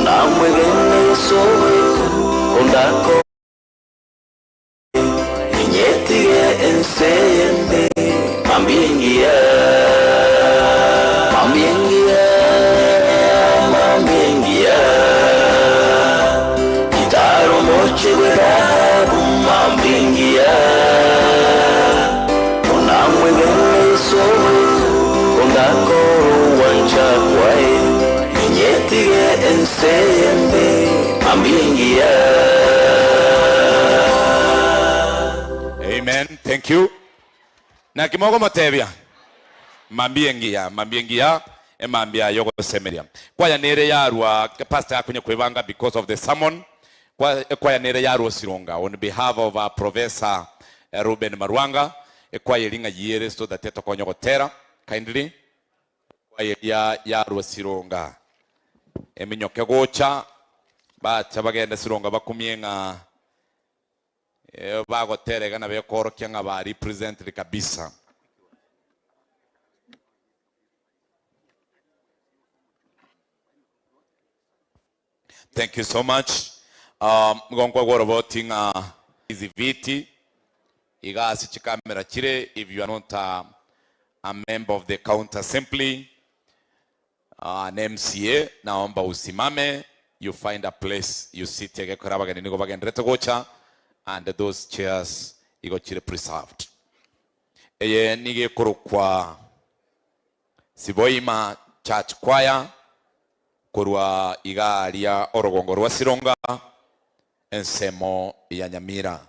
Onamwegene Yeso bweka, ondako Ninyetige ense eyende, mambia engiya, Mambia engiya, mambia engiya, Gitara omochie bw'edhahabu, mambia engiya. Onamwegene Yeso bweka, Ondakore ogwancha kwaye, Ninyetige ense eyende, mambia engiya. Amen. Thank you. Naki mogomotebia? Mambia engiya, mambia engiya, emambia yogosemeria. Kwaya nere yarwa pastor akonye kwebanga because of the sermon. Kwa, ekwaya nere yarwa Sironga on behalf of our professor eh, Ruben Marwanga. Ekwaya eri ng'a yiere so that etokonye gotera kindly. Ekwaya eria yarwa Sironga eminyoke gocha bacha bagende Sironga bakumie ng'a Bagotera iga na bekoorokia ng'a ba represented kabisa. Thank you so much. Um, nigo nkoegwa oroboti ng'a izi viti iga ase chikamera chire if you are not a, a member of the county assembly An MCA naomba usimame you find a place you sit egekora abageni nigo bagenderete gocha and those chairs igo chire preserved. Eye nigo ekorokwa Siboima Church Choir korwa iga aria orogongo rwa Sironga ensemo ya Nyamira.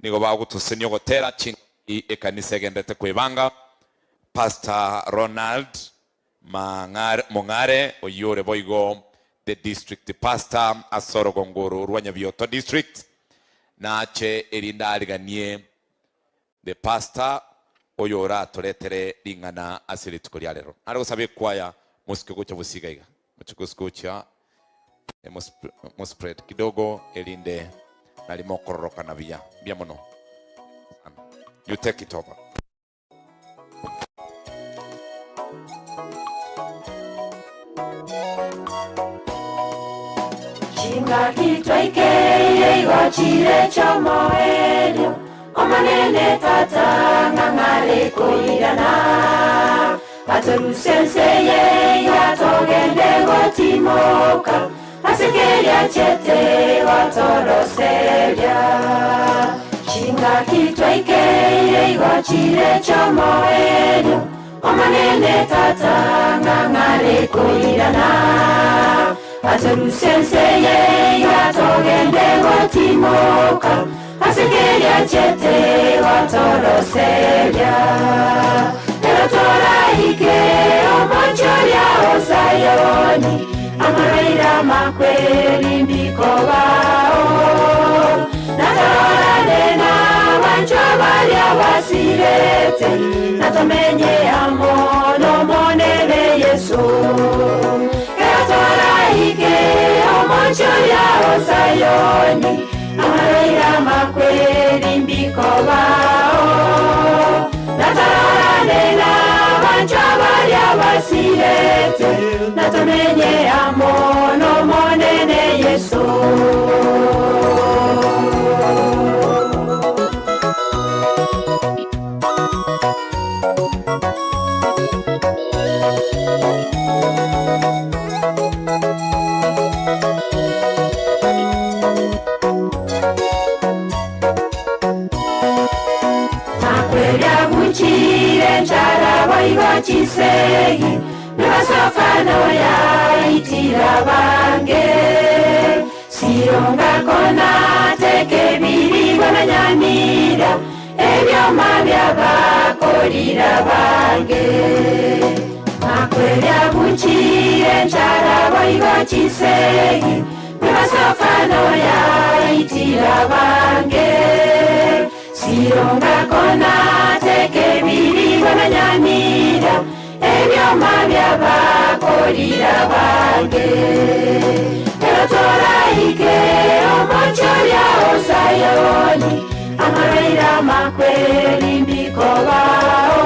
Nigo bagotosenia ogotera chingaki ekanisa egenderete kwebanga. Pastor Ronald Mong'are oyio ore boigo the district pastor ase orogongo oro rwa Nyabioto district nache erinde ariganie the pastor oyo oratoretere ring'ana ase rituko ria rero. Nare gosaba ekwaya mosike gocha bosio iga iga. Moche gocha Mospread kidogo erinde nari mokororokana buya. Mbuya mono. You take it over. Chingaki twaikeire igo chire chi'omoerio, Omonene Tata ng'a ng'are koirana. Atoruse ense eye iga togende gotimoka, ase keria chiete gotoroseria. Chingaki twaikeire igo chire chi'omoerio, Omonene Tata ng'a ng'are koirana. Atoruse ense eye iga togende gotimoka, Ase keria chiete gotoroseria. Ero toraike omochie oria o Sayoni, amarwaire amakweri mbikobao. Na tororane nabanchwa baria basirete, na tomenye amo n'Omonene Yeso. Ero toraike omochie oria o Sayoni, Amarwaire amakweri mbikobao, na tororane nabanchwa baria basirete, na tomenye amo n'Omonene Yeso. Makweria guchire nchara boigo chisegi, Mebasokano yaitire abange. Sironga konateka ebirigo na nyamira, Ebioma biabakorire abange. Makweria guchire nchara boigo chisegi, Mebasokano yaitire abange. Sironga konateka ebirigo na nyamira, Ebioma biabakorire abange. Ero toraike omochie oria o Sayoni, amarwaire amakweri mbikobao.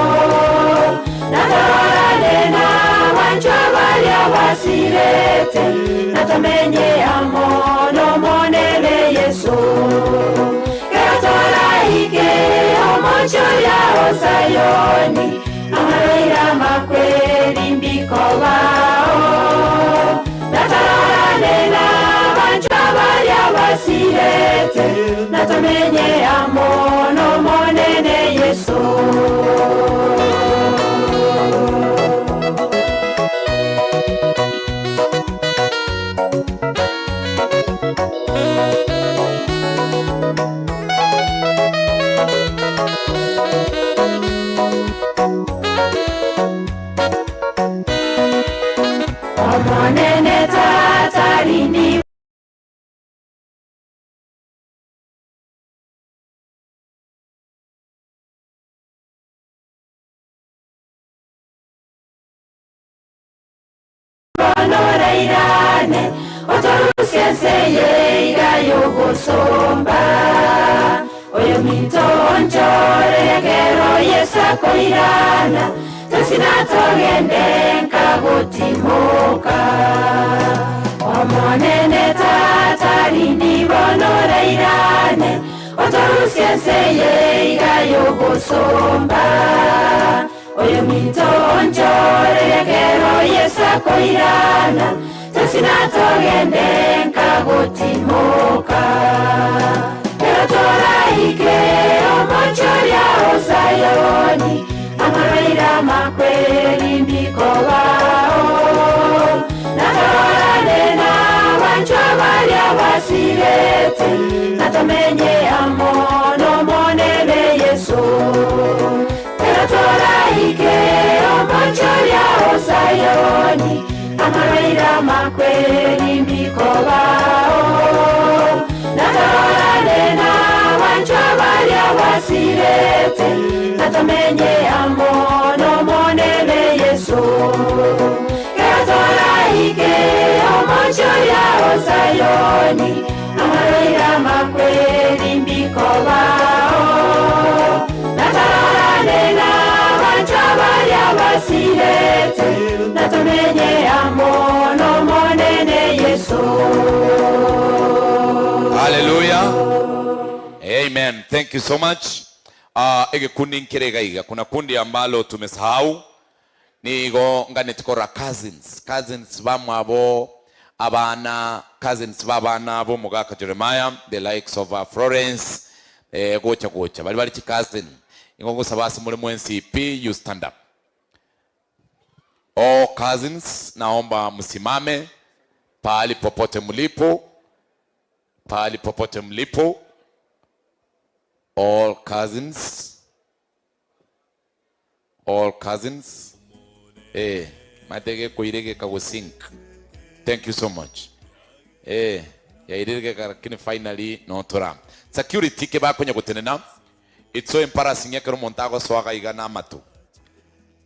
Na tororane nabanchwa baria basirete, na. Natomenye amo n'Omonene Yeso. Kero toraike omochie oria o Sayoni, amarwaire amakweri mbikobao. Natororane nabanchwa baria basirete, natomenye amo n'Omonene Yeso. Omonene Tata rini bono orairane, otorusie ense eye iga y'obosomba. Oyominto onchore ekero Yeso akoirana, tosina togende nkagotimoka. Omonene Tata rini bono orairane, otorusie ense eye iga y'obosomba. Oyominto onchore ekero Yeso akoirana, tosina togende nkagotimoka. Kero toraike omochie oria o Sayoni, amarwaire amakweri mbikobao. Natororane nabanchwa baria basirete, natomenye amo n'Omonene Yeso. Kero toraike omochie oria o Sayoni, amarwaire amakweri mbikobao. Natororane nabanchwa baria basirete, natomenye amo n'Omonene Yeso. Kero toraike omochie oria o Sayoni, amarwaire amakweri mbikobao. Natororane nabanchwa baria basirete, natomenye amo n'Omonene Yeso. Hallelujah. Amen. Thank you so much. Egekundi nkere iga. Kuna kundi ambalo tumesahau nigo nganetikora cousins. Cousins bamwabo abana cousins babana bo mugaka Jeremiah, the likes of Florence, gocha gocha. Bali bali cousin. Ingo gusaba muri mu NCP, you stand up. All cousins, naomba msimame pahali popote mlipo. Pahali popote mlipo. All cousins. All cousins. Matege kuirege kagusink. Thank you so much. Yairege lakini finally no tora. Security ke bakonya gutenena. It's so embarrassing ekero omonto agosoaga iga na amatu.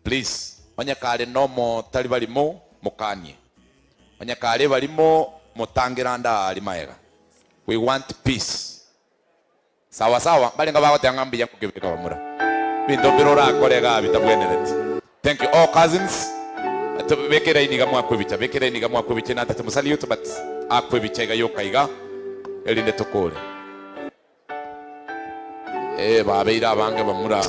Please, onyakare nomo tari barimo mukanie. Onyakare barimo mutangira ndari maega. We want peace. Sawa sawa, baringa bagotanga mbiya kugibika bamura. Bintu birora korega bitabwenerete. Thank you all cousins. Bekera iniga mwakwebicha, bekera iniga mwakwebicha na tete musali yote but akwebicha iga yokaiga erinde tokore. Babeira abange bamura.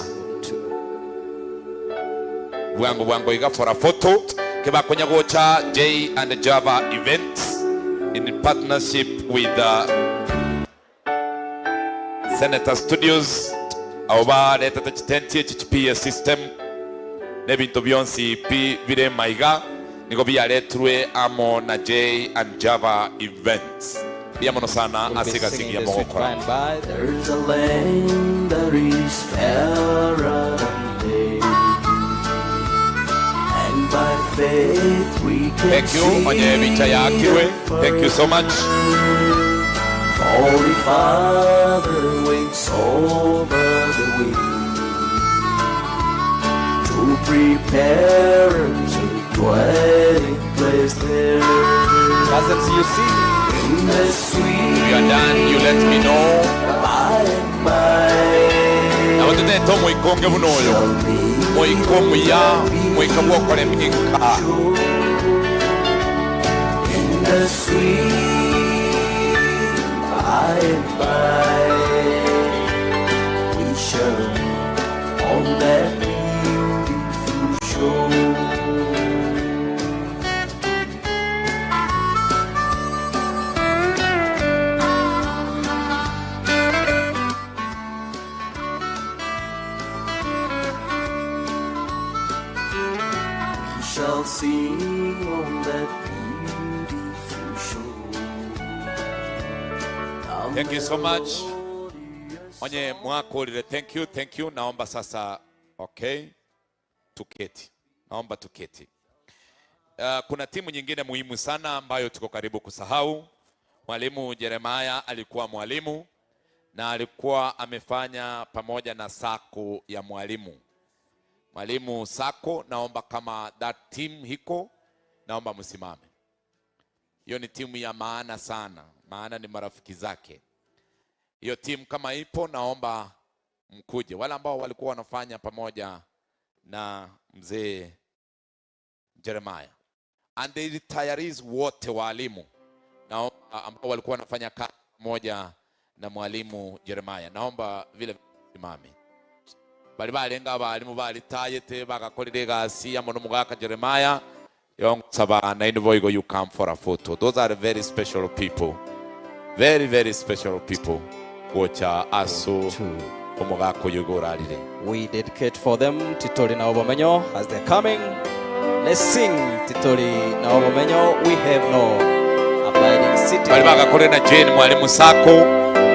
Bwango bwango iga for a photo ke bakonya gocha J and Java events in partnership with Senator Studios. Abo baretete chitenti echi PA system n'ebintu byonsi pi bire maiga nigo biaretrwe amo na J and Java events. Biamono sana We'll be asiga singing sigia this sweet mogokora. by and by. There's a land that is fairer than day, and by faith we can Thank you. see Onye bicha yakirwe. Thank you so much. For the Father waits over the way to prepare to dwelling place there. Cousins, you see. In the sweet If you are done, you let me know. by and by. Na watete to muikonge bunoyo. Muiko muya, muika bwokore minka. In the sweet by and by we shall meet on that beautiful shore. We shall sing on that beautiful shore. Thank you so much. Onye mwakorire thank you, thank you. Naomba sasa okay, tuketi. Naomba tuketi. Kuna timu nyingine muhimu sana ambayo tuko karibu kusahau. Mwalimu Jeremiah alikuwa mwalimu na alikuwa amefanya pamoja na sako ya mwalimu. Mwalimu sako, naomba kama that team hiko, naomba msimame. Hiyo ni timu ya maana sana, maana ni marafiki zake. Hiyo timu kama ipo, naomba mkuje. Wale ambao walikuwa wanafanya pamoja na mzee Jeremiah and the retirees wote waalimu naomba, ambao walikuwa wanafanya kazi pamoja na mwalimu Jeremiah, naomba vile simame bali balenga abalimu balitayete bagakorire egasi amo nomogaka Jeremiah yongosaba nainde boigo you come for a photo. Those are very special people, very very special people gocha aso omogaka oyo igo orarire. We dedicate for them Titori na Obomenyo as they're coming. Let's sing Titori na Obomenyo. We have no abiding city. Bali bagakore na Jane mwalimu sako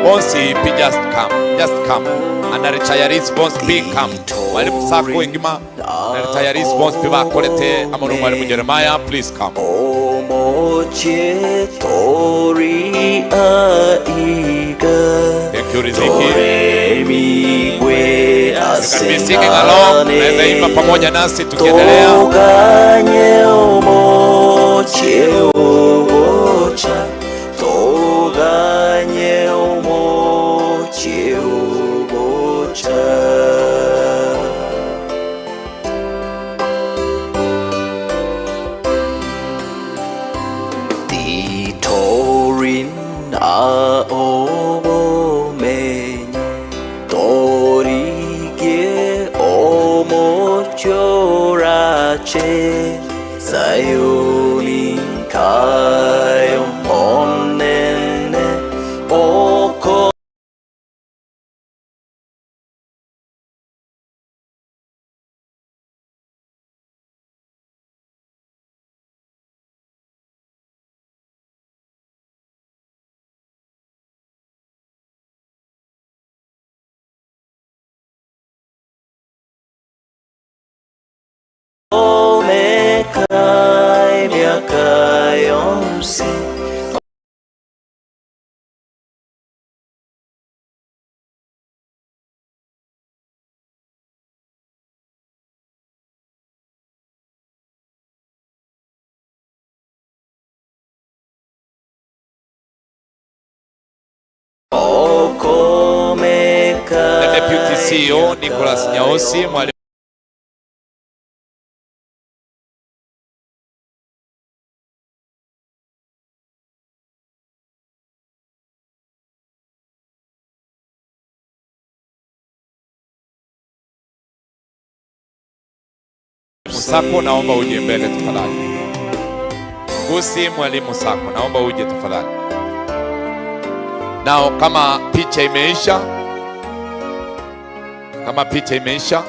bonsi pi just come, just come. And the retirees bonsi pi come. Mwalimu sako engima na retirees bonsi pi bakorete amo no mwalimu Jeremiah, please come. Omoche tori aiga. Thank you, Riziki. You can be singing along. Unaweza imba pamoja nasi tukiendelea. Toganye omoche ogocha, toganye omoche ogocha. Titorin a obomenyo, torige omochorache, Sayuni kayo onene oko. Omekai miaka yonsi. The Deputy CEO Nicholas Nyaosi, mwalimu Sako, naomba uje mbele tafadhali. Gusi mwalimu Sako, naomba uje tafadhali. Nao kama picha imeisha, kama picha imeisha,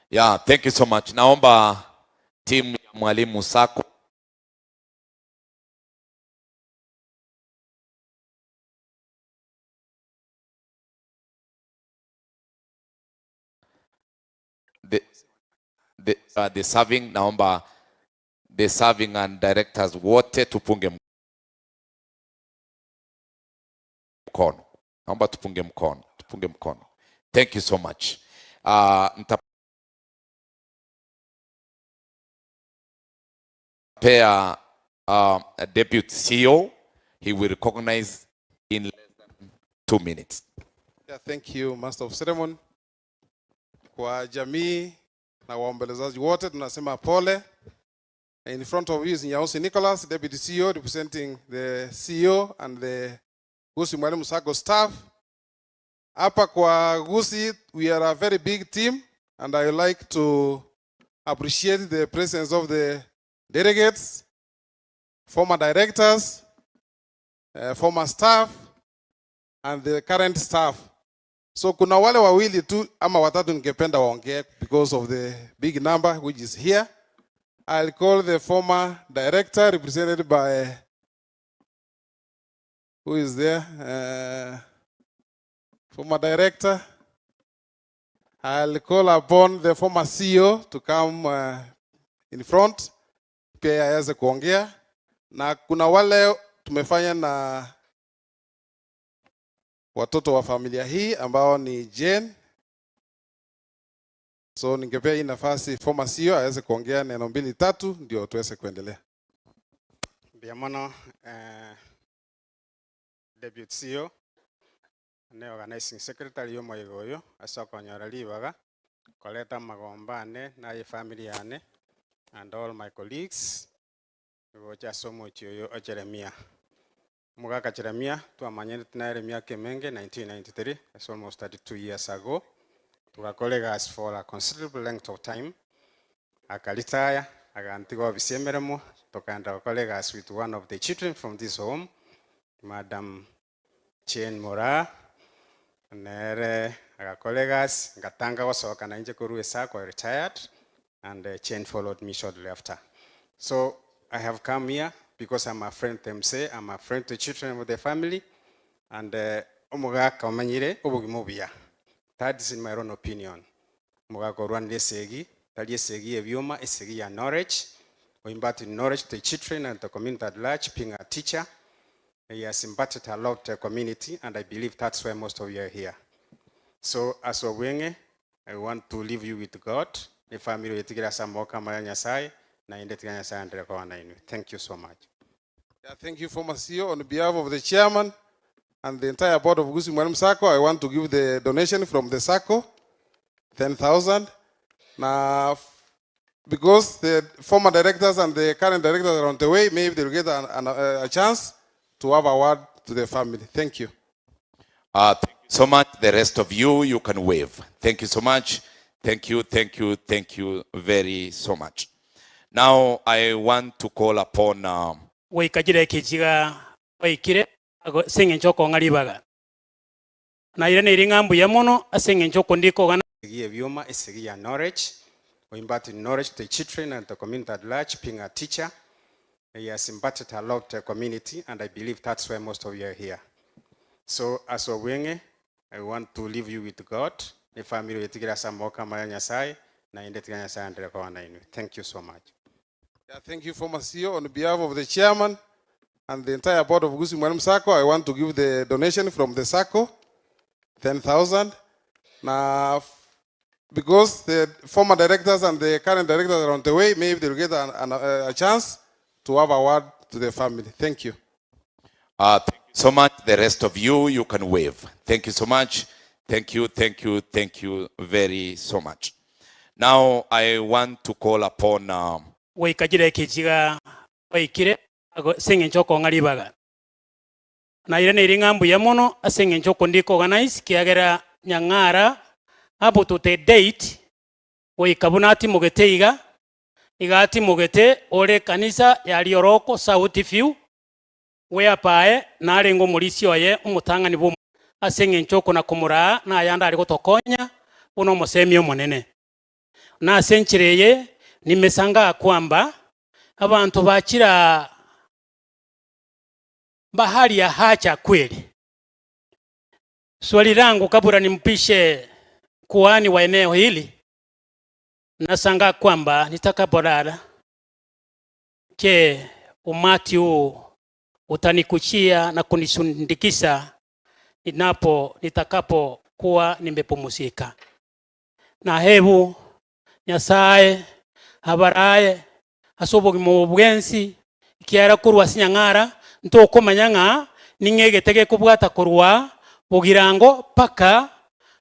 Yeah, thank you so much. Naomba timu ya mwalimu Sako the serving, naomba the serving and directors wote tupunge mkono. Naomba tupunge mkono, tupunge mkono. Thank you so much. Nitapea deputy CEO, he will recognize in less than 2 minutes. Yeah, thank you, Master of Ceremony. Kwa jamii na waombolezaji wote tunasema pole. In front of you is Nyausi Nicholas, Deputy CEO, representing the CEO and the Gusii Mwalimu Sacco staff. Hapa kwa Gusii, we are a very big team and I would like to appreciate the presence of the delegates, former directors, former staff and the current staff. So kuna wale wawili tu ama watatu ningependa waongee because of the big number which is here. I'll call the former director, represented by, who is there? Former director. I'll call upon the former CEO to come in front pia aweze kuongea, na kuna wale tumefanya na watoto wa familia hii ambao ni Jane. So ningepea hii nafasi former CEO aweze kuongea neno mbili tatu, ndio tuweze kuendelea. Mbuya Deputy CEO ne organizing secretary yomoiga oyo ase okonyora ribaga koleta amagomba ane na efamily yane and all my colleagues gocha ase omochi oyo o Jeremia. Omogaka Jeremia twamanyete nere emiaka emenge, 1993, that's almost 32 years ago. Tugakora egasi for a considerable length of time, akaritaya agantiga ofisi emeremo, tokaenda gokora egasi with one of the children from this home, Madam Jane Moraa. Nere agakora egasi ngatanga gosoka nainche korwa esako. I retired and Jane followed me shortly after. So I have come here because I'm a friend to MC, I'm a friend to children of the family and omogaka omanyire obogima obuya. That is in my own opinion. Omogaka orwanire esegi, tari esegi ebyoma, esegi ya knowledge, imparting knowledge to the children and the community at large. Being a teacher, he has imparted a lot to the community, and I believe that's why most of you are here. So as Obwenge, I want to leave you with God. The family yetigira samoka maya Nyasaye na inde tiga Nyasaye andere kwa na inu. Thank you so much. Yeah, thank you, former CEO. On behalf of the chairman and the entire board of Gusii Mwalimu Sacco, I want to give the donation from the Sacco, 10,000. Now, because the former directors and the current directors are on the way, maybe they'll get a chance to have a word to the family. Thank you. Thank you so much. The rest of you, you can wave. Thank you so much. Thank you, thank you, thank you very so much. Now I want to call upon Goikachire ekechiga waikire ase eng'encho okong'a ribaga naire nere ng'a mbuya mono ase eng'encho okondika ogana. Esegi ebyoma, esegi ya knowledge, imparting knowledge to the children and the community at large. Being a teacher, he has imparted a lot to the community, and I believe that's why most of you are here. So as Obwenge, I want to leave you with God. The family yetigira samoka maya Nyasaye na inde tiga Nyasaye andere kwa na inu. Thank you so much. Yeah, thank you, former CEO. On behalf of the chairman and the entire board of Gusii Mwalimu Sacco, I want to give the donation from the Sacco, 10,000. Now, because the former directors and the current directors are on the way, maybe they'll get a chance to have a word to the family. Thank you. Thank you so much. The rest of you, you can wave. Thank you so much. Thank you, thank you, thank you very so much. Now I want to call upon Goikachire ekechiga waikire ase eng'encho okong'a ribaga naire nere ng'a mbuya mono ase eng'encho okondika organize kiagera nyang'ara up to the date goika buna atimogete iga iga atimogete ore kanisa yari oroko South View whereby narenge omorisi oye omotang'ani bwa ase eng'encho okona komoraa nayande ari gotokonya buna omosemi omonene na ase enchera eye nimesanga kwamba abantu bachira bahali ya hacha kweli. Swali langu kabla nimpishe kuhani wa eneo hili, nashangaa kwamba nitakapolala, je, umati huu utanikuchia na kunisundikisha ninapo nitakapokuwa nimepumzika? Na hebu Nyasaye abaraye ase obogima obo bwensi ekiara korwa ase nyang'ara ntokomanya ng'a ning'egete gekobwata korwa. Bogirango mpaka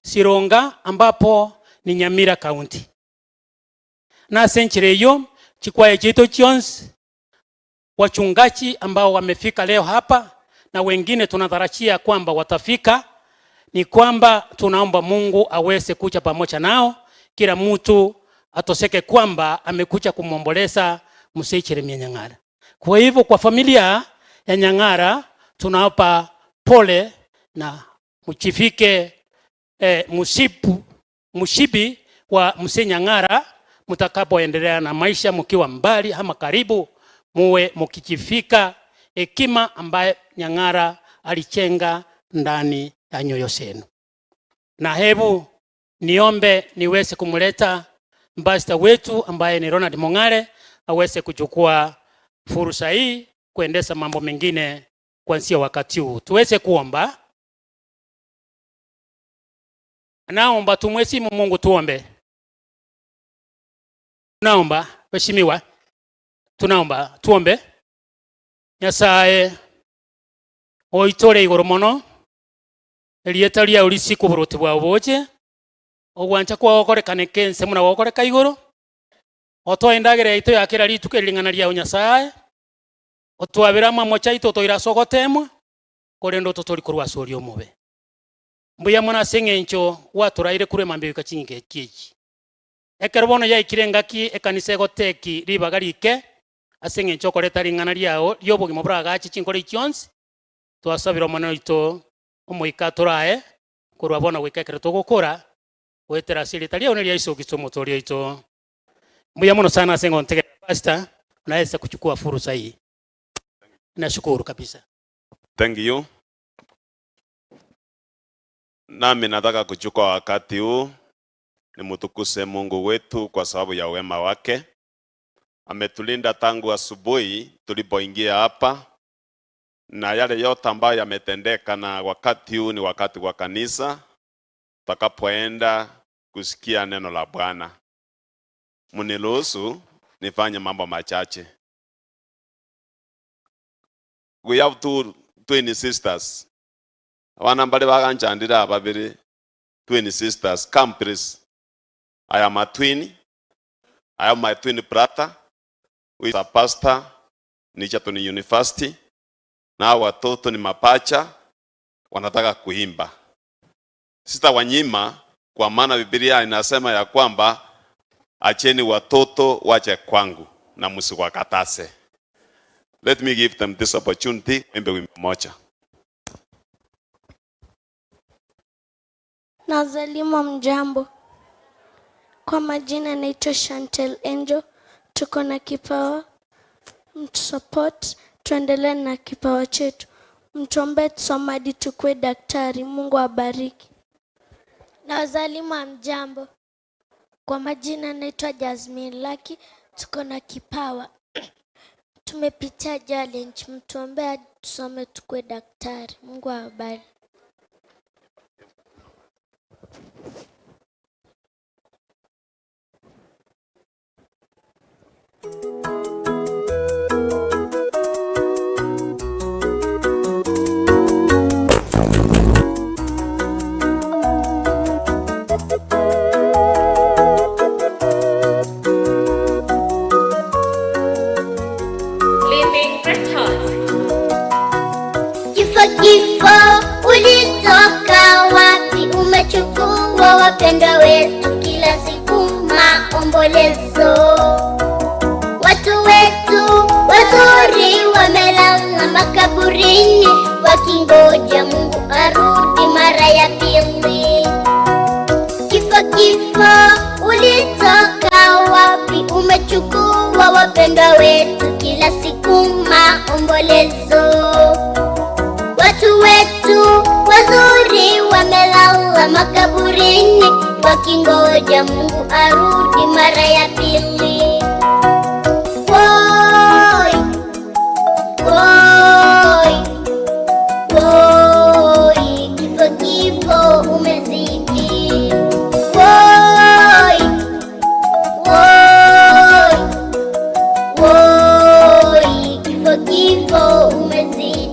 Sironga ambapo ni Nyamira County. Na ase enchera eyio chikwaya chiaito chionsi, wachungaji ambao wamefika leo hapa na wengine tunatarajia kwamba watafika, ni kwamba tunaomba Mungu aweze kuja pamoja nao, kila mtu atoseke kwamba amekuja kumwomboleza Mzee Jeremia Nyang'ara. Kwa hivyo kwa familia ya Nyang'ara tunawapa pole na mchifike musipu, mshibi wa Mzee Nyang'ara mtakapoendelea na maisha mkiwa mbali ama karibu, muwe mkijifika hekima ambaye Nyang'ara alichenga ndani ya nyoyo zenu. Na hebu niombe niweze kumleta mbasta wetu ambaye ni Ronald Mong'are aweze kuchukua fursa hii kuendesha mambo mengine kuanzia wakati huu. Tuweze kuomba. Naomba tumheshimu Mungu, tuombe. Naomba mheshimiwa, tunaomba tuombe. Nyasaye oitore igoro mono erieta riao risiku oboroti bwao boche ogwancha kwao gokorekane kense muna gokoreka igoro otoe endagera yaito ya kera rituko ering'ana riao Nyasaye otwabera amamo chaito otoire ase ogotemwa korende ototori korwa ase oria omobe mbuya mono ase eng'encho gwatoraire korwa emambia goika ching'encho echi ekero bono yaikire engaki ekanisa egoteki ribaga rike ase eng'encho okoreta ring'ana riao ria obogima boragache chinkoro chionsi twasabire omonene oito omoika torae korwa bono goika ekero togokora goetera ase erieta riao neria Yesu Kristo omotoori oito. Mbuya mono sana ase ngontegerera pastor, unaweza kuchukua fursa hii. Nashukuru kabisa. Thank you. Nami nataka kuchukua wakati huu nimtukuse Mungu wetu kwa sababu ya wema wake. Ametulinda tangu asubuhi tulipoingia hapa, na yale yote ambayo yametendeka, na wakati huu ni wakati wa kanisa tutakapoenda kusikia neno la Bwana. Mniruhusu nifanye mambo machache. We have two twin sisters. Abana mbali baganchandira babiri twin sisters. Come please. I am a twin. I am my twin brother who is a pastor ni Egerton University. Na watoto ni mapacha wanataka kuimba. Sitawanyima kwa maana Biblia inasema ya kwamba acheni watoto wache kwangu na msiwakatase. Let me give them this opportunity waimbe wimbo moja. Nazalimu mjambo. Kwa majina naitwa Chantel Angel. Tuko na kipawa, mtusupport, tuendelee na kipawa chetu. Mtuombee tusome hadi tukue daktari. Mungu awabariki. Na wazalimu wa mjambo. Kwa majina naitwa Jasmine Lucky. Tuko na kipawa. Tumepitia challenge. Mtuombee hadi tusome tukue daktari. Mungu awabariki. Living Records. Kifo, kifo, ulitoka wapi? Umechukua wapendwa wetu, kila siku maombolezo. Watu wetu wazuri wamelala makaburini, wakingoja Mungu arudi mara ya pili. Kifo, kifo, ulitoka wapi? Umechukua wapendwa wetu, kila siku maombolezo. Watu wetu wazuri wamelala makaburini, wakingoja Mungu arudi mara ya pili. Woi, woi, woi, kifo, kifo umezidi. Woi, woi, woi, kifo, kifo umezidi.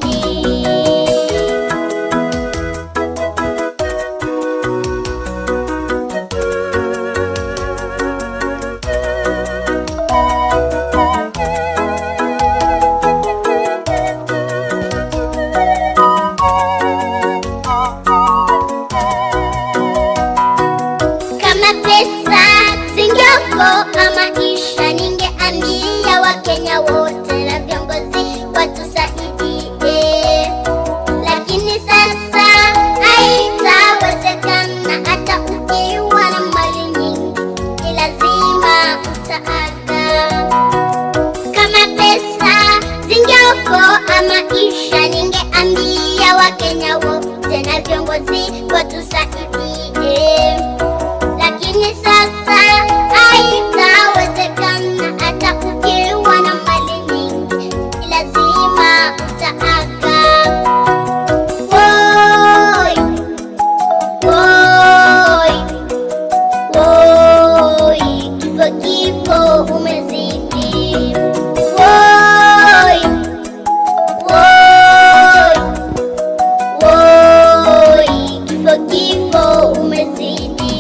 zingeokoa maisha, ningeambia Wakenya wote na viongozi watusaidie, lakini sasa haitawezekana. Hata ukiwa na mali nyingi, ni lazima utaaga. Kama pesa zingeokoa maisha, ningeambia Wakenya wote na viongozi watusaidie, lakini sasa haitawezekana. Hata ukiwa na mali nyingi, ni lazima utaaga. Woi, woi, woi, kifo kifo umezidi. Woi, woi, woi, kifo kifo umezidi.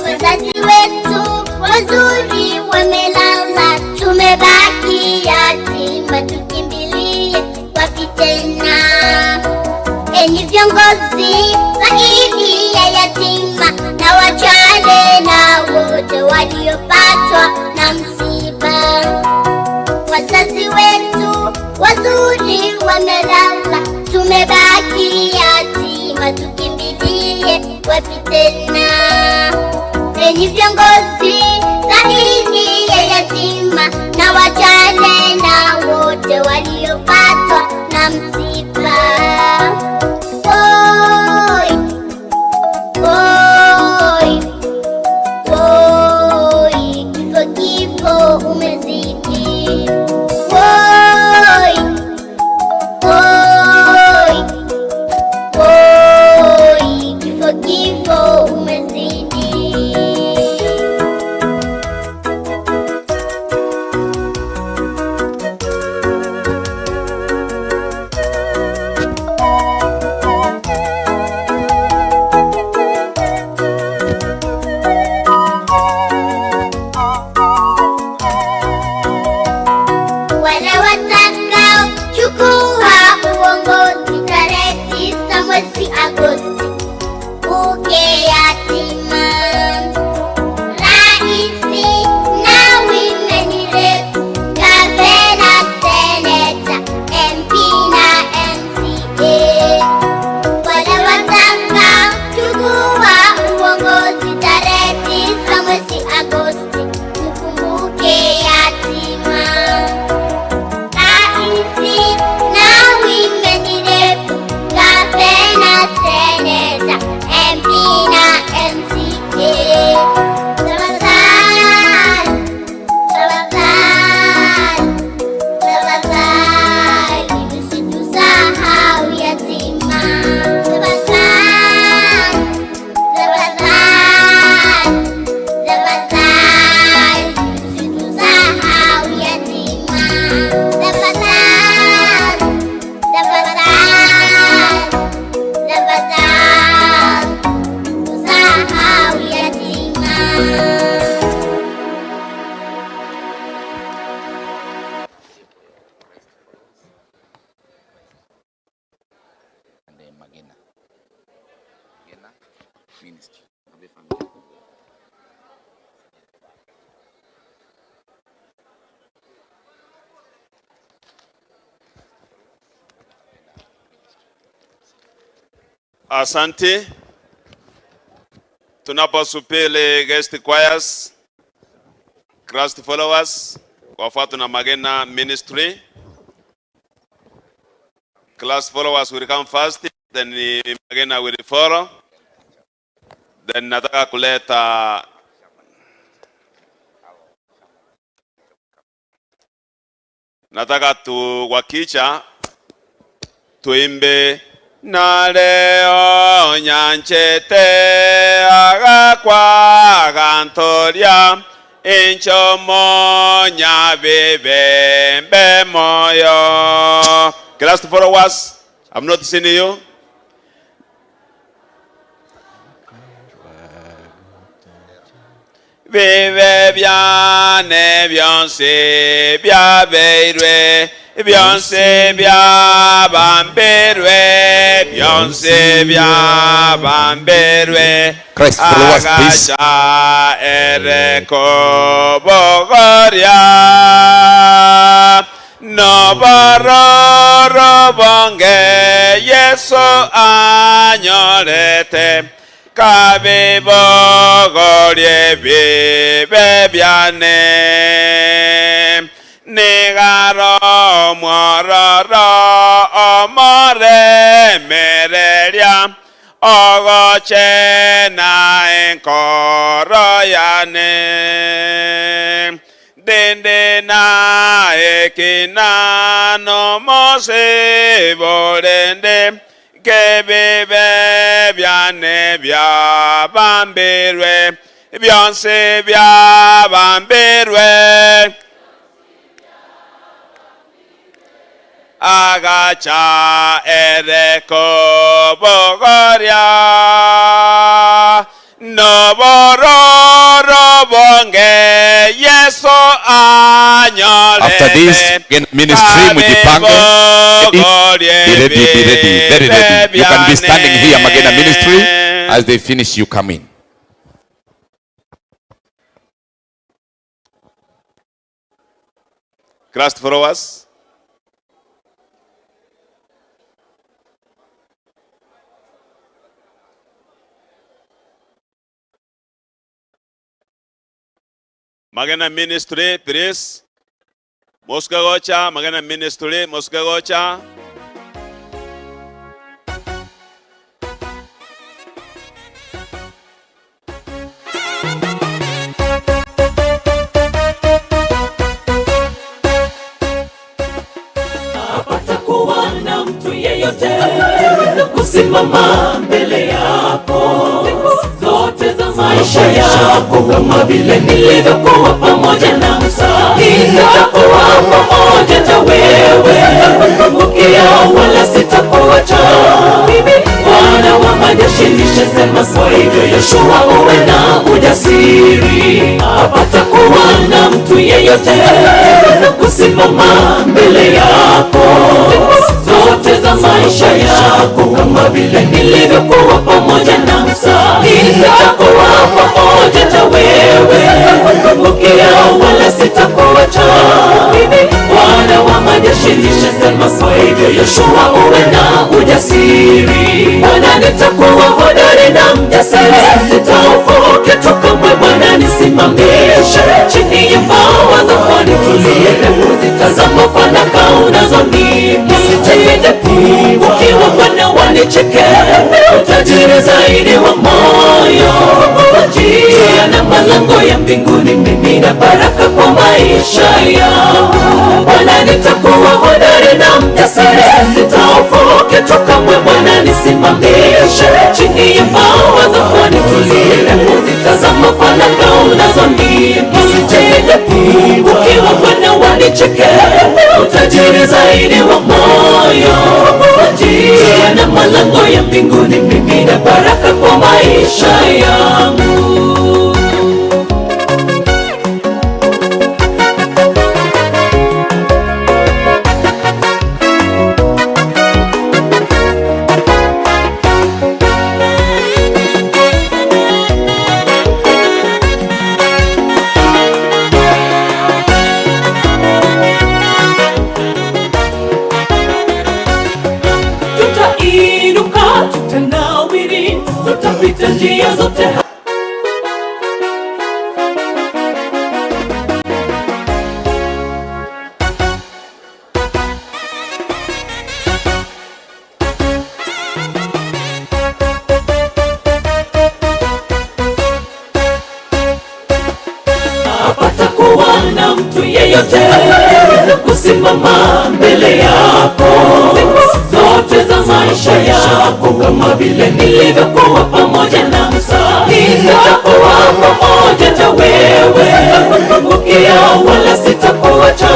Wazazi wetu wazuri wamelala, tumebaki yatima, tukimbilie wapi tena? Enyi viongozi, saidia yatima na wajane na wote waliopatwa na msiba. Wazazi wetu wazuri wamelala, tumebaki yatima, tukimbilie wapi tena? Enyi viongozi, saidia yatima na wajane na wote waliopatwa na msiba. Woi, woi, woi, kifo kifo umezidi. Woi, woi, woi, kifo kifo umezidi. Wale watakao chukua uongozi tarehe 9 mwezi Agosti, uke yatima raisi na women rep, gavana, seneta, MP na MCA. Wale watakao chukua uongozi tarehe 9 mwezi Agosti, mkumbuke yatima Raisi na women rep, gavana, seneta, MP na MCA. Tafadhali, tafadhali, tafadhali, msitusahau yatima. Tafadhali, tafadhali, tafadhali, msitusahau yatima. Tafadhali, tafadhali, tafadhali, msitusahau yatima. Asante. Tunaposubiri guest choirs, Christ followers, wafuatwe na Magena ministry. Class followers will come first, then Magena will follow. Then nataka kuleta nataka tu wakicha tuimbe na leo nyanchete agakwa gantoria inchomo nyabibembe moyo. Class followers, I'm not seeing you. Bibe biane bionsi biabeirwe, bionsi biabambirwe, bionsi biabambirwe, Christ followers, please. agacha ere kobogoria nobororo bonge Yeso anyorete kabibogorie ebibe biane. Nigaro omwororo omoremereria ogochena enkoro yane. Dende na ekina nomose borende kebibe biane biabambirwe bionsi biabambirwe agacha ere kobogoria nobororo bonge Yeso After this, anyorete again, ministry mujipange. Be ready, be ready, very ready. You can be standing here, Magena Ministry. As they finish, you come in. Christ followers. Magena Ministry, please. Mosque gocha, Magena Ministry, Mosque gocha. Hapatakuwa na mtu yeyote atakayeweza kusimama mbele yako siku zote za maisha yako, kama vile nilivyokuwa pamoja na Musa, nitakuwa pamoja na wewe, sitakupungukia wala sitakuacha. Mimi Bwana wa majeshi nishasema. Kwa hivyo Yoshua, uwe na ujasiri, hapatakuwa na mtu yeyote atakayeweza kusimama mbele yako siku zote za maisha yako, kama vile nilivyokuwa pamoja na Musa, nitakuwa pamoja na wewe, sitakupungukia wala sitakuacha. Mimi Bwana wa majeshi nishasema. Kwa hivyo Yoshua, uwe na ujasiri, Bwana nitakuwa hodari na mjasiri, sitahofu kitu kamwe. Bwana nisimamishe chini ya mbawa zako, nitulie na kuzitazama fanaka unazonipa, nisije ukiwa Bwana wanicheke, utajiri zaidi wa moyo, njia na malango ya mbinguni, mimi na baraka kwa maisha yangu. Bwana nitakuwa hodari na mjasiri, sitahofu kitu kamwe. Bwana nisimamishe chini ya mbawa zako, nitulie na kuzitazama fanaka unazonipa, nisije ukiwa Bwana wanicheke, utajiri zaidi wa moyo, njia na malango ya mbinguni, mimi na baraka kwa maisha yangu. Tutainuka, tutanawiri, tutapita njia zote. Hapatakuwa na mtu yeyote atakayeweza kusimama mbele yako siku zote za maisha yako, kama vile nilivyokuwa pamoja na Musa, nitakuwa pamoja na wewe, sitakupungukia wala sitakuacha.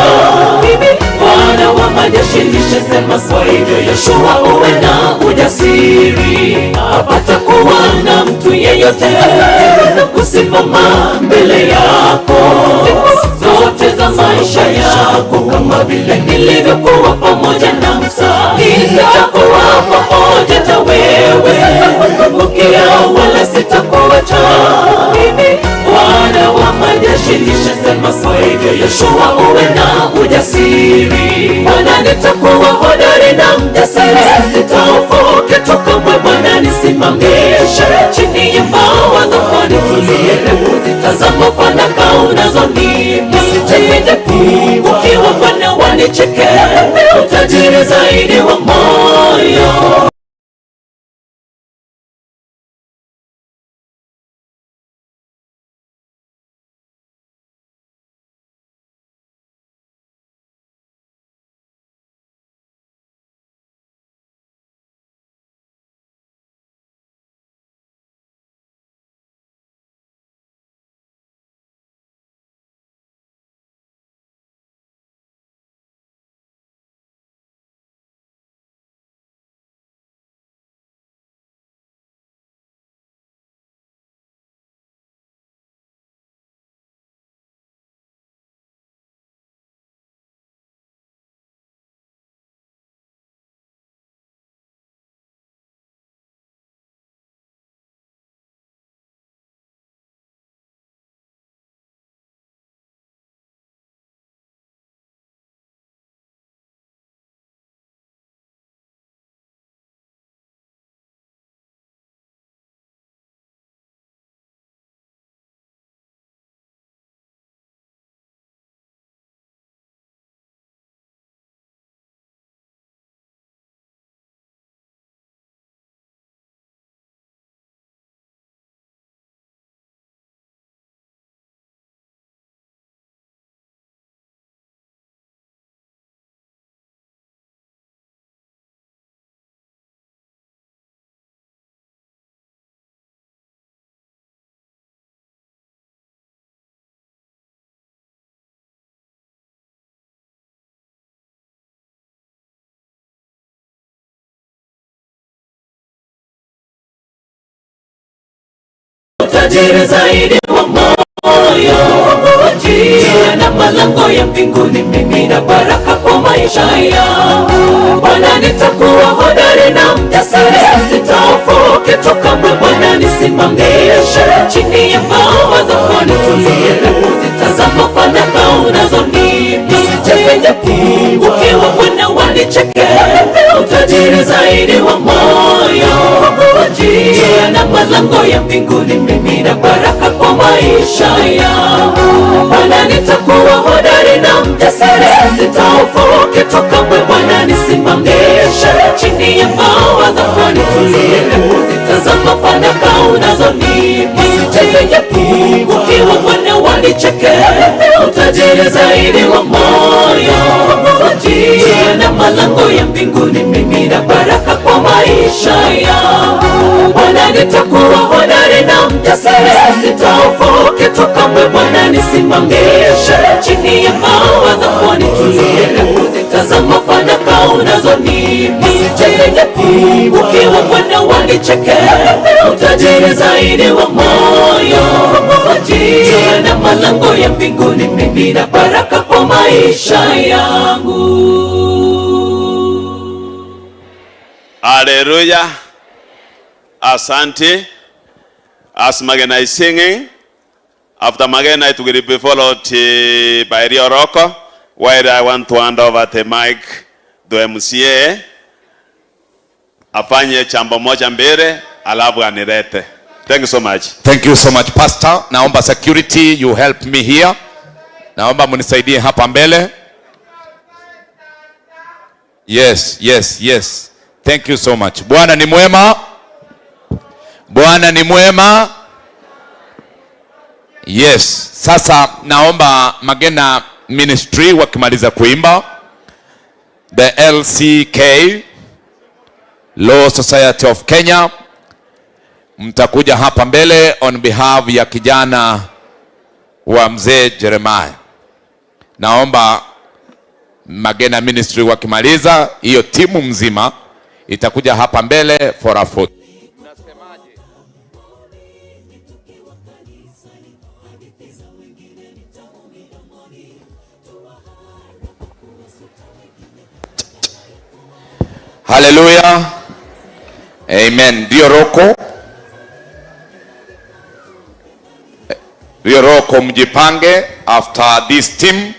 Mimi Bwana wa majeshi nishasema, kwa hivyo Yoshua uwe na ujasiri, hapatakuwa na mtu yeyote atakayeweza kusimama mbele yako siku zote za maisha yako, kama vile nilivyokuwa pamoja na Musa, nitakuwa pamoja na wewe, sitakupungukia wala sitakuacha. Mimi Bwana wa majeshi nishasema, kwa hivyo Yoshua uwe na ujasiri. Bwana nitakuwa hodari na mjasiri, sitahofu kitu kamwe. Bwana nisimamishe chini ya mbawa zako, nitulie na kuzitazama fanaka unazonipa, nisije ukiwa Bwana wanicheke, utajiri zaidi wa moyo. Utajiri zaidi wa moyo, njia na malango ya mbinguni, mimi na baraka kwa maisha yangu. Bwana nitakuwa hodari na mjasiri, sitahofu kitu kamwe. Bwana nisimamishe chini ya mbawa zako, nitulie na kuzitazama fanaka unazonipa, nisije ukiwa Bwana wanicheke, utajiri zaidi wa moyo, njia na malango ya mbinguni, mimi na baraka kwa maisha yangu. Bwana nitakuwa hodari na mjasiri, sitahofu kitu kamwe. Bwana nisimamishe chini ya mbawa zako, nitulie na kuzitazama fanaka unazonipa, nisije ukiwa Bwana wanicheke, utajiri zaidi wa moyo, njia na malango ya mbinguni, mimi na baraka kwa maisha yangu. Bwana nitakuwa hodari na mjasiri, sitahofu kitu kamwe. Bwana nisimamishe chini ya mbawa zako, nitulie na kuzitazama fanaka unazonipa, nisije ukiwa Bwana wanicheke, utajiri zaidi wa moyo, njia na malango ya mbinguni, mimi na baraka kwa maisha yangu. Hallelujah. Asante. As Magena is singing, after Magena it will be followed by Rio Rocco, where I want to hand over the mic to MCA afanye chambo moja mbele alafu anilete. Thank you so much. Thank you so much Pastor. Naomba security you help me here. Naomba munisaidie hapa mbele. Yes, yes, yes. Thank you so much. Bwana ni mwema. Bwana ni mwema. Yes. Sasa naomba Magena Ministry wakimaliza kuimba the LCK Law Society of Kenya mtakuja hapa mbele on behalf ya kijana wa mzee Jeremiah. Naomba Magena Ministry wakimaliza, hiyo timu mzima itakuja hapa mbele for a photo. Haleluya. Amen. Ndio Roko. Ndio Roko, mjipange after this team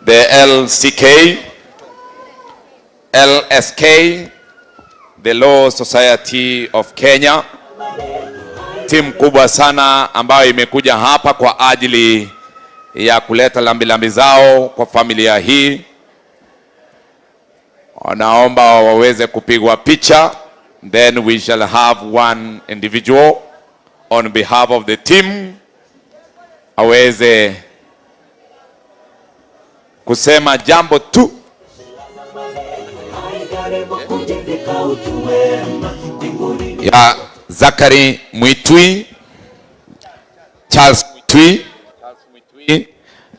the LCK LSK the Law Society of Kenya, timu kubwa sana ambayo imekuja hapa kwa ajili ya kuleta lambilambi zao kwa familia hii. Wanaomba waweze kupigwa picha, then we shall have one individual on behalf of the team aweze kusema jambo tu. Ya Zakari Mwitwi, Charles Mwitwi,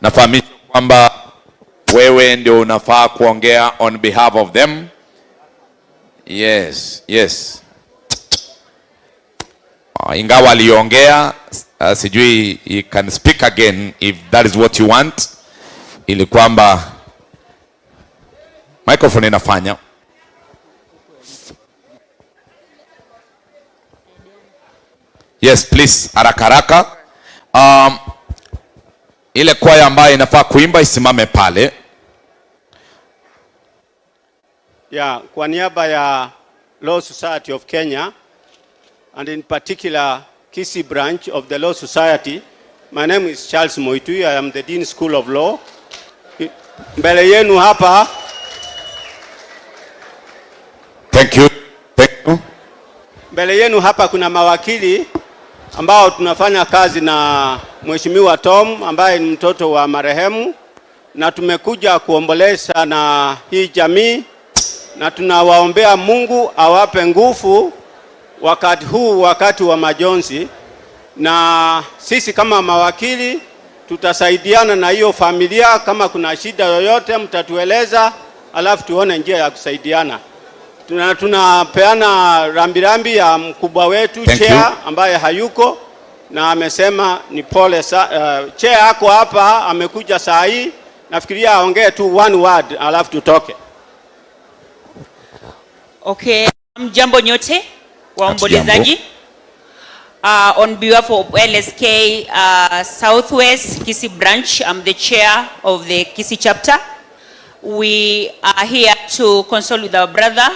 Charles Mwitwi, kwamba wewe ndio unafaa kuongea on behalf of them. Yes, yes. Ingawa aliongea, sijui he can speak again if that is what you want, ili kwamba microphone inafanya. Yes, please, haraka haraka. Ile kwaya ambayo inafaa kuimba isimame pale. Yeah, kwa niaba ya Law Society of Kenya and in particular Kisii branch of the Law Society, my name is Charles Moitui. I am the Dean School of Law. Mbele yenu hapa. Thank you. Thank you. Mbele yenu hapa kuna mawakili ambao tunafanya kazi na Mheshimiwa Tom ambaye ni mtoto wa marehemu, na tumekuja kuomboleza na hii jamii, na tunawaombea Mungu awape nguvu wakati huu, wakati wa majonzi, na sisi kama mawakili tutasaidiana na hiyo familia. Kama kuna shida yoyote mtatueleza, alafu tuone njia ya kusaidiana. Tunapeana rambirambi ya mkubwa wetu Thank chair you. ambaye hayuko na amesema ni pole chair ako hapa, amekuja saa hii, nafikiria aongee tu one word alafu tutoke. Okay, mjambo nyote waombolezaji. On behalf of LSK Southwest Kisii branch, I'm the chair of the Kisii chapter. We are here to console with our brother,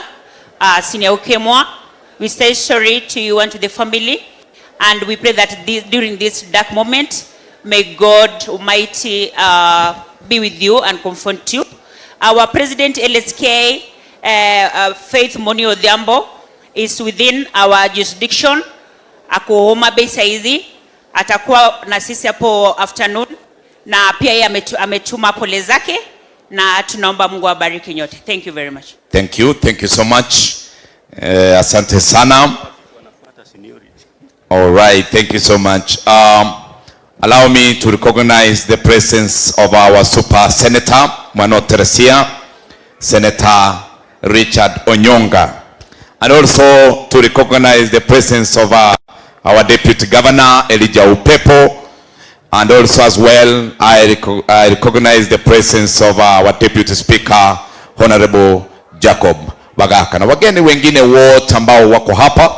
Senior Okemwa. We say sorry to you and to the family, and we pray that during this dark moment, may God Almighty be with you and comfort you. Our president LSK, Faith Moni Odhiambo, is within our jurisdiction. Ako Homa Bay saizi, atakuwa na sisi hapo afternoon, na pia yeye ametuma pole zake, na tunaomba Mungu awabariki nyote. Thank you very much. Thank you, thank you so much. Asante sana. All right, thank you so much. Allow me to recognize the presence of our super senator, Mwano Teresia, Senator Richard Onyonga, and also to recognize the presence of our Deputy Governor, Elijah Upepo, and also as well, I recognize the presence of our Deputy Speaker, Honorable Jacob Bagaka. Na wageni wengine wote ambao wako hapa,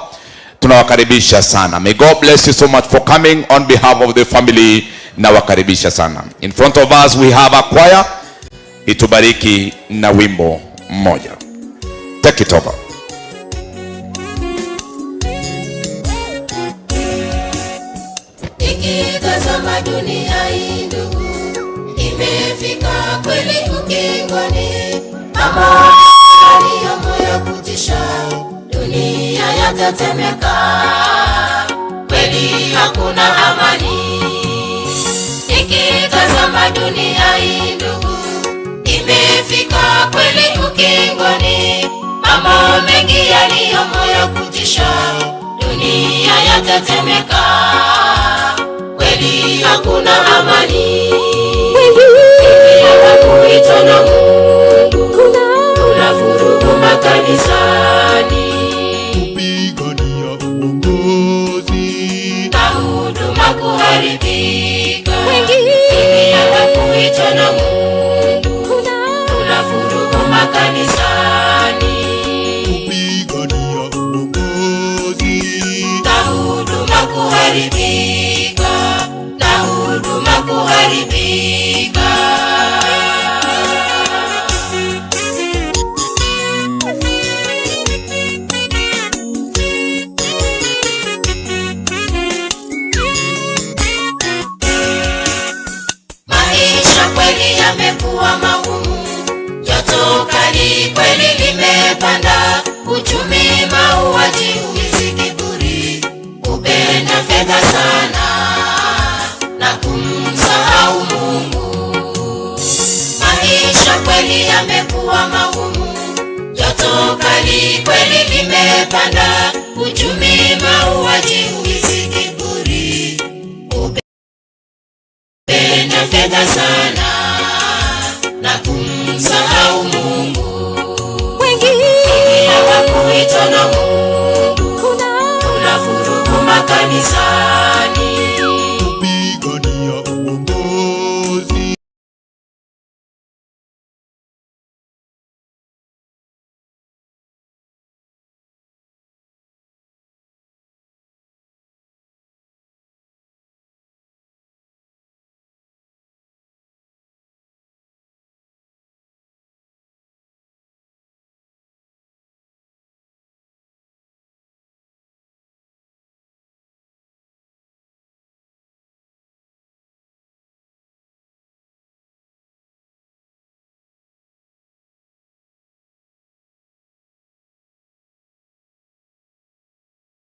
tunawakaribisha sana. May God bless you so much for coming on behalf of the family. Nawakaribisha sana. In front of us we have a choir. Itubariki na wimbo mmoja. Take it over. Nikitazama dunia hii ndugu, imefika kweli ukingoni. Mambo yaliyomo ya kutisha, dunia yatetemeka, kweli hakuna amani. Nikitazama dunia hii ndugu, imefika kweli ukingoni. Mambo mengi yaliyomo ya kutisha, dunia yatetemeka, kweli hakuna amani. Dunia kuitwa na Mungu Kuna vurugu makanisani, Kupigania uongozi na huduma kuharibika, wengi hawakuitwa na Mungu. Kuna vurugu makanisani, Kupigania uongozi na huduma kuharibika, na huduma kuharibika. Maisha kweli yamekuwa magumu, joto kali kweli limepanda, uchumi, mauaji, uwizi, kiburi, kupenda fedha sana na kumsahau Mungu. Maisha kweli yamekuwa magumu, joto kali kweli limepanda, uchumi, mauaji, uwizi, kiburi, kupenda fedha sana na kumsahau Mungu. Wengi hawakuitwa na Mungu, kuna vurugu makanisani. Kupigania uongozi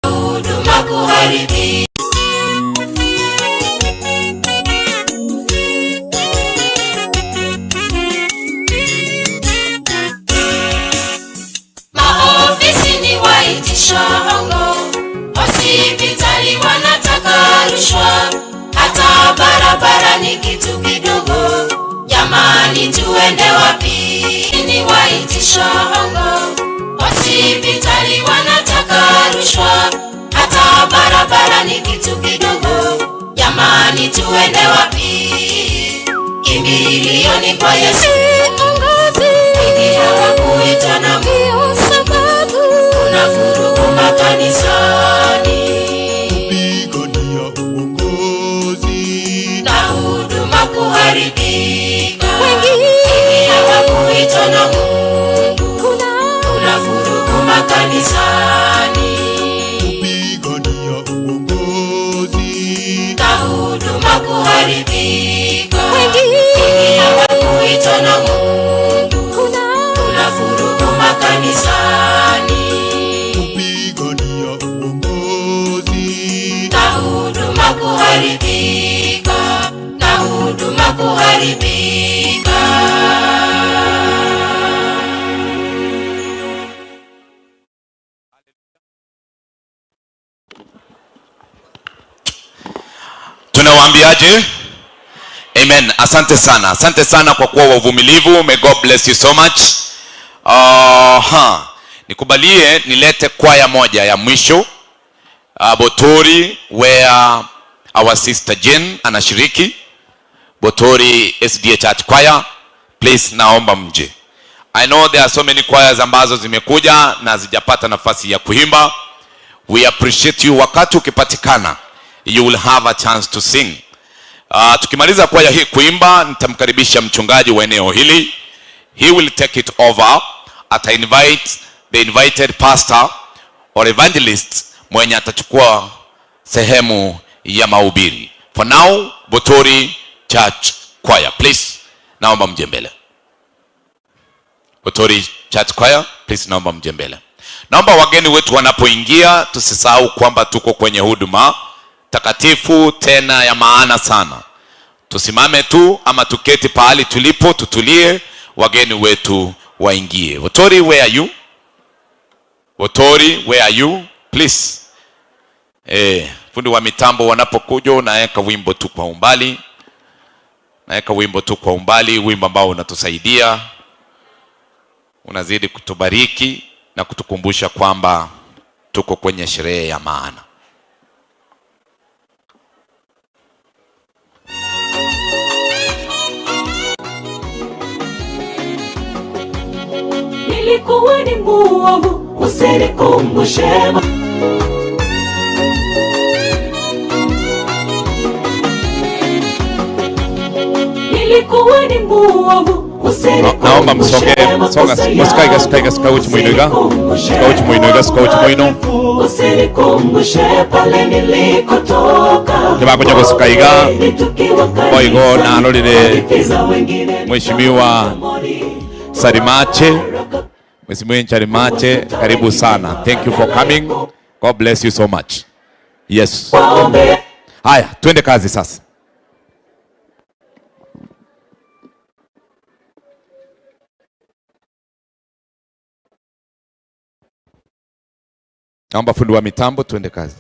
Huduma kuharibika. Maofisini waitisha hongo, hospitali wanataka rushwa, hata barabara ni kitu kidogo. Jamani, tuende wapi? Ni waitisha hongo, hospitali wanataka rushwa, hata barabara ni kitu kidogo. Jamani, tuende wapi? Kimbilioni kwa Yesu. Wengi hawakuitwa na Mungu, kuna vurugu makanisani Kupigania uongozi na huduma kuharibika. Wengi hawakuitwa na Mungu, kuna vurugu makanisani Kupigania uongozi na huduma kuharibika. Wengi hawakuitwa na Mungu, kuna vurugu makanisani Kupigania uongozi na huduma kuharibika, na huduma kuharibika. Tunawaambiaje? Amen. Asante sana, asante sana kwa kuwa wavumilivu. May God bless you so much. Aha. Nikubalie nilete kwaya moja ya mwisho Botori where our sister Jane anashiriki. Botori SDA Church Choir, please naomba mje. I know there are so many choirs ambazo zimekuja na zijapata nafasi ya kuimba. We appreciate you. Wakati ukipatikana, you will have a chance to sing. Tukimaliza kwaya hii kuimba, nitamkaribisha mchungaji wa eneo hili. He will take it over. Ata invite the invited pastor or evangelist mwenye atachukua sehemu ya mahubiri. For now, Botori Church Choir, please, naomba mje mbele. Botori Church Choir, please, naomba mje mbele. Naomba wageni wetu wanapoingia, tusisahau kwamba tuko kwenye huduma takatifu tena ya maana sana. Tusimame tu ama tuketi pahali tulipo, tutulie, wageni wetu waingie. Botori, where are you? Botori, where are you? Please. Fundi wa mitambo wanapokuja unaweka wimbo tu kwa umbali. Naweka wimbo tu kwa umbali, wimbo ambao unatusaidia. Unazidi kutubariki na kutukumbusha kwamba tuko kwenye sherehe ya maana. Nilikuwa ni muovu, usinikumbushe Nilikuwa ni muovu, Naomba msonge, songa, mosika iga, sika iga, sika uchi mwino iga. Sika uchi mwino iga, sika uchi mwino. Usinikumbushe pale nilikotoka. Tebakonya gosuka iga. Boigo narorire Mheshimiwa Sarimache. Mheshimiwa Charimache, karibu sana. Thank you for coming. God bless you so much. Yes. Haya, twende kazi sasa. Naomba fundi wa mitambo tuende kazi.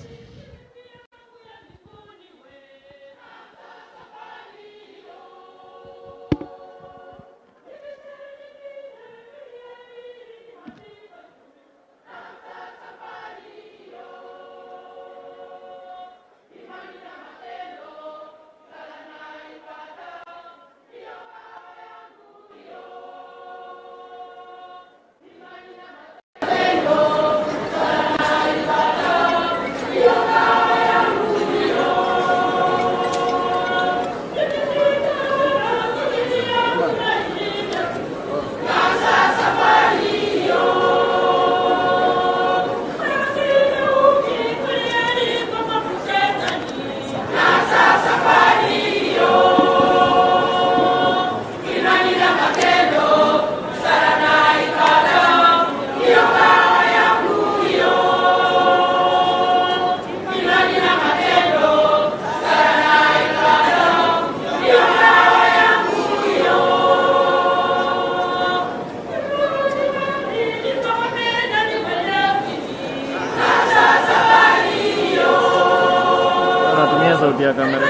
Anatumia sauti ya kamera.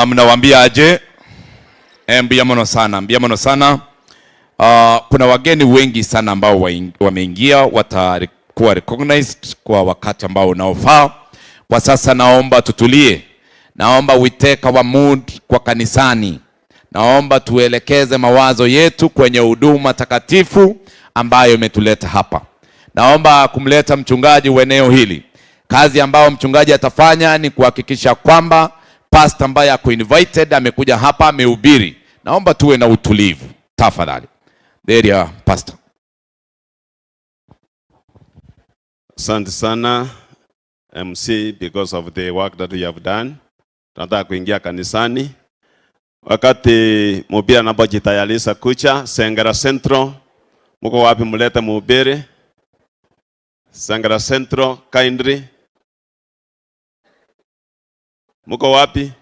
Mnawaambia aje? Mbia mono sana, mbia mono sana. Kuna wageni wengi sana ambao wameingia, watakuwa recognized kwa wakati ambao unaofaa. Kwa sasa naomba tutulie. Naomba we take our mood kwa kanisani. Naomba tuelekeze mawazo yetu kwenye huduma takatifu ambayo imetuleta hapa. Naomba kumleta mchungaji wa eneo hili. Kazi ambayo mchungaji atafanya ni kuhakikisha kwamba pastor ambaye ako invited amekuja hapa amehubiri. Naomba tuwe na utulivu tafadhali. There you are, pastor. Asante sana MC because of the work that you have done. Tunataka kuingia kanisani. Wakati mhubiri anapojitayarisha kucha, Sengera Central, mko wapi? Mlete mhubiri. Sengera Central, kindly. Mko wapi?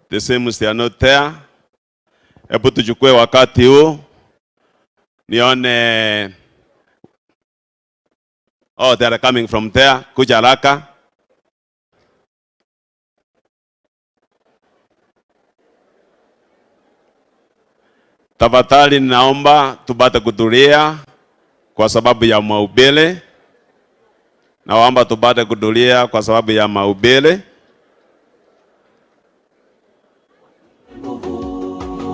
The same they are not there. Hebu tuchukue wakati huu nione. Oh, they are coming from there. Kuja haraka. Tafadhali naomba tupate kutulia kwa sababu ya mahubiri. Naomba tupate kutulia kwa sababu ya mahubiri.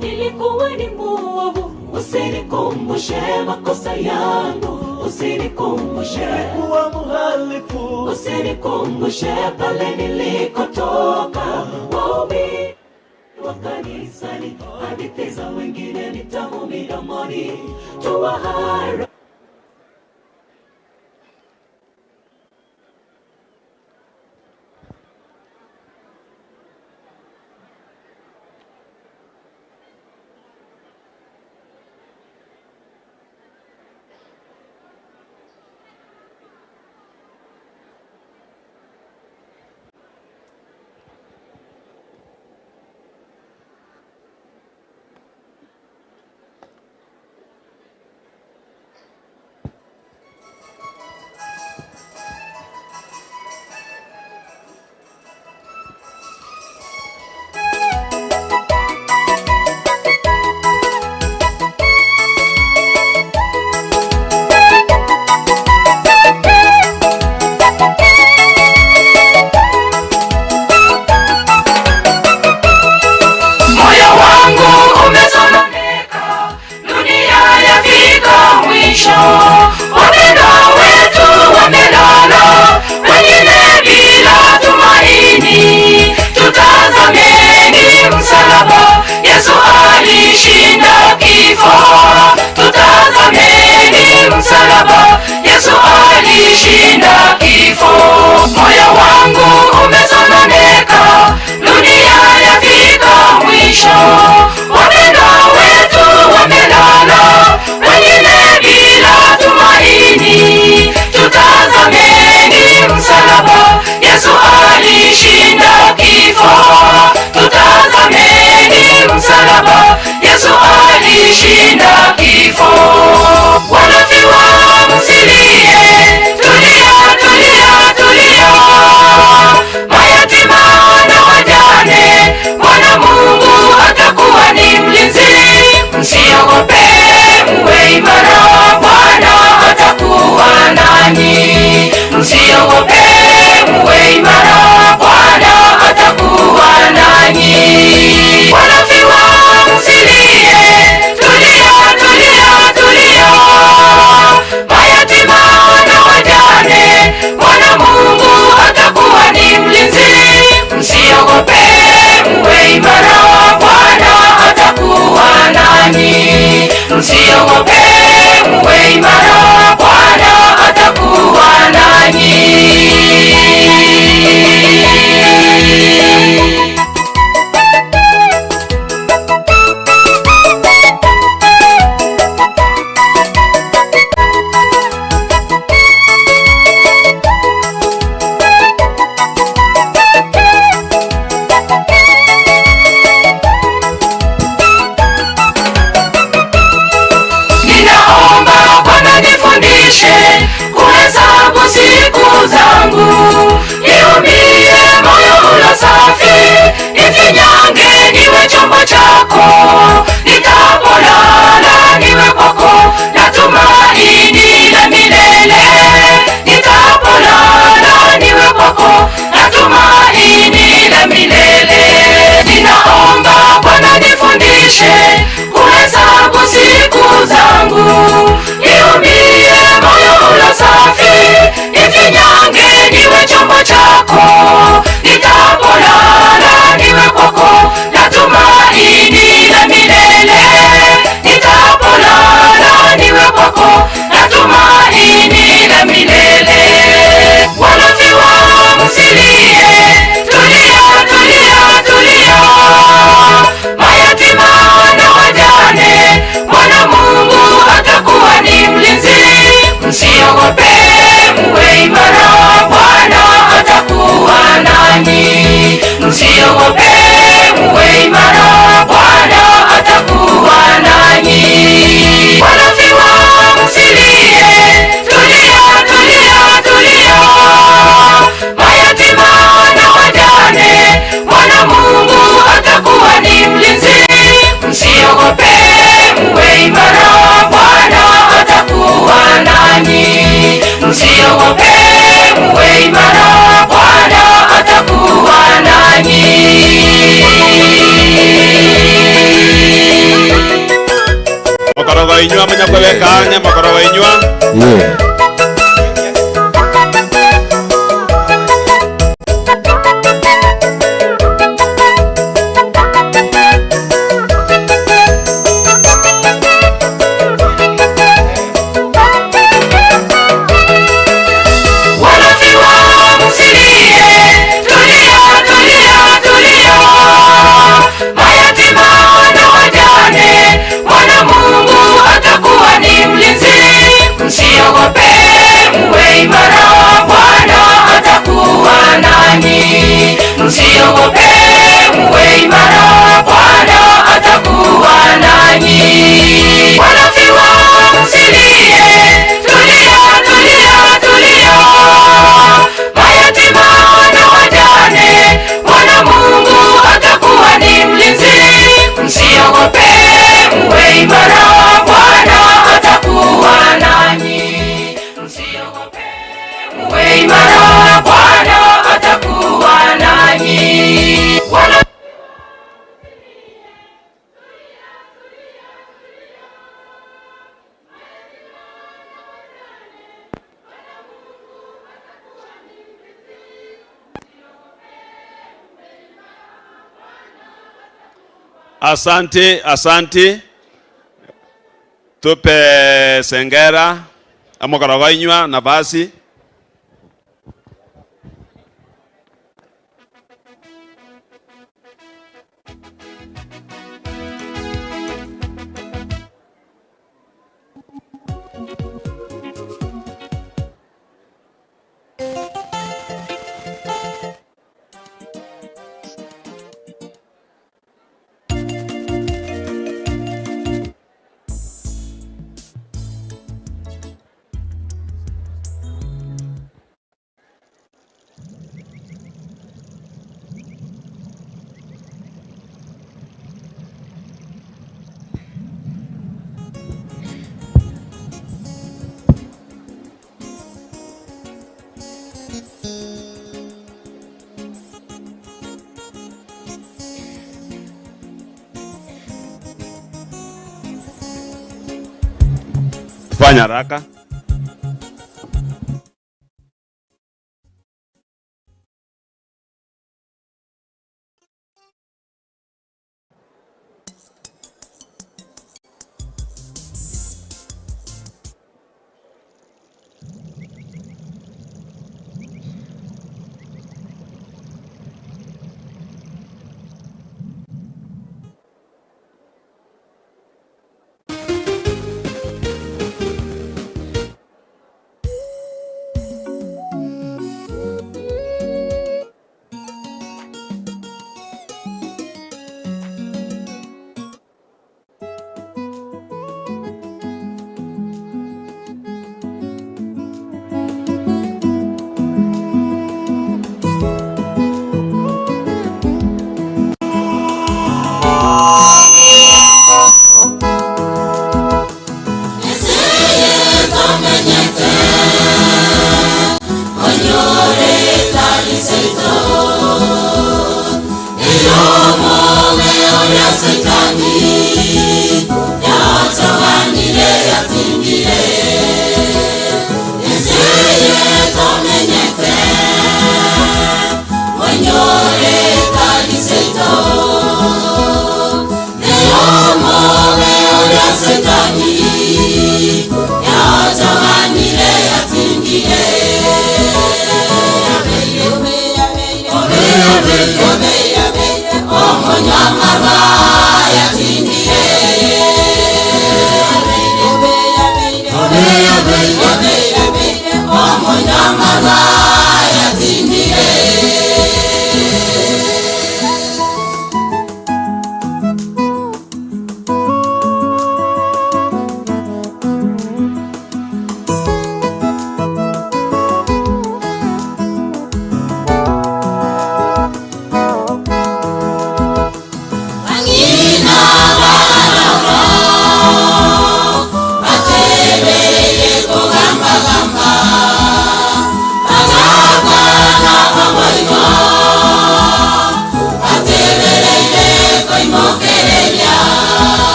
Nilikuwa ni muovu, usinikumbushe makosa yangu, usinikumbushe kuwa mhalifu, usinikumbushe pale nilikotoka. Waumini wa kanisani, hadithi za wengine ni tamu midomoni, tuwahara Moyo wangu umesononeka, dunia yafika mwisho. Wapendwa wetu wamelala, wengine bila tumaini. Tutazameni msalaba, Yesu alishinda kifo. Tutazameni msalaba, Yesu alishinda kifo. Moyo wangu umesononeka, dunia yafika mwisho. Wapendwa wetu wamelala, wengine bila tumaini. Tutazameni msalaba, Yesu alishinda kifo. Tutazameni msalaba, Yesu alishinda kifo. Wanafiwa msilie, tulia, tulia, tulia. Mayatima na wajane, Bwana Mungu atakuwa ni mlinzi. Msiogope, muwe imara, Bwana atakuwa nanyi. Msiogope, muwe imara, Bwana atakuwa nanyi. Wanafiwa msilie, tulia, tulia, tulia. Mayatima na wajane, Bwana Mungu atakuwa ni mlinzi. Msiogope, muwe imara, Bwana atakuwa nanyi. Msiogope, muwe imara, Bwana atakuwa nanyi. Ninaomba Bwana nifundishe kuhesabu siku zangu, niumbie moyo ulo safi, nifinyange niwe chombo chako, nitapolala niwe kwako, na tumaini la milele. Nitapolala niwe kwako, na tumaini la milele. Ninaomba Bwana nifundishe kuhesabu siku zangu, niumbie moyo ulo safi, nifinyange niwe chombo chako, nitapolala niwe kwako, na tumaini la milele. Mokorogo inywa munyakwebeka ang'e mokorogo inywa. Yeah. Wanafiwa msilie, tulia, tulia, tulia. Mayatima na wajane, Bwana Mungu atakuwa ni mlinzi. Msiogope, muwe imara, Bwana atakuwa nanyi. Msiogope, muwe imara, Bwana atakuwa nanyi. Wanafiwa msilie, tulia, tulia, tulia. Mayatima na wajane, Bwana Mungu atakuwa ni mlinzi. Msiogope, muwe imara, Bwana atakuwa nanyi. Msiogope, muwe imara, Bwana atakuwa nanyi. Bwana Asante, asante. Tupe Sengera amokorogo inywa nafasi. Tufanye haraka.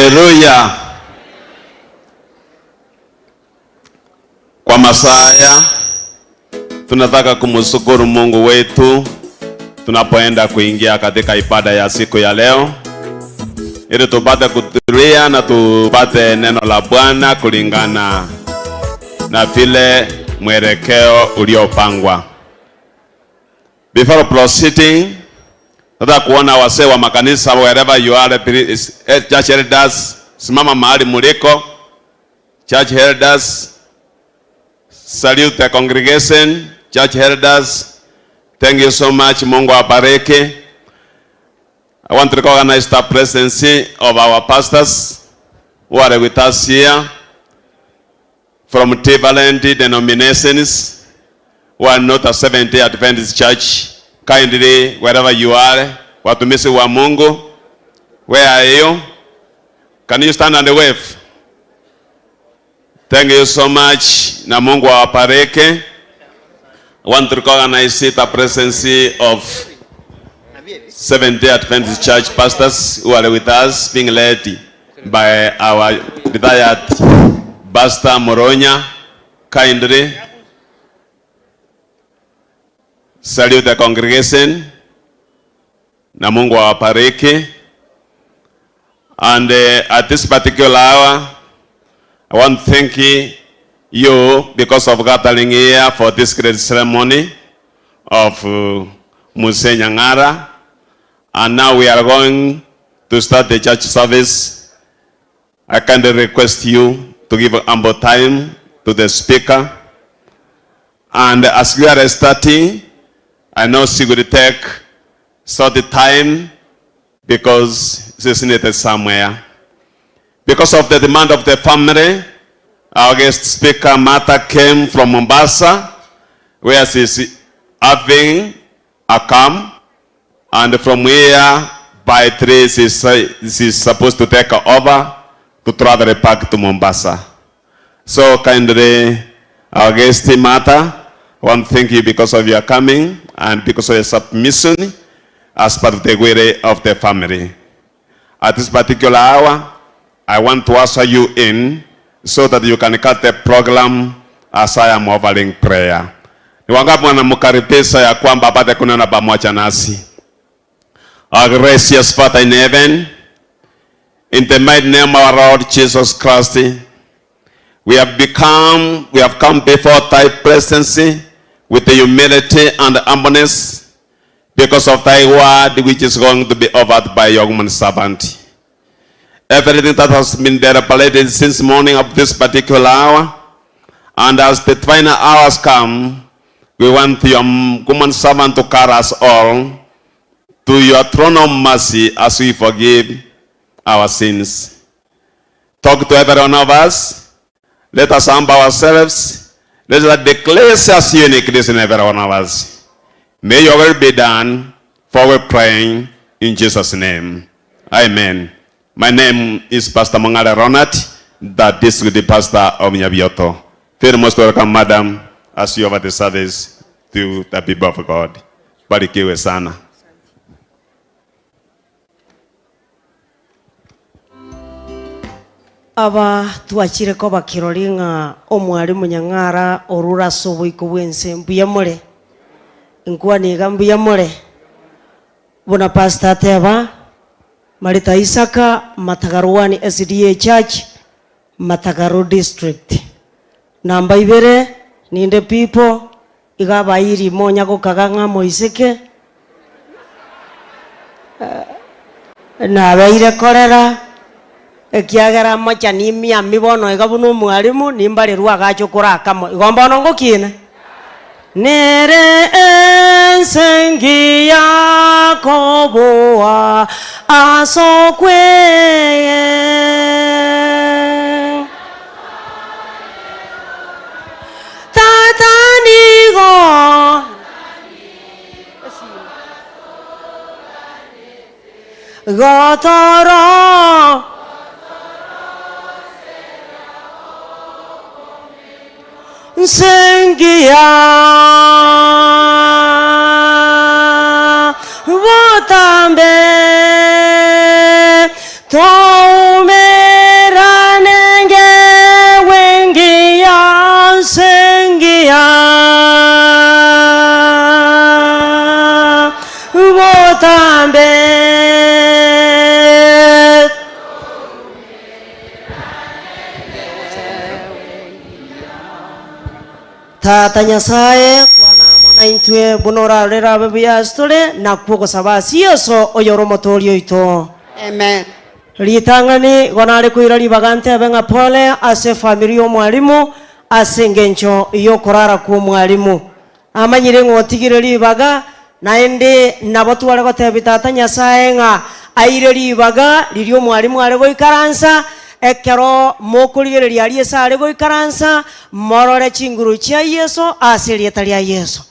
Haleluya! Kwa masaa haya tunataka kumshukuru Mungu wetu tunapoenda kuingia katika ibada ya siku ya leo, ili tupate kutulia na tupate neno la Bwana kulingana na vile mwelekeo uliopangwa. Before proceeding, nataka kuona wazee wa makanisa wherever you are, please, church elders, simama mahali muliko. Church elders, salute the congregation. Church elders, thank you so much. Mungu awabariki. I want to recognize the presence of our pastors who are with us here from different denominations who are not a Seventh-day Adventist Church. Kindly, wherever you are, watumishi wa Mungu, where are you? Can you stand and wave? Thank you so much. Na Mungu awabariki. I want to recognize the presence of Seventh-day Adventist Church pastors who are with us, being led by our retired Pastor Moronya. Kindly salute the congregation. Na Mungu awabariki. And at this particular hour, I want to thank you because of gathering here for this great ceremony of Mzee Nyang'ara. And now we are going to start the church service. I kindly request you to give ample time to the speaker. And as we are starting, I know she will take short time because she's needed somewhere. Because of the demand of the family, our guest speaker Martha came from Mombasa, where she's having a camp. And from here, by 3, she's supposed to take over to travel back to Mombasa. So kindly, our guest Martha, I want to thank you because of your coming and because of your submission as part of the way of the family. At this particular hour, I want to usher you in so that you can cut the program as I am offering prayer. Ni wangapi wanamkaribisha ya kwamba apate kunena pamoja nasi? Our gracious Father in heaven, in the mighty name of our Lord Jesus Christ, we have come before thy presence with the humility and humbleness because of thy word which is going to be offered by your woman servant. Everything that has been deliberated since morning of this particular hour, and as the final hours come, we want your woman servant to carry us all to your throne of mercy as we forgive our sins. Talk to every one of us. Let us humble ourselves. Let us declare us uniqueness in every one of us. May your will be done, for we praying in Jesus' name. Amen. My name is Pastor Mongale Ronald, the district pastor of Nyabioto. Feel most welcome, madam, as you offer the service to the people of God. Barikiwe sana. Aba twachire koba kirori ng'a omwalimu Nyang'ara orure ase oboiko bw'ense mbuya more, nkwane iga mbuya more, buna pastor ateba, Marita Isaka, Matagarwani SDA Church, Matagaru District. Namba ibere, ninde people, iga abairi monya gokaga ng'a moiseke, nabeire korera, ekiagera mocha nimiami bono iga buna omwalimu, nimbarerwa agacha okorakamo. Igo mbono ngokina. Nere ensengi yakoboa asokweye. Tatanigo. Gotoro. Sengia Votambe Tome. botambe. Tata Nyasae, kwana amo naintwe buna orarorere abe buya ase tore, nakwo ogosaba ase Yeso oyore Omotoori oito. Amen. Ritang'ani igo nare koira ribaga ntebe ng'a pole ase efamiri y'omwalimu ase engencho y'okorara kw'omwalimu. Amanyire ng'a otigire ribaga, naende nabo tware gotebia Tata Nyasae ng'a aire ribaga riria omwalimu are goikaransa, ekero mokorigereria aria ase are goikaransa, morore chinguru chia Yeso ase erieta ria Yeso.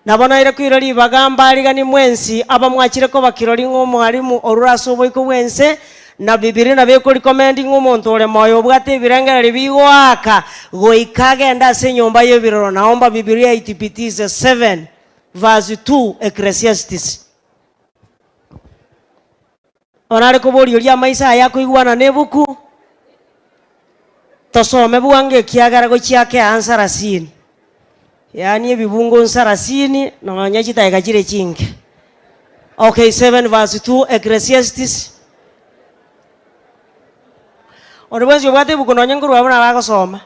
Nabo naire koira ribaga mbarigani mwensi abamwachire koba kirori ng'a omwalimu orure ase oboiko bw'ense, na Bibilia nabo ekoricommend ng'a omonto ore moyo obwate ebirengererio bigoaka goika agende ase enyomba y'ebiroro. Naomba Bibilia itibitize 7 verse 2 Ecclesiastes. Orare koboria oria amaiso aye akoigwana nebuku, tosome bwango ekiagera gochia ake aa nsarasini, yaani ebibungo nsarasini nonya chidakika chire chinke. Okay, 7 verse 2 Ecclesiastes. Onde bwensi obwate ebuku nonya nkorwa abwo nabo agosoma.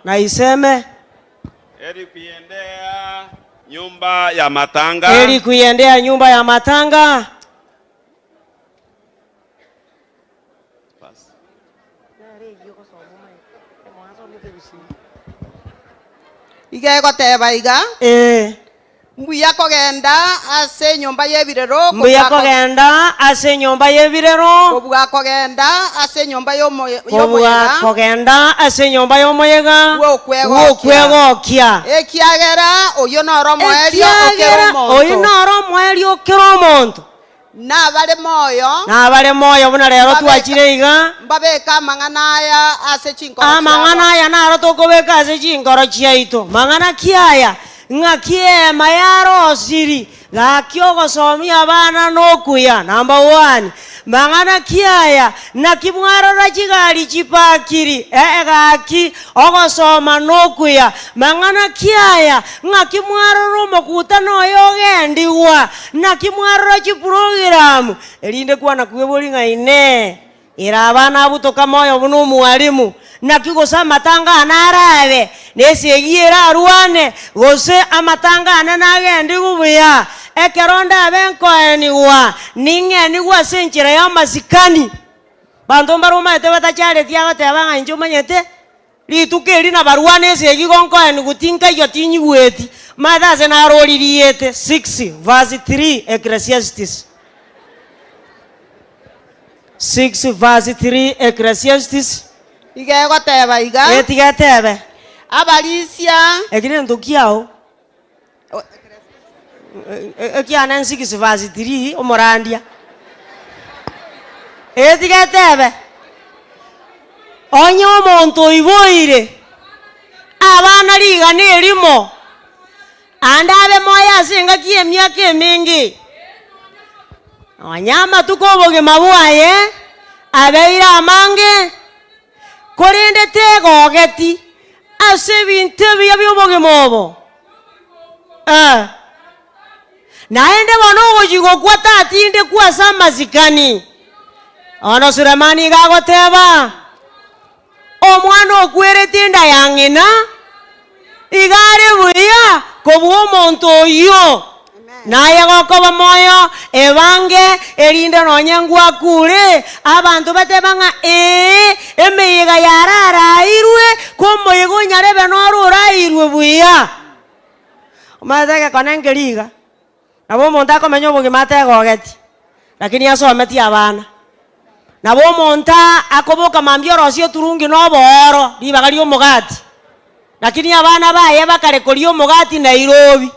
Na iseme. Heri kuiendea nyumba ya matanga. Heri kuiendea nyumba ya matanga. Iga egoteba iga, Ee. Mbuya kogenda ase enyomba y'ebirero, Mbuya kobua ko- kogenda ase enyomba y'ebirero, kobua kogenda ase enyomba y'omo- kobua y'omoyega kogenda ase enyomba y'omoyega bw'okwegokia. bw'okwegokia. Ekiagera oyio noro omoerio o kera Ekiagera oyio omonto. noro omoerio o kera omonto. Nabare moyo. Nabare moyo buna rero Mbabeka- twachire iga. Mbabeke amang'ana aya ase chinkoro chiabo. Amang'ana aya naro tokobeka ase chinkoro chiaito. Mang'ana ki aya? Ng'aki eema yarosiri, gaki ogosomia abana nokuya. Number one. Mang'ana ki aya? Naki mwarora chigari chipakiri, ee gaki ogosoma nokuya. Mang'ana ki aya? Ng'aki mwarora omokutano oyo ogendigwa, Naki mwarora chiprogiramu, erinde kwana kwebori ng'a Inee! Ere abana abutoka moyo buna omwalimu? Naki gose amatanga ane arabe, na esegi erarwane, gose amatanga ane nagendigwe buya? Ekero ndabe nkoenigwa, ning'enigwe ase enchera y'amasikani. Banto mbare omanyete batachareti agoteba ng'a inche omanyete, Rituko eri nabarwane esegi igo nkoenigwa tinkaiyo tinyigweti, maete ase naroririete, 6 verse 3 Ecclesiastes. 6 verse 3 Ecclesiastes. Iga egoteba iga. Ee, tiga etebe. Abarisia. Eki nento kiao. Ekiane 6 verse 3 omorandia. Ee, tiga etebe. Onye omonto oiboire abana rigana erimo, ande abe moyo ase engaki y'emiaka emenge, onye amatuko 'obogima bwaye abeire amange, korende tegogeti ase ebinto ebiya bi'obogima obo, eh. Naende bono ogochia gokwa tatindekwa ase amasikani. Bono Sulemani iga agoteba, Omwana okwerete enda ya ng'ina iga are buya kobua omonto oyio. Naye gokoba moyo, ebange, erinde nonye ngwakure, abanto bateba ng'a ee, emeyega yararairwe, ko omoyega onyarebe noro orairwe buya. Omanyete egekone nkeri iga, nabo omonto akomenya obogima ategogeti, lakini asometie abana. Nabo omonto akoboka mambia orosie oturungi na obooro ribaga ria omogati, lakini abana baye bakare koria omogati Nairobi.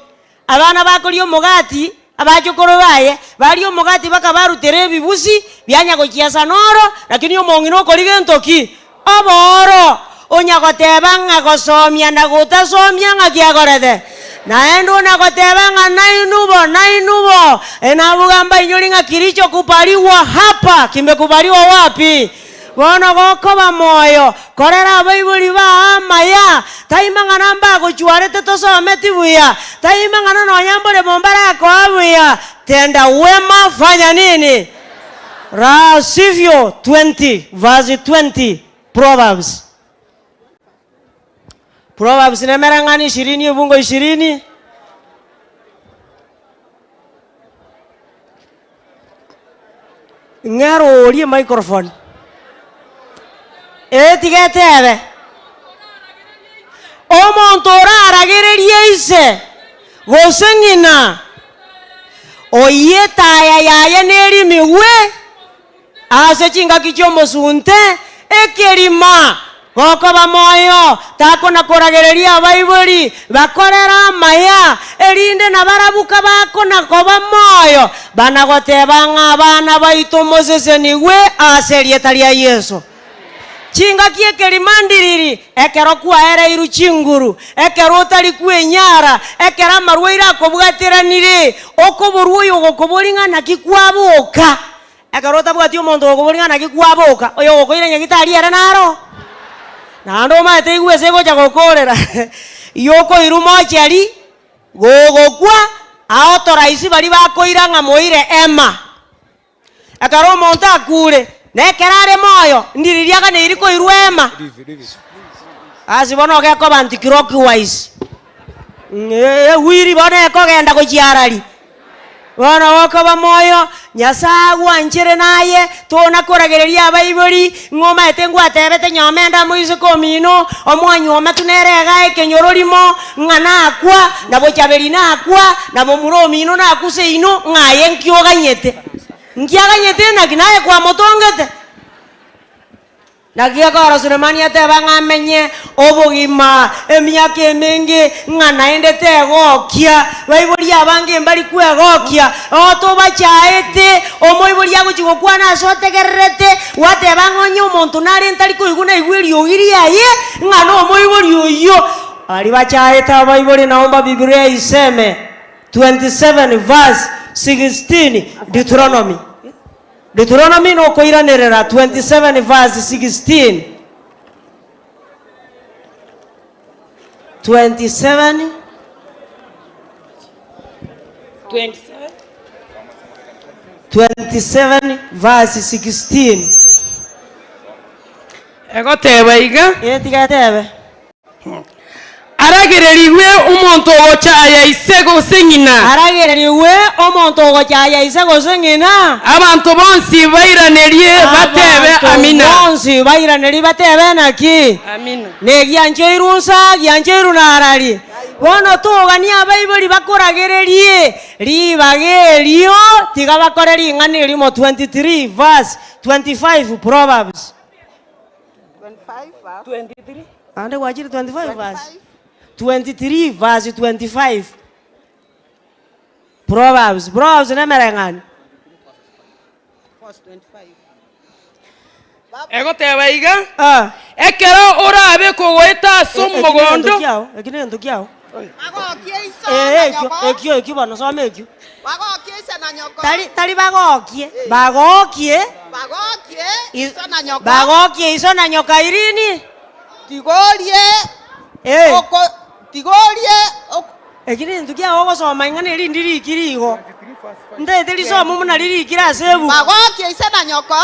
Abana bakoria omogati, abachokoro baye, baria omogati bakabarutera ebibusi, bianya gochiesa noro, lakini omong'ina okoria gento ki? Obooro, onya goteba ng'a gosomia na gotasomia ng'aki akorete? Naende onya goteba ng'a nainwe bo, nainwe bo, enabuga mbainyori ng'a kilichokubaliwa hapa kimekubaliwa wapi? Bono gokoba moyo, korera abaibori bao amaya, tai mang'ana mbagochwarete tosometi buya, tai mang'ana nonya mboremo mbarakoa buya, tenda wema fanya nini? La sivyo 20 verse 20 Proverbs. Proverbs nemereng'ani ishirini ebungo ishirini. Ng'ero orie microphone. Ee tiga etebe. Omonto oraragererie ise gose ng'ina, oyio etaya yaye nerimigwe Ase chingaki chi'omosunte, ekerima, gokoba moyo, takona-koragereria abaibori, bakorere amaya, erinde nabarabwo kabakona-koba moyo, bana-goteba ng'a abana baito mosesenigwe ase erieta ria Yeso. Chingaki ekerima ndiriri, ekero kwaereirwe chinguru, ekero otari kwenyara, ekero amarwaire akobwateranire, okoborwa oyo ogokoboria ng'a naki kwaboka. Ekero otabwati omonto ogokoboria ng'a naki kwaboka, oyo ogokoira nyagitari ere naro. Naende omanyete igwe ase egocha gokoorera, yokoirwa mochari, gogokwa, aotoraisi baria bakoira ng'a moire ema. Ekero omonto akure, na ekero are moyo, ndiriria aganeiri koirwa ema. Ase bono ogekoba anti-clockwise. Ewiri bono ekogenda gochia arari. Bono gokoba moyo, Nyasae agwanchere naye, tona koragereria abaibori, ng'a omaete ngwatebete nyoma ende amoiseke omino, omwanywometu nere iga ekenyoro rimo, ng'a nakwa, na bochaberi nakwa, na momura omino nakwa seino, ng'a aye nki oganyete? Nki aganyete naki naye kwamotongete? Naki gekogera Sulemani ateba ng'a amenye obogima emiaka emenge, ng'a naende tegokia. Baibori abange mbari kwegokia, oo tobachaete, omoibori agochia gokwana ase otegererete, gwateba ng'a onye omonto nare ntari koigwa naigwe eriogi riaye, ng'a nomoibori oyio. Baria bachaete abaibori naomba Bibilia iseme 27 verse 16 Deuteronomy. Deuteronomy nokoiranerera 27 verse 16. 27 27 verse 16. Egoteba iga. Ee, tiga etebe. Aragererigwe omonto ogochaaya ise gose ng'ina. Aragererigwe omonto ogochaaya ise gose ng'ina. Abanto bonsi bairanerie batebe, Amina. Abanto bonsi bairanerie batebe naki? Amina. Negiancheirwe nsa, giancheirwe narari. Bono toganie abaibori bakoragererie ribaga erio, tiga bakore ring'ana erimo 23 verse 25 Proverbs. Ande gwachire 25 verse 23 verse 25 Proverbs Proverbs nemereng'anio. Egoteba iga, Ekero orabe kogoeta ase omogondo. Eki negento kiao. Ee, ekio, ekio, ekio bono soma ekio. Bagokie ise na nyoko. Tari, tari bagokie, bagokie. Bagokie iso na nyoko. Bagokie iso na nyoko Irene. Tigorie Eh. oko tigorie ok. Eki nento kiao ogosoma ing'ana eri ndirikire igo. Ntaete risomo buna ririkire ase ebuku. Bagokie ise na nyoko.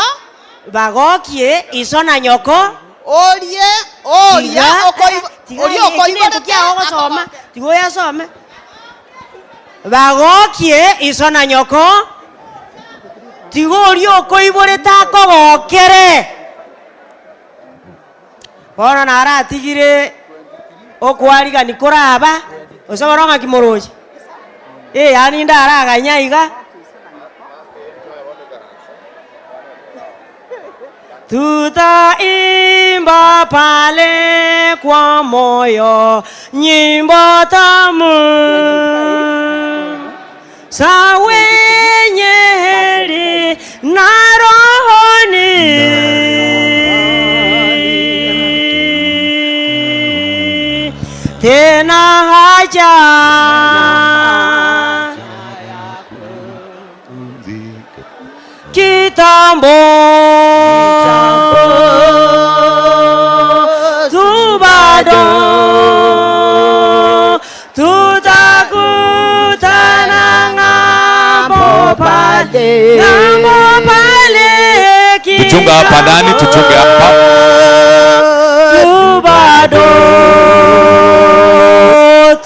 Bagokie iso na nyoko. Orie oria Tiga, okoibo tiga oria eki nento okoiborete kiao ogosoma, akogoke. tiga oyasome. Bagokie iso na nyoko, tiga oria okoiborete akogokere. Bono naratigire okwarigani koraba, gose bono ng'aki moroche? Eh, yaani ndaraganye iga. Tutaimba pale kwa moyo nyimbo tamu za wenye heri na rohoni tena haja Kitambo. Bado tutakutana ng'ambo pale, ng'ambo pale Tuchunga hapa ndani, tuchunge hapa. tu bado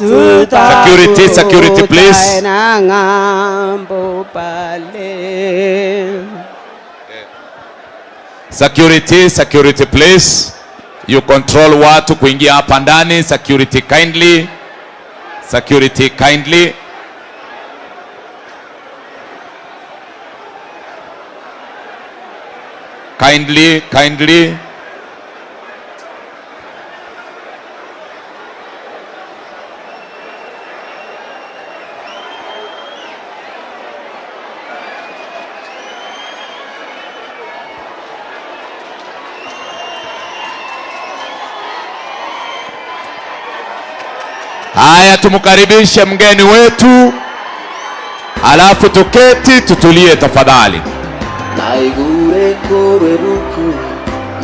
Security, security, please. tutakutana ng'ambo pale. Security, security please. You control watu kuingia hapa ndani. Security kindly. Security kindly. Kindly, kindly. Haya, tumkaribishe mgeni wetu, alafu tuketi tutulie tafadhali.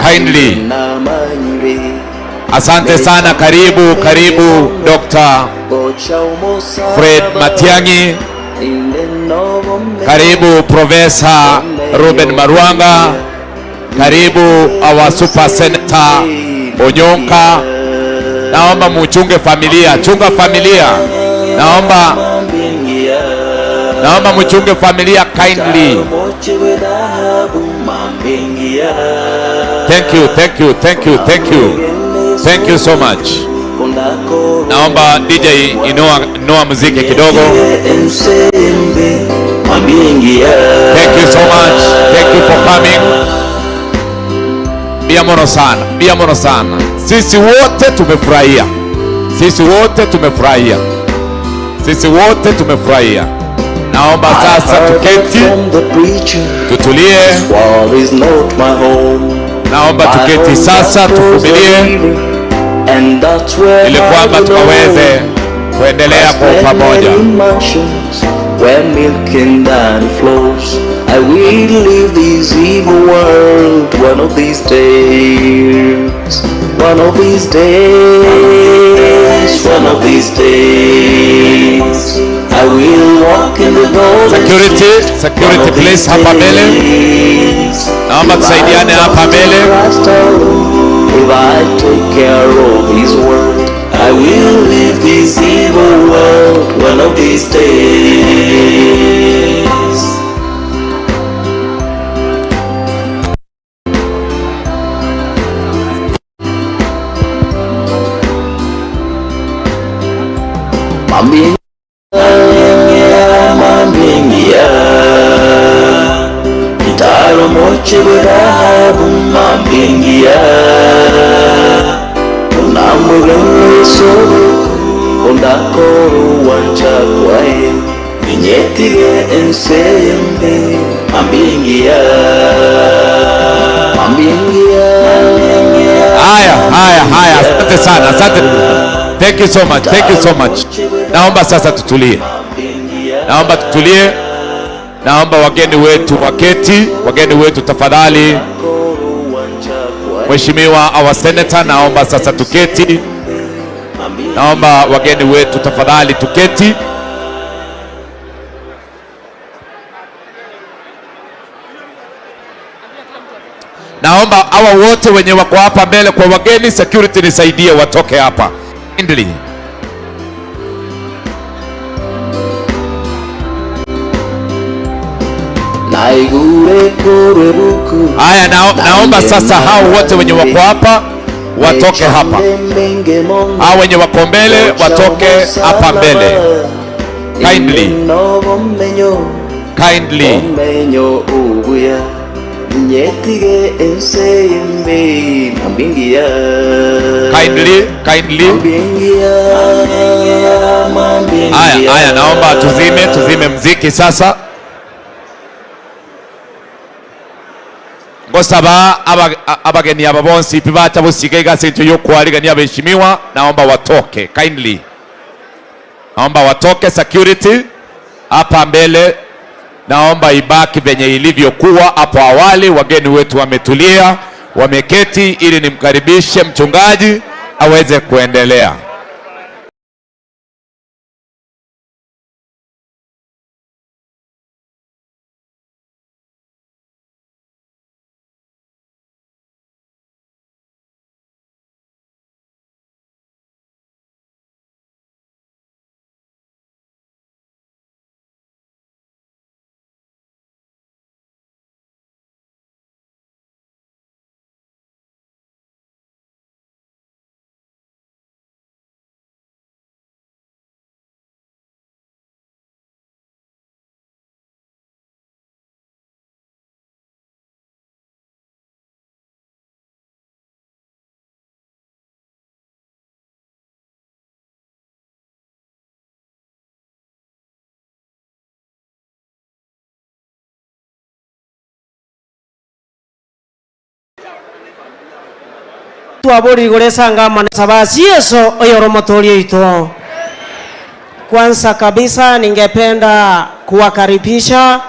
Kindly. Asante sana, karibu karibu Dr. Fred Matiang'i, karibu Profesa Ruben Marwanga, karibu our super senator Onyonka. Naomba muchunge familia, chunga familia. Naomba naomba muchunge familia kindly. Thank you, thank you, thank you, thank you. Thank you so much. Naomba DJ inua, inua muziki kidogo. Thank you so much. Thank you for coming. Bia mono sana, bia mono sana. Sisi wote tumefurahia, sisi wote tumefurahia, sisi wote tumefurahia. Naomba sasa tuketi, tutulie. Naomba tuketi sasa, tuvumilie ili kwamba tukaweze kuendelea kwa pamoja. Where milk and honey flows, I will leave this evil world one of these days. One of these days, one of these days, I will walk in the golden Security, street. security One of please, these hapa mbele. days. Naomba If I tusaidiane hapa follow mbele. Christ alone, If I take care of His word, I will leave this evil world one of these days. Mami, mami, Mitaro moche dhahabu mambingia unamweso ondakoro wancha kwae ninyetige ensembe mambingia mambingia Haya, haya, haya, asante sana, asante. Thank you so much, thank you so much. Naomba sasa tutulie, naomba tutulie. Naomba wageni wetu waketi, wageni wetu tafadhali. Mheshimiwa our senator, naomba sasa tuketi. Naomba wageni wetu tafadhali tuketi. Naomba hawa wote wenye wako hapa mbele kwa wageni, security nisaidie watoke hapa kindly. Haya, nao, naomba sasa hao wote wenye wako hapa watoke hapa, hao wenye wako mbele watoke hapa mbele kindly, kindly. Omenyo ubuya nyetige ensembe mambingia Kindly, kindly. Mambingia mambingia Haya, haya, naomba tuzime tuzime mziki sasa. Ngosaba abageni aba bonsi pi bacha bosika igasi ncho yokwarigania abaheshimiwa, naomba watoke kindly, naomba watoke. Security hapa mbele, naomba ibaki venye ilivyokuwa hapo awali. Wageni wetu wametulia, wameketi, ili nimkaribishe mchungaji Aweze kuendelea. Twaborire igoro esanga amo na Sabasi Yeso oyore omotoori oito. Kwanza kabisa ningependa kuwakaribisha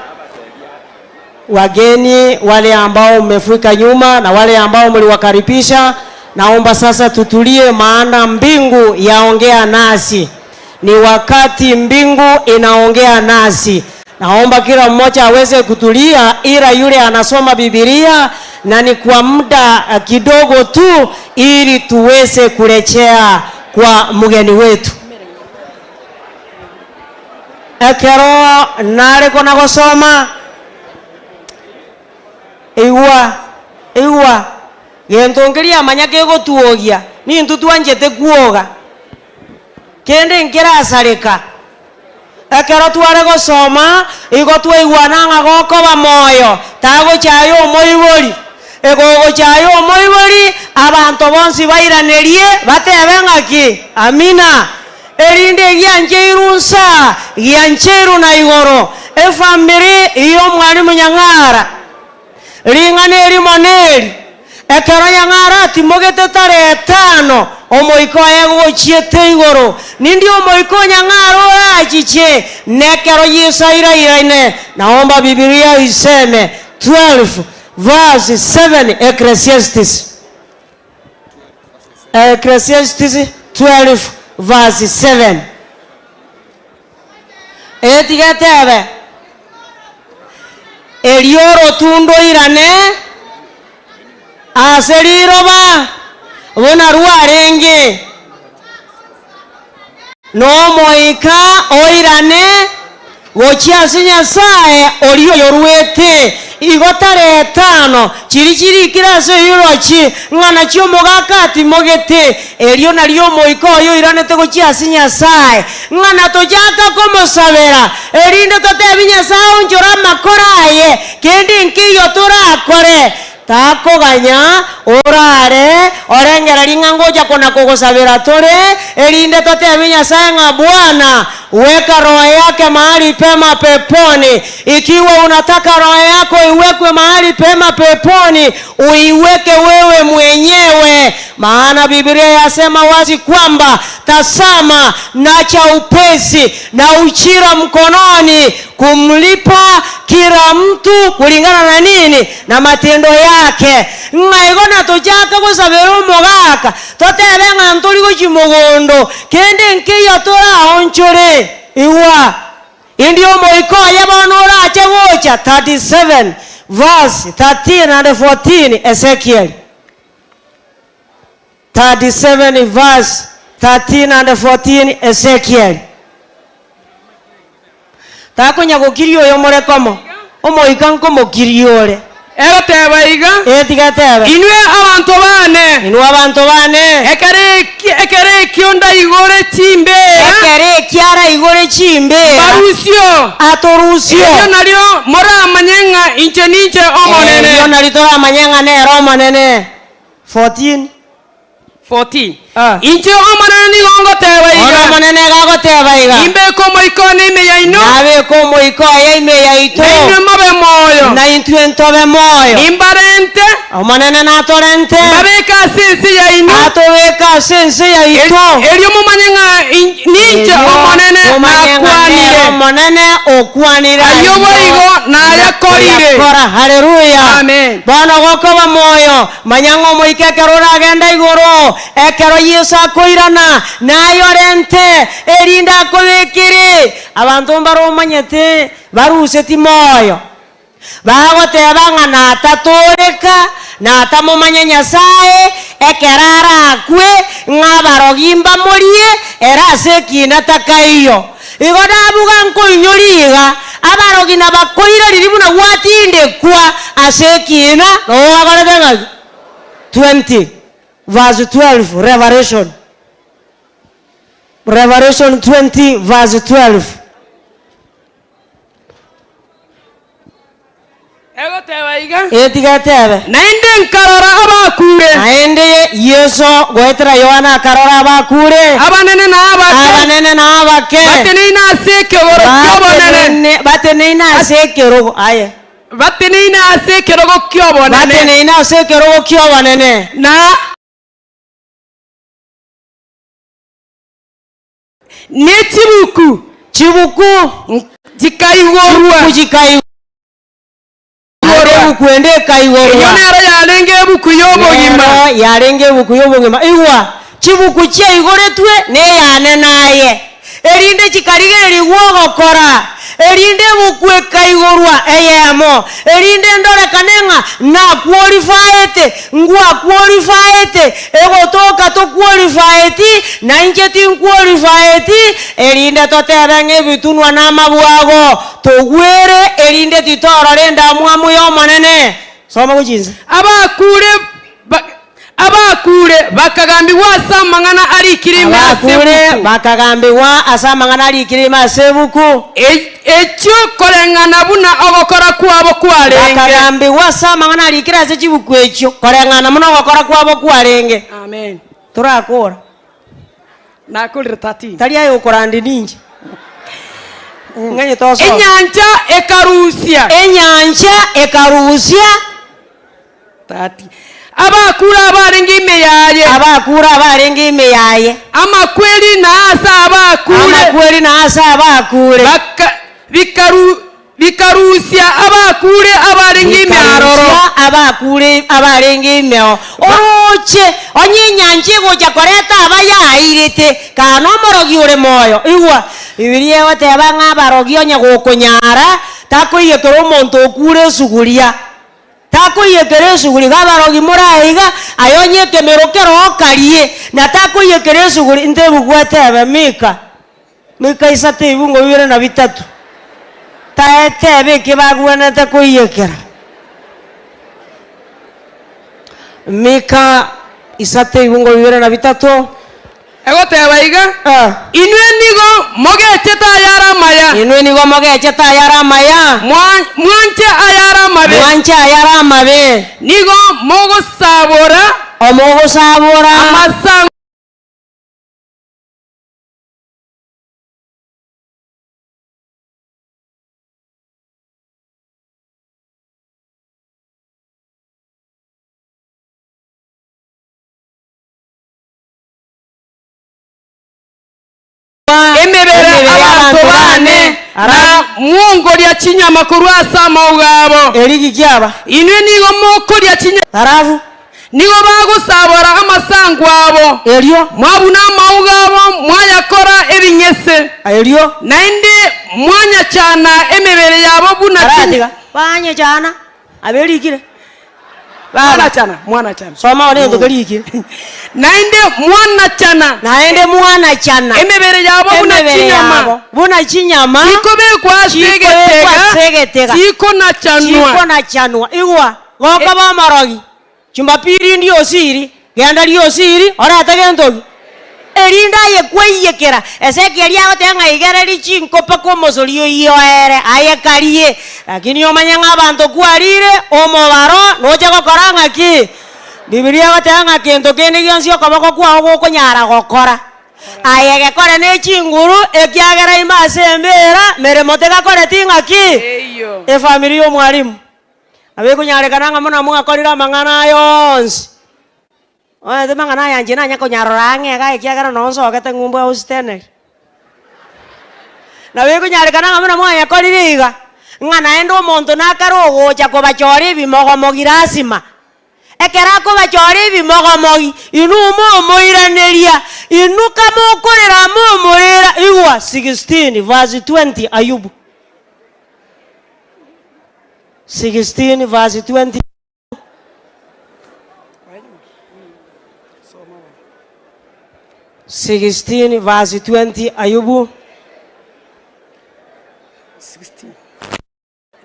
wageni wale ambao mmefika nyuma na wale ambao mliwakaribisha. Naomba sasa tutulie, maana mbingu yaongea nasi. Ni wakati mbingu inaongea nasi. Naomba kila mmoja aweze kutulia, ila yule anasoma Biblia na ni kwa muda kidogo tu, ili tuweze kurejea kwa mgeni wetu. Ekero nare kona gosoma igwa igwa gento nkeria amanya kegotuogia nintwe twanchete kwoga kende nkerasareka ekero tware gosoma igo twaigwana ng'a gokoba moyo tagochaya omoibori egogochaya omoibori abanto bonsi bairanerie batebe ng'aki amina erinde giancheiru nsa giancheiru na igoro efamiri iyo mwalimu Nyang'ara ring'ana erimo neri ekero Nyang'ara atimogete tarehe tano omoiko oye gochiete igoro nindi omoiko Nyang'ara orachiche nekero Yesu airairaine naomba Biblia iseme 12 verse 7 Ecclesiastes Ecclesiastes 12 verse 7 etigetebe erio orotundo oirane ase riroba buna rwarenge nomoika oirane gochia ase Nyasaye oria oyorwete igo tarehe tano chiri chirikire ase oirochi ng'ana chia omogaka atimogete erio nario omoika oyo oiranete gochia ase Nyasaye ng'ana tochaka komosabera erinde totebi Nyasaye onchore amakoro aye kende nkeiyo torakore takoganya orare orengereri ng'a ngocha kona kogosabera tore erinde totebi Nyasaye ng'a Bwana weka roho yake mahali pema peponi. Ikiwa unataka roho yako iwekwe mahali pema peponi, uiweke wewe mwenyewe, maana Biblia yasema wazi kwamba tazama, nacha upesi na uchira mkononi kumlipa kila mtu kulingana na nini na matendo yake ng'a igo natochaka gosabera omogaka totebe ng'a ntori gochia mogondo kende nkeiyo toraonchore igwa indi omoika oye bono orache gocha 37 verse 13 and 14 Ezekiel 37 verse 13 and 14 Ezekiel Takonya gokiria oyo more komo, omoika nkomokiria ore. Egoteba iga. Ee, tiga etebe. Inwe abanto baane. Inwe abanto baane. Ekero eki, ekero ekio ndaigore chimbeera. Ekero ekio araigore chimbeera. Mbarusio. Atorusio. Erio nario moramanye ng'a inche ninche Omonene. Erio nario toramanye ng'a nere Omonene. 14. 14. Inche Omonene nigo ngoteba iga. Bono Omonene iga agoteba iga. Nimbeke omoika one ime yaino. Nabeke omoika oye ime yaito. Na inwe mobe moyo. Na intwe ntobe moyo. Nimbarente. Omonene natorente. Mbabeke ase ense yaino. Atobeke ase ense yaito. Erio momanye ng'a ninche Erio Omonene momanye ng'a nere nakwanire. Omonene okwanire Ayio ayio boigo nayakorire. Nakora. Haleluya. Amen. Bono gokoba moyo, manya ng'a omoika ekero oragende igoro, ekero Yeso akoirana, nayorente, erinde akobekere. Abanto mbare omanyete baruseti moyo. Bagoteba ng'a natatooreka, natamomanya Nyasae, ekero arakwe, ng'a abarogi mbamorie ere ase ekiina takaiyo. Igo nabuga nkoinyoria iga, abarogi nabakoira riria buna gwatindekwa ase ekiina, noo bakorete ng'aki? 20 verse 12, Revelation. Revelation 20 verse 12. Egoteba iga. Ee, tiga etebe. Naende nkarora abakure. Naende Yeso goetera Yohana akarora abakure. Abanene na abake. Abanene na abake. Bateneine ase ekerogo ki'obonene. Bateneine ase ekerogo. Aye. Bateneine ase ekerogo ki'obonene. Bateneine ase ekerogo ki'obonene. Na. Ne chibuku. Chibuku. Chikaigorwa. Chibuku chikaigorwa. Ebuku ende ekaigorwa. Eyio nero yarenge ebuku y'obogima. Nero yarenge ebuku y'obogima. Igwa, chibuku chiaigoretwe neyane naye, erinde chikarigererigwa ogokora, erinde ebuku ekaigorwa eyemo, erinde ndorekane ng'a nakworifaete, ngwakworifaete, egotoka tokworifaeti, na inche tinkworifaeti, erinde totebe ng'a ebitunwa namabwago, Togwere, erinde titorora endamwamu y'Omonene. Soma gochia inse. Abakure ba, abakure bakagambigwa ase amang'ana arikire ime ase Abakure ebuku. bakagambigwa ase amang'ana arikire ime ase ebuku. E, echio koreng'ana buna ogokora kwabo kwarenge. Bakagambigwa ase amang'ana arikire ase chibuku echio, koreng'ana buna ogokora kwabo kwarenge. Amen. Torakora. Nakorire 13. Tari aye okorandi ninche. Ng'anye tosome. Enyancha ekarusia. Enyancha ekarusia. 30. Abakure abarenge ime yaye. Abakure abarenge ime yaye. Amakweri na aase abakure. Amakweri na aase abakure. Baka, bikaru, Bikarusia abakure abarenge ime aroro. Bikarusia abakure abarenge imeo. Orooche, onye enyancha egocha koreta abayairete, kaa nomorogi ore moyo. Igwa, Bibilia egoteba ng'a abarogi onye gokonyara, takoiyekera omonto okure esuguria. Takoiyekera esuguri, iga abarogi more aiga, aye onye ekemero kero okarie, na takoiyekera esuguri, ntebuku etebe, Mika. Mika isato ebibungo bibere na bitato, taetebe eke bagwenerete koiyekera. Mika isato ebibungo bibere na bitato. Egoteba iga, Inwe nigo mogechete ayare amaya. Inwe nigo mogechete ayare amaya. Mwanche ayare amabe. Mwanche ayare amabe. Nigo mogosabora. Omogosabora. Amasango. Emebere abanto baane, na mwongoria chinyama korwa ase amauga abo. Inwe nigo mokoria chinyama. Nigo bagosabora amasanku abo. Erio. Mwabuna amauga abo, mwayakora ebing'ese. Erio. Naende mwanyachana emebere yabo buna Aratiga. chinyama. Banyechana, aberikire. Mwanachana, mwanachana. Soma one egento kerikire. Naende mwanachana. Naende mwanachana. Emebere yabo buna Emebere chinyama. yabo buna chinyama. Chikobekwa ase Chikobekwa ase egetega. egetega. Chikonachanwa. Chikonachanwa. Igwa, gokoba omorogi. Chumapili ndiosiri, genda riosiri, orete gento ki? Erinde aye kwaiyekera. Ezekieli agoteba ng'a igereria chinkopa kw'omosori oyio oere, aye karie. Lakini omanye ng'a abanto kwarire omobaro noche gokora ng'aki? Bibilia egoteba ng'a kento kende gionsi okoboko kwao gokonyara gokora, aye gekore ne chinguru, ekiagera ime ase embera meremo tegakoreti ng'aki? Efamiri y'omwalimu. Nabo ekonyarekana ng'a buna mwakorire amang'ana aya onsi, omanyete amang'ana aya inche nanya konyarora ang'e iga ekiagera noo nsogete ng'umbu austeneri. Nabo ekonyarekana ng'a buna mwanyakorire iga, ng'a naende omonto nakare ogocha kobachora ebimogomogi lasima. Ekero akobachora ebimogomogi, inwe momoiraneria, inwe kamokorera momorera. Igwa 16 verse 20 Ayubu. 16 verse 20. 16 verse 20 Ayubu.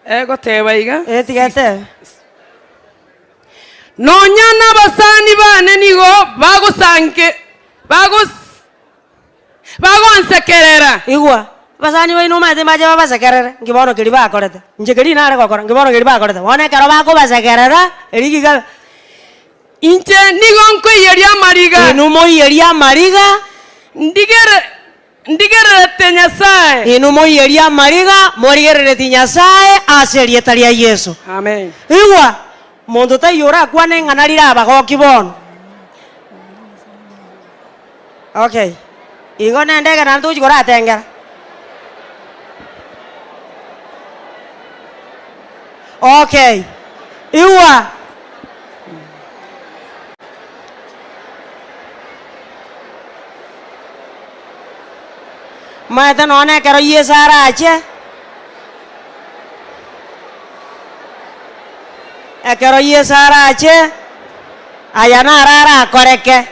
Egoteba iga. Tiga etebe. Nonya nabasani bane nigo bagosange bagos bagonsekerera. Igwa, abasani baino omanyete mbache babasekerere, nki bono keria bakorete? Inche keria nare gokora, nki bono keria bakorete? Bono ekero bakobasekerera, erio giga. Inche nigo nkoiyeria amariga. Inwe moiyerie amariga. Ndigere Ndigererete Nyasae. Inwe moiyerie amariga, morigereretie Nyasae ase erieta ria Yeso. Amen. Igwa, monto taiyo orakwane ing'ana rire abagoki bono. Okay, igo nendege naende togochia koratengera. Okay, igwa. Omanyete nonya na ekero Yeso arache, ekero Yeso arache, aya naro arakoreke.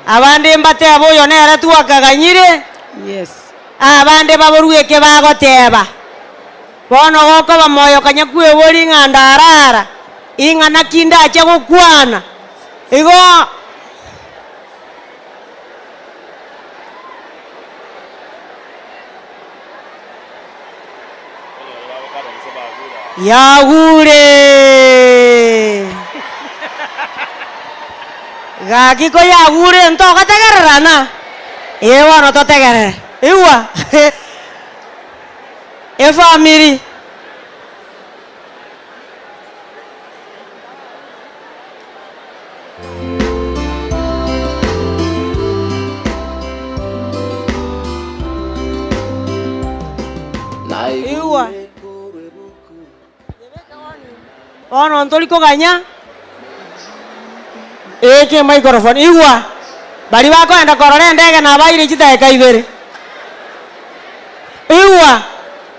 Abande mbatebe oyo nere twakaganyire, Yes. abande baborwe eke bagoteba. Bono gokoba moyo konya kweboria ng'a ndarara, ing'ana ki ndache gokwana? Igo. Yagure! Gaki koyagure ntogotegererana? Ee bono totegerere. Igwa! Efamiri. Igwa. Bono ntori koganya eke microphone. Igwa. Baria bakoenda korora endege nabaire chidakika ibere. Igwa.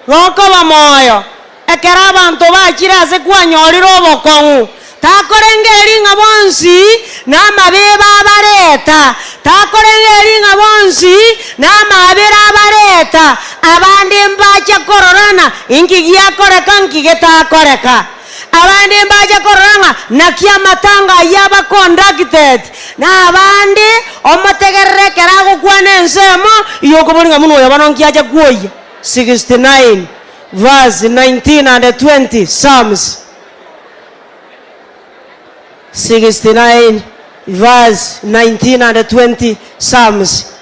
Gokoba moyo. Ekero abanto bachire ase kwanyorire obokong'u, takorengeri ng'a bonsi namabeebe abareta, takorengeri ng'a bonsi namaabera abareta, abande mbache kororana inki giakoreka nki getakoreka. Abande mbache korora ng'a naki amatanga ayio aba conducted, na abande omotegerere ekero agokwana ensemo, iyokoboria ng'a buna oyo bono nki acha kwoyia. 69. Verse 19 and 20, Psalms 69 verse 19 and 20, Psalms.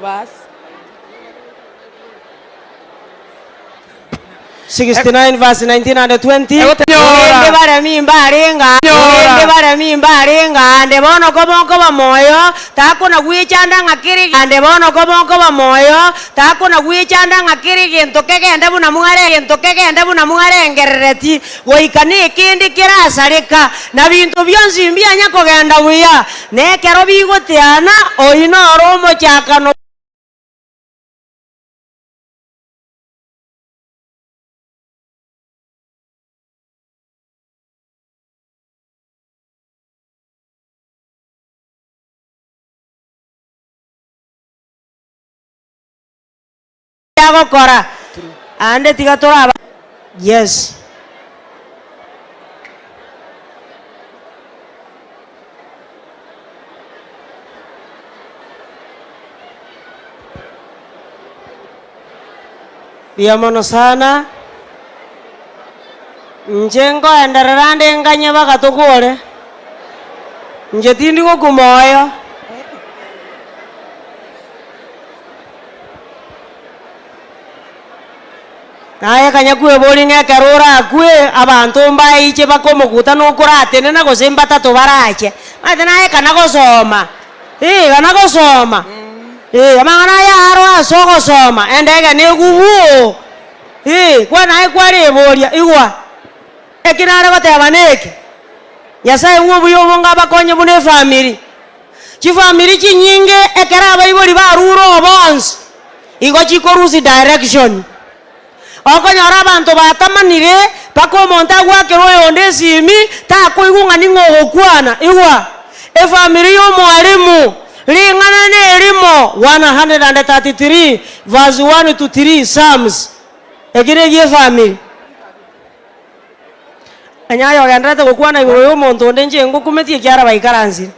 Verse. 69 verse 19 and 20 Egotonyora. Korende baremi mbarenge aa, Nyora. korende baremi mbarenge aande bono kobokoba moyo, takona gwechanda ng'a kere ande bono kobokoba moyo, takona gwechanda ng'a kere gento kegende buna mware gento kegende buna mwarengerereti, goika nekende kerasareka, na binto bionsi mbianya kogenda buya, na ekero bigotiana, oyio noro omochakano. Agokora ande tiga toraba yes. Mbuya mono sana. Inche nkoenderera nde nganye baka tokore. Inche tindi gokwa moyo. Naye kanya kweboria ng'a ekero orakwe, abanto mbaiche bakomokuta nokoratenena gose mbatato barache. Omanyete naye kana gosoma, eh kana gosoma, eh amang'ana aya aro ase ogosoma, endege na egubu, eh kwa naye kwareboria, igwa, eki nare goteba neke, Nyasaye bwa obuya obonge abakonye buna efamiri. Chifamiri chinyinge ekero abaibori barure obonsi, igo chikorusia direction. Okonyora abanto batamanire mpaka omonto agwakere oyonde esimi, takoigwa ng'a ning'o ogokwana. Igwa, efamiri ya omwalimu, ring'ana nerimo, 133 verse 1 to 3 Psalms, eki negia efamiri. Onye aye ogendererete gokwana igoro y'omonto onde inche ngokumetie ekiagera baikaransire.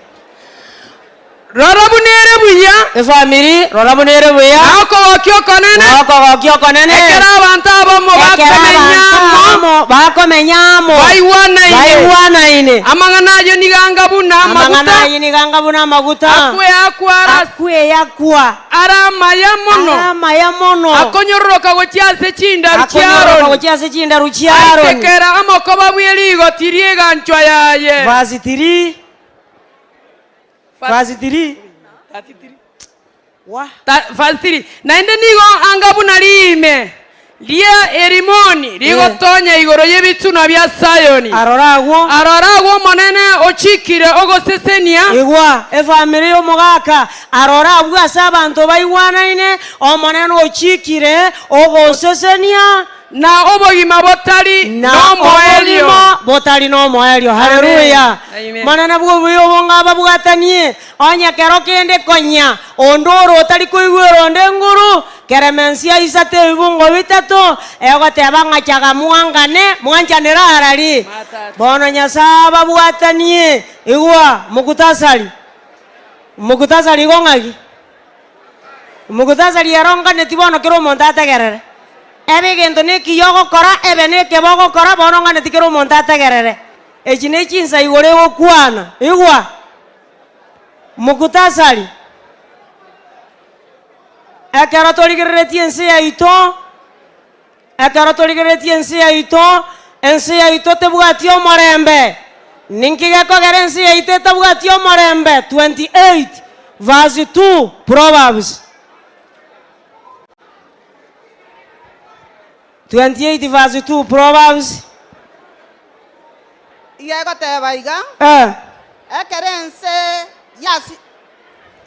Rora buna ere buya. Efamiri, rora buna ere buya. Na okogokia okonene. Na okogokia okonene. Ekero abanto abamo Ekero bakomenya abanto amo. abamo bakomenya amo. Baigwanaine. Baigwanaine. Amang'ana ayio nigo anga buna amaguta. Amang'ana ayio nigo anga buna amaguta. Akweyakwa ara. Akweyakwa. Are amaya mono. Are amaya mono. Akonyororoka gochia ase chindaru chia Akonyororoka Aroni. gochia ase chindaru chia Aroni. Aitekera omokoba bwe rigoti ri'eganchwa yaye. Verse 3. Verse 3. Wa. Verse 3. Naende nigo anga buna riime ria Herimoni rigotonya igoro y'ebitunwa bia Sayoni. Arora agwo. Arora agwo Omonene ochikire ogosesenia. Igwa, efamiri y'omogaka, arora abwo ase abanto baigwanaine, Omonene ochikire ogosesenia. Na obogima botari Na nomoerio. obogima botari nomoerio. Haleluya! Amen. Omonene bw'obuya obo ng'ababwatanie, onye kero kende konya onde ore otari koigwera onde nguru, Keremensia isato ebibungo bitato, egoteba ng'a chaga mwangane, mwanchanere arari. Bono Nyasae ababwatanie. Igwa, mukutasari. Mukutasari igo ng'aki? Mukutasari eronganeti bono kera omonto ategerere. Ebe egento nekiya ogokora, ebe nekebe ogokora, bono ong'aneti kera omonto ategerere. Echi ne chinsa igoro egokwana. Igwa, mukutasari. Ekero torigereretie ense yaito, ekero torigereretie ense yaito, ense yaito tebwati omorembe. Ninki gekogera ense yaito etabwati omorembe? 28 verse 2 Proverbs. 28 verse 2 Proverbs. Iga egoteba iga, Eh. Ekero ense yasi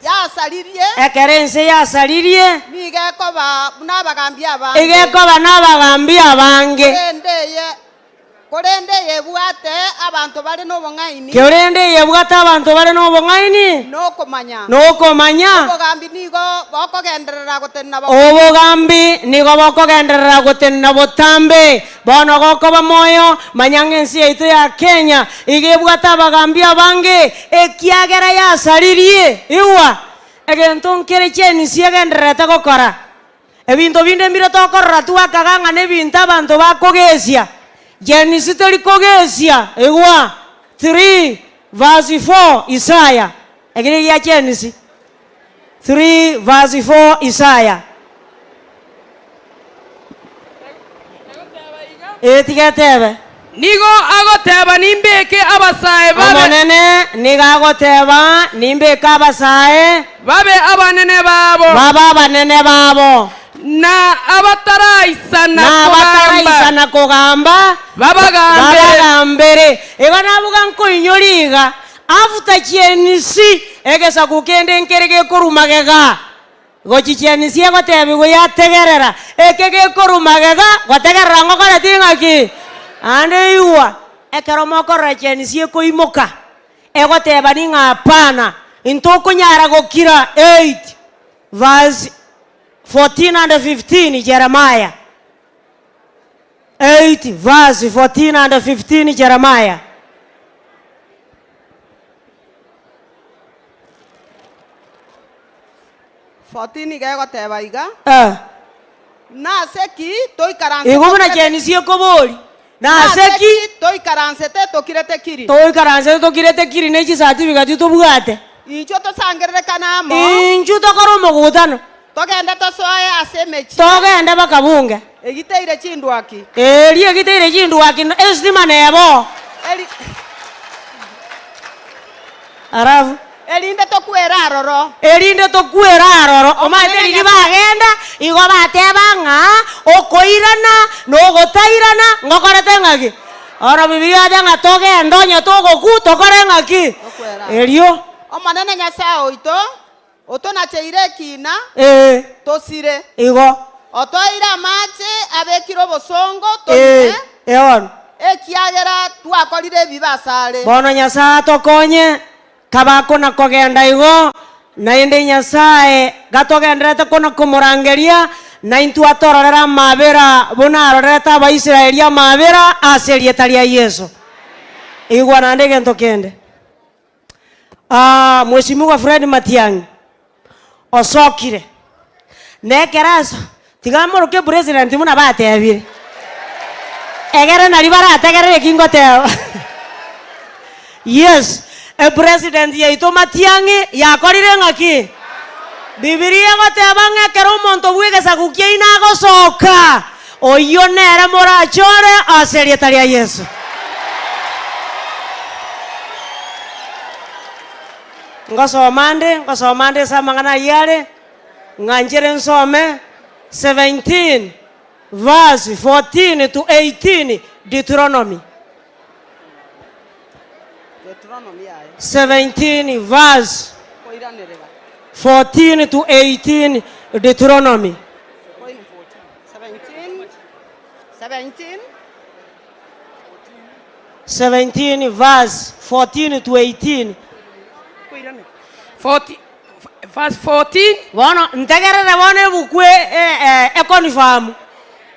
yasaririe. Ekero ense yasaririe. Nigo ekoba buna abagambi abange. Igo ekoba nabagambi abange. Korende eye, korende eyebwate abanto bare nobong'aini. Korende eyebwate abanto bare nobong'aini. Nokomanya. Nokomanya. Obogambi nigo bokogenderera gotenena bokong'u. Obogambi nigo bokogenderera gotenena botambe. Bono gokoba moyo, manya ng'a ense yaito ya Kenya iga ebwate abagambi abange, ekiagera yasaririe. Igwa, egento nkere chienisi egendererete gokora. Ebinto binde mbire tokorora twakaga ng'a nebinto abanto bakogesia. Chienisi teri kogesia. Igwa, 3 verse 4 Isaya, eke negia chienisi. 3 verse 4 Isaya. Ee, tiga etebe. Nigo agoteba, Nimbeke abasae babe. Omonene nigo agoteba, Nimbeke abasae. Babe abanene babo. Babe abanene babo. Na abataraisana Na kogamba. abataraisana kogamba. Babagambere. Babagambere. Igo nabuga nkoinyora iga, After chienisi, egesaku kende nkere gekorwa magega. Gochia chienisi egotebigwa yategerera, eke gekorwa magega, gotegerera ngokoreti ng'aki? Naende igwa, ekero mokorora chienisi ekoimoka, egotebani ng'a hapana, intokonyara gokira 8 verse 14 and 15 Jeremiah. 8 verse 14 and 15 Jeremiah. 14 iga egoteba iga, Eh. Nase ki toikaransete Igo buna tokirete- chienisi ekobori, nase Nase ki ki toikaransete tokirete kiri? toikaransete tokirete kiri ne chicertificate tobwate? Inchuo tosangererekane amo. Inchuo tokore omogutano. Togende tosoe ase emechie. Togende bakabunge. Egiteire chindwaki. Erio egiteire chindwaki esitima nebo. Eri. Alafu. Erinde tokwere aroro. Erinde tokwere aroro. Omanyete riria bagenda, igo bateba ng'a okoirana na ogotairana ngokorete ng'aki? Bono Bibilia egoteba ng'a togende onye togokwa tokore ng'aki? Erio. Omonene Nyasae oito otonacheire ekiina, Ee. tosire. Igo. Otoeire amache abekire obosongo, Ee, tonywe, ee bono. ekiagera twakorire ebibe asare. Bono Nyasae atokonye, kabakona kogenda igo, naende Nyasae gatogendererete kona komorangeria, naintwe atororere amabera buna arorerete Abaisraeli amabera ase erieta ria Yeso. Igwa naende egento kende. Ah, Mheshimiwa Fred Matiang'i osokire, na ekero aso tiga moroke president buna batebire, egere naria barategerere eki ngoteba. Yes, epresident yaito Matiang'i yakorire ng'aki? Bibilia egoteba ng'a ekero omonto bw'egesaku kiaino agosoka, oyio nere morachore ase erieta ria Yeso. Ngosoma nde, ngosoma nde ase amang'ana ayio are, ng'a nchere nsome 17 verse 14 to 18 Deuteronomy. 17 verse 14 to 18 Deuteronomy. 17 verse 14 to 18. Verse 14. Bono ntegerere bono ebuku econfirm.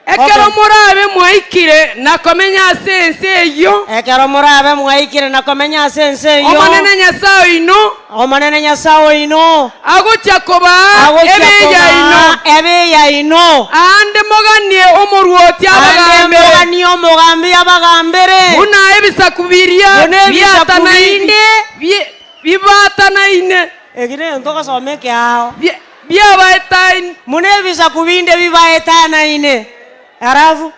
Ekero morabe mwaikire na komenya ase ense eyio. Ekero morabe mwaikire na komenya ase ense eyio. Omonene Nyasae oino. Omonene Nyasae oino. Agochia kobaa Agochia ebe eyaino. kobaa ebe eyaino. Aande moganie omorwoti Aande abagambere. moganie omogambi abagambere. Buna ebisaku biria Buna ebisaku biatanaine binde. bibatanaine. Eki negento ogosoma ekeao. Biabaetaine. Buna ebisaku binde bibaetanaine. Alafu.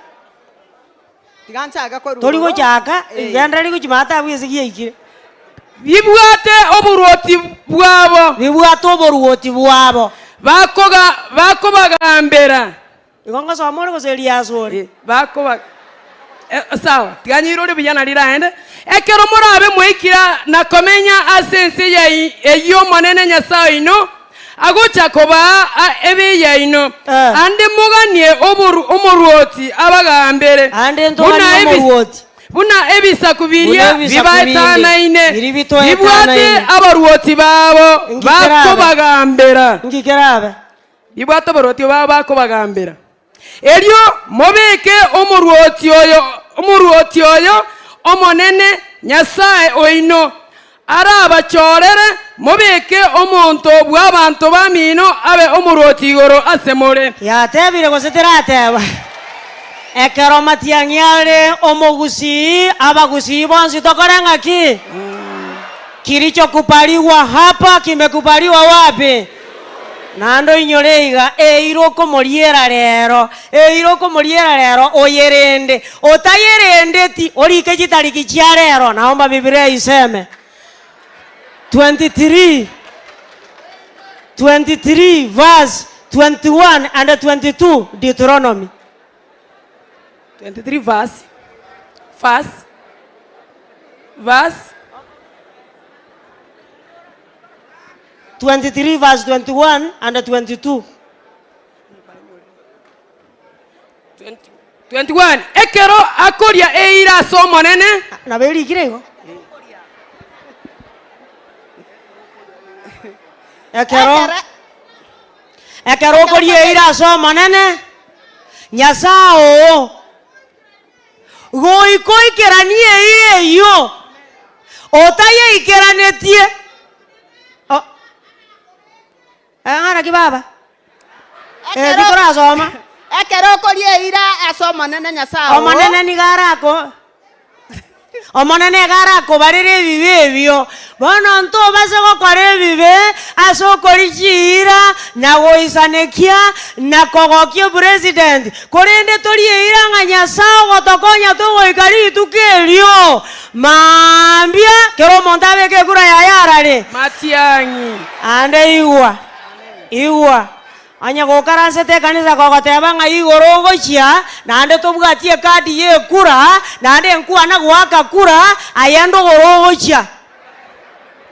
Tiga nchake korwa Tori igoro. gochaka, Eh. gendereri gochia maate abwo ase giaikire. Bibwate oboruoti bwabo. Bibwate oboruoti bwabo. Bakoga bakobagambera. Igo ngosoma ore gose Elias ore? Bakoba eh, sawa, tiga nyeirore buya nari raende. Ekero morabe mwaikire na komenya ase ense ya eyio Omonene Nyasae oino agocha kobaa ebe eyaino, ande moganie oboru omoruoti abagambere, Ande buna ntoganie ebis omoruoti. buna ebisaku Buna biria ebisaku binde, bibaetanaine, biria bibwate bitoetanaine. abaruoti babo Inki kerabe? bakobagambera. Inki kerabe? Ribwate oboruoti bwabo bakobagambera. Erio mobeke omoruoti oyo, omoruoti oyo Omonene, Nyasae oino, arabachorere, mobeke omonto bw'abanto bamino abe omoruoti igoro asemore. Yatebire gose terateba? Ekero matiang'i are omogusii, abagusii bonsi tokore ng'aki? Kilichokubaliwa hapa kimekubaliwa wapi? Naende oinyore iga, Eira okomoriera rero, eira okomoriera rero, oyerende. Otayerendeti, orike chitariki chia rero. Naomba Biblia iseme. 23, 23 verse 21 and 22 Deuteronomy. 23 verse, verse, verse. 23 verse 21 and 22. 21 Ekero akoria eira ase Omonene. Nabo erikire igo. Ekero ekero okoria eira ase Omonene, Nyasae oo, goika oikeranie eira eyio otayeikeranetie. O, eh, naki baba? Eh, tikorasoma. Ekero okoria eira ase Omonene Nyasae oo. Omonene nigo arako. Omonene iga arakobarere ebibe ebio. Bono ntobase gokora ebibe ase okoria chiira, na goisanekia, na kogokia opresident, korende torie eira ng'a Nyasae ogotokonya togoika rituko erio. Mambia kera omonto abeke ekura yaye arare. Matiang'i. Ande igwa, igwa, Onye gokaransete ekanisa kogoteba ng'a igoro ogochia, naende tobwati ekadi y'ekura, naende enkwana goaka kura, aye ndogoro ogochia.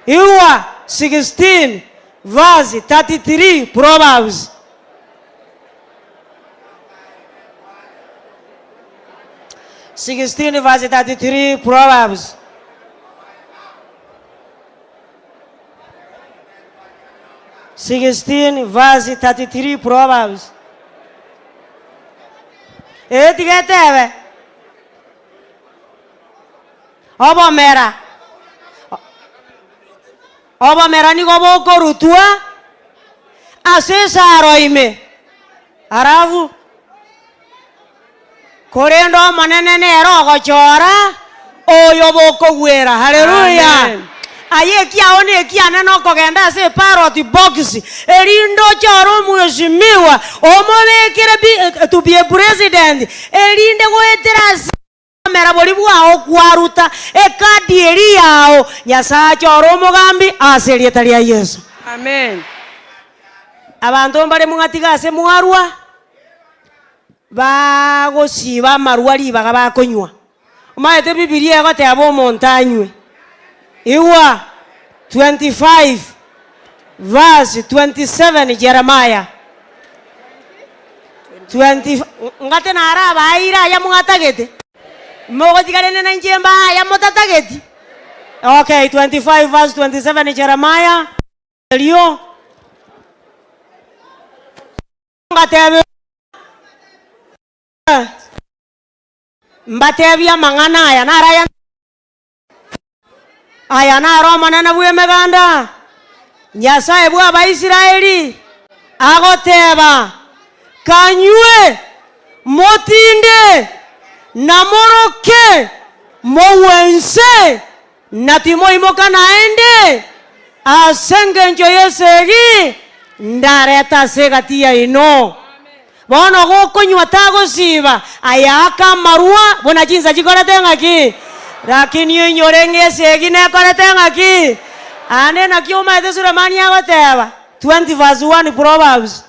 Igwa 16 verse 33 Proverbs. 16 verse 33 Proverbs. 16 verse 33 Proverbs. Ee tiga etebe, Obomera, obomera nigo bokorutwa ase esaro ime, alafu Korende Omonene nere ogochora oyo bokogwera. Haleluya! Aye ekiao nekiane nokogenda ase eparoti box, erinde ochore omweshimiwa omobekere bi to be a president, erinde goetera ase obomera boria bwao kwaruta ekadi eria yao, Nyasae achore omogambi ase erieta ria Yeso. Amen. Abanto mbare mwatiga ase mwarwa. Bagosiba amarwa ribaga bakonywa. Omanyete Bibilia egoteba omonto anywe. Igwa 25 verse 27 Jeremiah 20 ngate naro abaeire aya mwatagete, mogotigarene nainche mbae aya motatageti. Okay, 25 verse 27 Jeremiah, erio. Mbatebie mbatebie amang'ana aya naro aya aya naro Omonene bw'Emeganda, Nyasae bw'Abaisraeli, agoteba, Kanywe, motinde, na moroke, mogwe inse, Na timoimoka naende, ase engencho y'esegi ndarete ase egati yaino. Bono gokonywa tagosiba, aya aka amarwa buna chinsa chikorete ng'aki? Lakini oinyore ng'a esegi nekorete ng'aki? Aande naki omaete Sulemani agoteba, 20 verse 1 Proverbs,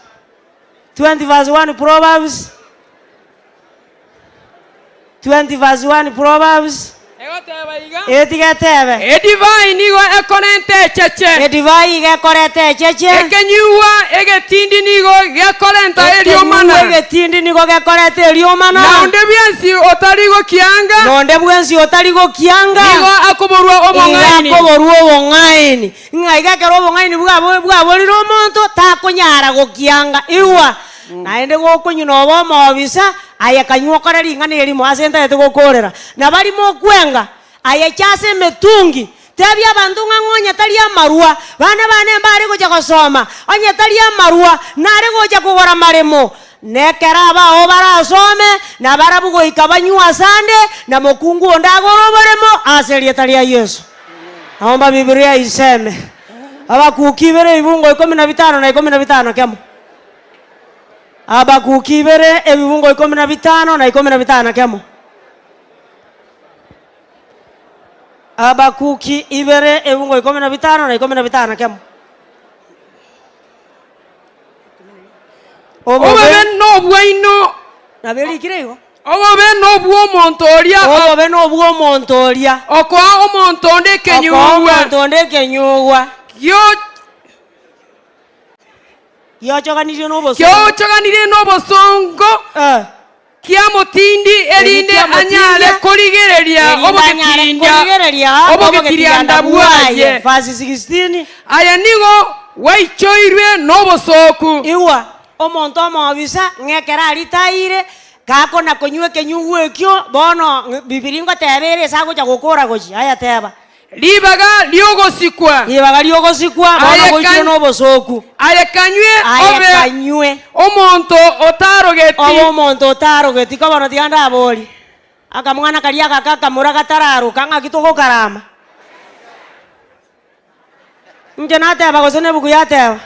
20 verse 1 Proverbs. 20 verse 1 Proverbs. Egoteba iga. Ee, tiga etebe. Edivai nigo ekorenta echeche. Edivai iga ekoreta echeche. Ekenyugwa egetindi nigo gekorenta eriomana. Ekenyugwa egetindi nigo gekoreta eriomana. Na onde bwensi otari gokianga. Na onde bwensi otari gokianga. Nigo akoborwa obong'aini. Iga akoborwa obong'aini. Ng'a iga ekero obong'aini bwabo bwaborire omonto, takonyara gokianga. Igwa! Naende gokonywa nobe omobisa, aye kanywa okore ring'ana erimo ase ntagete gokoorera. Na baria mokwenga, aye cha ase emetungi, tebia abanto ng'a ng'onye tari amarwa, bana bane mbare gocha gosoma, onye tari amarwa, nare gocha kogora amaremo. Na ekero abao barasome, nabarabwo goika banywe asande, na mokungu onde agore oboremo ase erieta ria Yeso. Naomba Biblia iseme, Habakuki ibere ebibungo ikomi na bitano na ikomi na bitano kemo. Habakuki ibere ebibungo ikomi na bitano na ikomi na bitano kemo. Habakuki ibere ebibungo ikomi na bitano na ikomi na bitano kemo. Obobe nobwaino. Nabo erikire igo. Obobe nobw'omonto oria. Obobe nobw'omonto oria. Okoa omonto onde ekenyugwa. Okoa omonto onde ekenyugwa. Giochoganirie nobosongo. Giochoganirie nobosongo. Kiamotindi, erinde anyare korigereria obogetirianda bwaye. Verse 16. Aye nigo gwaichoirwe nobosooku. Igwa, omonto omobisa, ng'a ekero aritaire, gakona konywa ekenyugwa ekio, bono Bibilia ngoteba ere ase agocha gokora gochia. Aya teba. Ribaga ri'ogosikwa. Ribaga ri'ogosikwa, bono goichire nobosooku. Aye kanywe Aye obe kanywe. omonto otarogeti. Obe omonto otarogeti. Ko bono tiga ndaborie. Akamwana karia agaka akamura gatararoka ng'aki togokarama. Inche nateba gose nebuku yateba,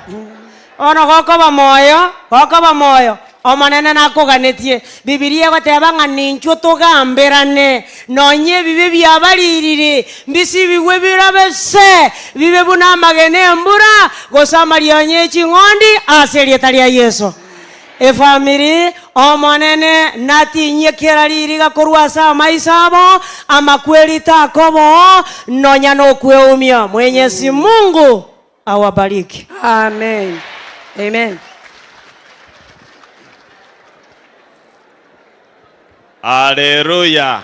Bono gokoba moyo, gokoba moyo, Omonene nakoganetie. Bibilia egoteba ng'a ninchwo togamberane, nonye ebibe biabaririre, mbisibigwe birabe se, bibe buna amagena 'embura, gose amarionya e ching'ondi, ase erieta ria Yeso. Efamiri, Omonene natinyie kera ririga korwa ase amaiso abo, amakweri takoba oo, nonya nokweumia. Mwenyezi Mungu awabariki. Amen. Amen. Haleluya,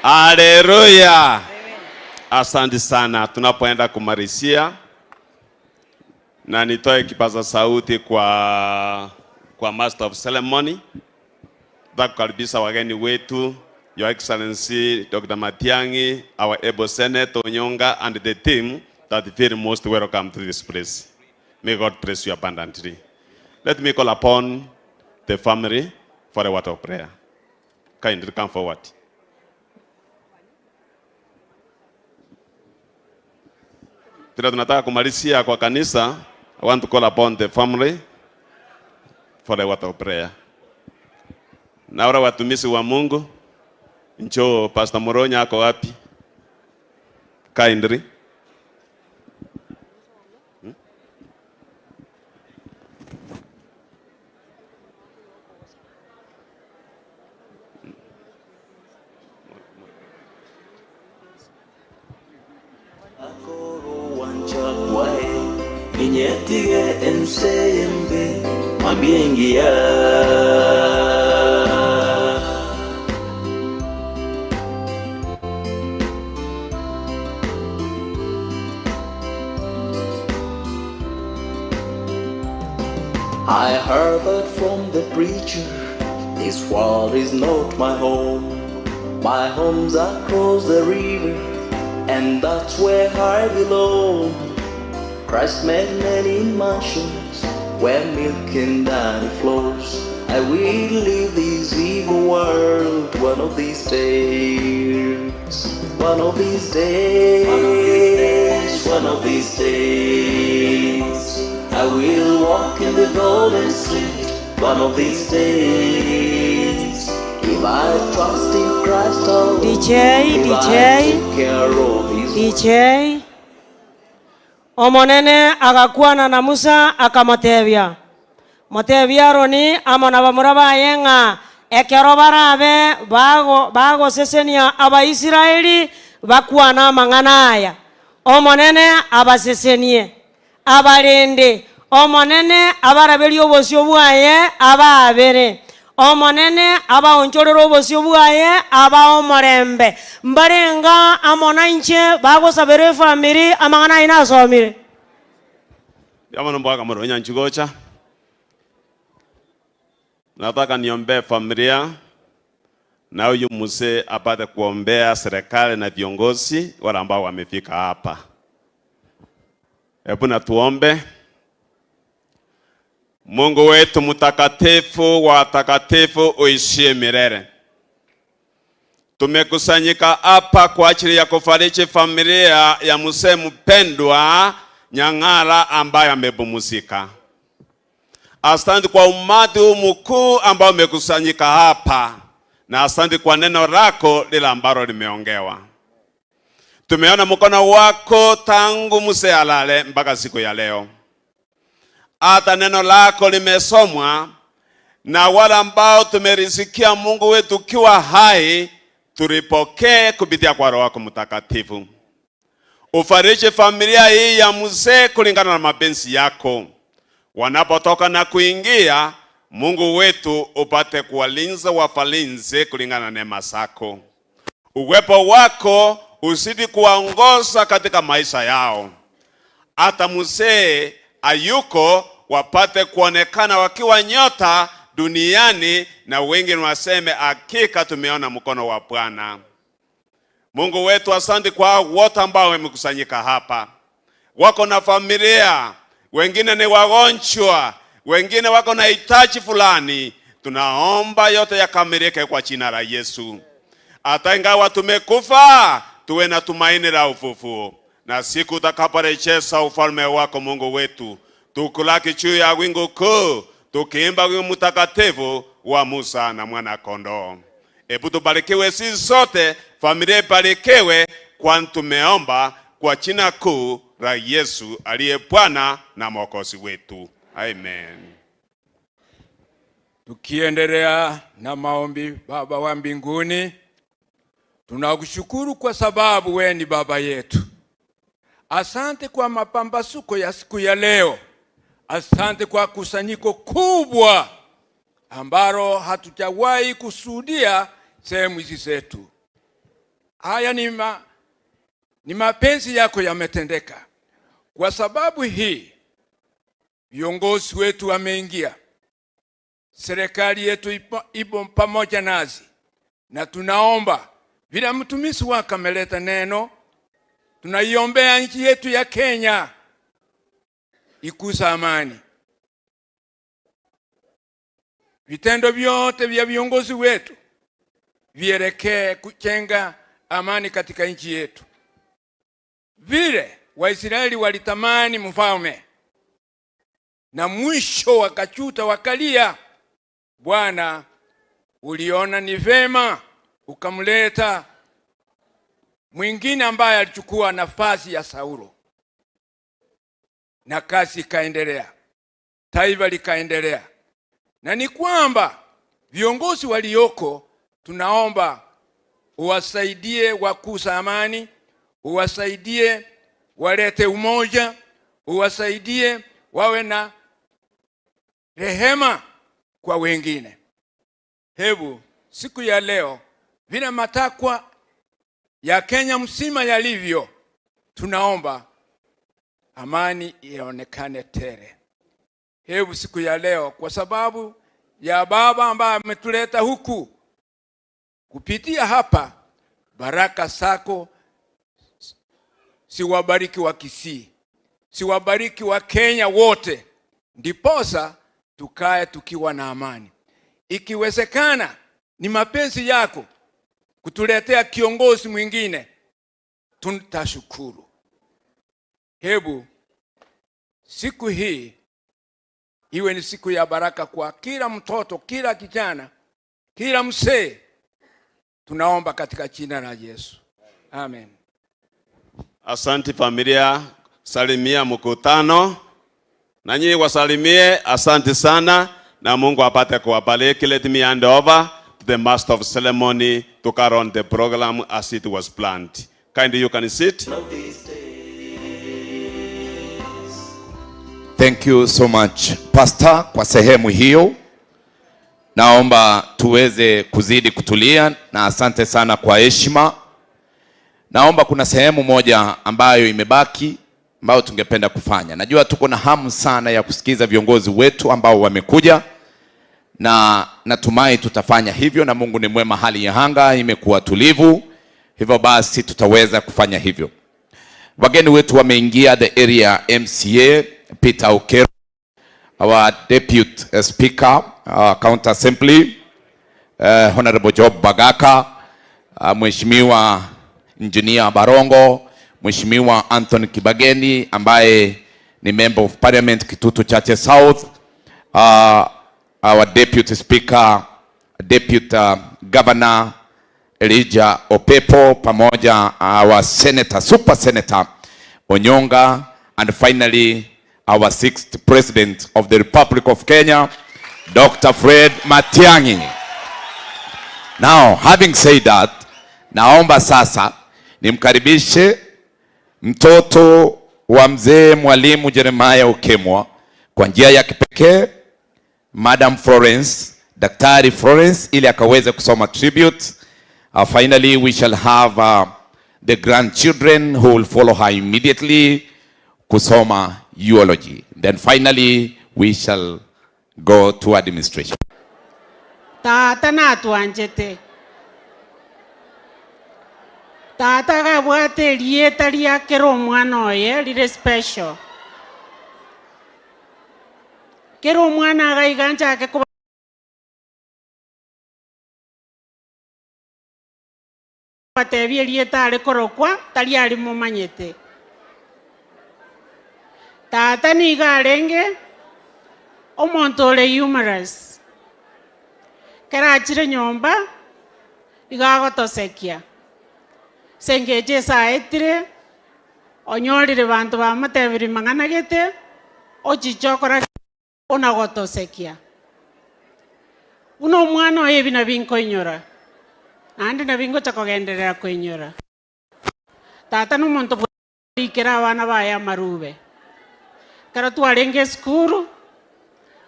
haleluya! Asante sana. Tunapoenda kumalizia na nitoe kipaza sauti kwa, kwa Master of Ceremony. Nataka kukaribisha wageni wetu Your Excellency Dr. Matiang'i, our able Senator Onyonga and the team that feel most welcome to this place. May God bless you abundantly. Let me call upon the family for a word of prayer. Kindly come forward. Vile tunataka kumalizia kwa kanisa, I want to call upon the family for a word of prayer. Na wale watumishi wa Mungu, njoo Pastor Moronya ako wapi? Kindly. Ninyetige ense embe mambia engiya. I heard from the preacher, this world is not my home. My home's across the river, and that's where I belong. Christ made many mansions where milk and honey flows. I will leave this evil world one of these days. One of these days, one of these days, I will walk in the golden street. One of these days, if I trust in Christ alone, DJ, if DJ. I take care of His DJ. Omonene agakwana na Musa, akamotebia, Motebie Aroni amo nabamura baye ng'a ekero barabe bagosesenia Abaisraeli, bakwane amang'ana aya, Omonene abasesenie, abarende, Omonene abaraberie obosio bwaye, abaabere, Omonene abaonchorere obosio bwaye, abae omorembe. Mbarenge amo nainche bagosabera efamiri amang'ana ayio nasomire. Bono mbwaka moro nyanchi gocha. Nataka niombee familia na huyu mzee apate kuombea serikali na viongozi wale ambao wamefika hapa. Hebu na tuombe. Mungu wetu mtakatifu wa watakatifu uishie milele. Tumekusanyika hapa kwa ajili ya kufariji familia ya mzee mpendwa Nyang'ara ambaye amepumzika. Asante kwa umati huu mkuu ambao umekusanyika hapa, na asante kwa neno lako lile ambalo limeongewa. Tumeona mkono wako tangu mzee alale mpaka siku ya leo. Hata neno lako limesomwa na wale ambao tumerisikia Mungu wetu ukiwa hai, tulipokee kupitia kwa Roho wako Mtakatifu. Ufariji familia hii ya mzee kulingana na mapenzi yako. Wanapotoka na kuingia, Mungu wetu upate kuwalinza wafalinze kulingana na neema zako. Uwepo wako uzidi kuwaongoza katika maisha yao. Hata mzee ayuko wapate kuonekana wakiwa nyota duniani, na wengi waseme hakika tumeona mkono wa Bwana. Mungu wetu, asante kwa wote ambao wamekusanyika hapa. Wako na familia, wengine ni wagonjwa, wengine wako na hitaji fulani. Tunaomba yote yakamilike kwa jina la Yesu. Hata ingawa tumekufa, tuwe na tumaini la ufufuo, na siku utakaporejeza ufalme wako Mungu wetu, tukulaki juu ya wingu kuu, tukiimba wimbo mtakatifu wa Musa na mwana kondoo. Hebu tubarikiwe sisi sote, familia ibarikiwe, kwani tumeomba kwa jina kuu la Yesu aliye Bwana na Mwokozi wetu. Amen. Tukiendelea na maombi, Baba wa mbinguni, tunakushukuru kwa sababu we ni baba yetu. Asante kwa mapambasuko ya siku ya leo. Asante kwa kusanyiko kubwa ambalo hatujawahi kushuhudia sehemu hizi zetu. Haya ni, ma, ni mapenzi yako yametendeka. Kwa sababu hii viongozi wetu wameingia, serikali yetu ipo, ipo pamoja nasi, na tunaomba vile mtumishi wako ameleta neno, tunaiombea nchi yetu ya Kenya ikusa amani. Vitendo vyote vya viongozi wetu vielekee kujenga amani katika nchi yetu. Vile Waisraeli walitamani mfalme na mwisho wakachuta wakalia, Bwana uliona ni vema ukamleta mwingine ambaye alichukua nafasi ya Saulo, na kazi ikaendelea, taifa likaendelea. Na ni kwamba viongozi walioko, tunaomba uwasaidie wakusa amani, uwasaidie walete umoja, uwasaidie wawe na rehema kwa wengine. Hebu siku ya leo vile matakwa ya Kenya mzima yalivyo, tunaomba amani ionekane tele. Hebu siku ya leo, kwa sababu ya Baba ambaye ametuleta huku kupitia hapa, baraka zako siwabariki wa Kisii, siwabariki wa Kenya wote, ndiposa tukae tukiwa na amani. Ikiwezekana ni mapenzi yako kutuletea kiongozi mwingine, tutashukuru. Hebu siku hii iwe ni siku ya baraka kwa kila mtoto, kila kijana, kila mzee. Tunaomba katika jina la Yesu, amen. Asante familia, salimia mkutano na nyinyi wasalimie. Asante sana, na Mungu apate kuwabariki. Let me hand over to the master of ceremony to carry on the program as it was planned. Kindly you can sit. Thank you so much Pastor kwa sehemu hiyo. Naomba tuweze kuzidi kutulia na asante sana kwa heshima. Naomba kuna sehemu moja ambayo imebaki ambayo tungependa kufanya. Najua tuko na hamu sana ya kusikiza viongozi wetu ambao wamekuja na natumai tutafanya hivyo, na Mungu ni mwema, hali ya anga imekuwa tulivu, hivyo basi tutaweza kufanya hivyo. Wageni wetu wameingia the area MCA Peter Okero, our deputy speaker county assembly Honorable Job Bagaka, Mheshimiwa Engineer Barongo, Mheshimiwa Anthony Kibageni ambaye ni member of parliament Kitutu Chache South, our deputy speaker, deputy governor Elijah Opepo pamoja our senator, super senator Onyonga and finally our sixth president of the Republic of Kenya, Dr. Fred Matiang'i. Now, having said that, naomba sasa nimkaribishe mtoto wa mzee Mwalimu Jeremiah Okemwa kwa njia ya kipekee, Madam Florence, Daktari Florence, ili akaweze kusoma tribute. Finally, we shall have the grandchildren who will follow her immediately kusoma eulogy. Then finally, we shall go to administration. Tata natwanchete tata gabwate erieta riakera omwana oye rire special kera omwana agaiga nchake koba. Batebie erieta are korokwa tari aria momanyete. Tata nigo arenge omonto ore humorous. Ekero achire nyomba, igo agotosekia. Ase engencho ase aetire, onyorire banto bamotebirie mang'ana gete, ochiche okora ki? Ona gotosekia. Buna omwana oye ebi nabio nkoinyora, naende nabio ngocha kogenderera koinyora. Tata nomonto bwarikera abana baye amarube. Ekero twarenge esukuru,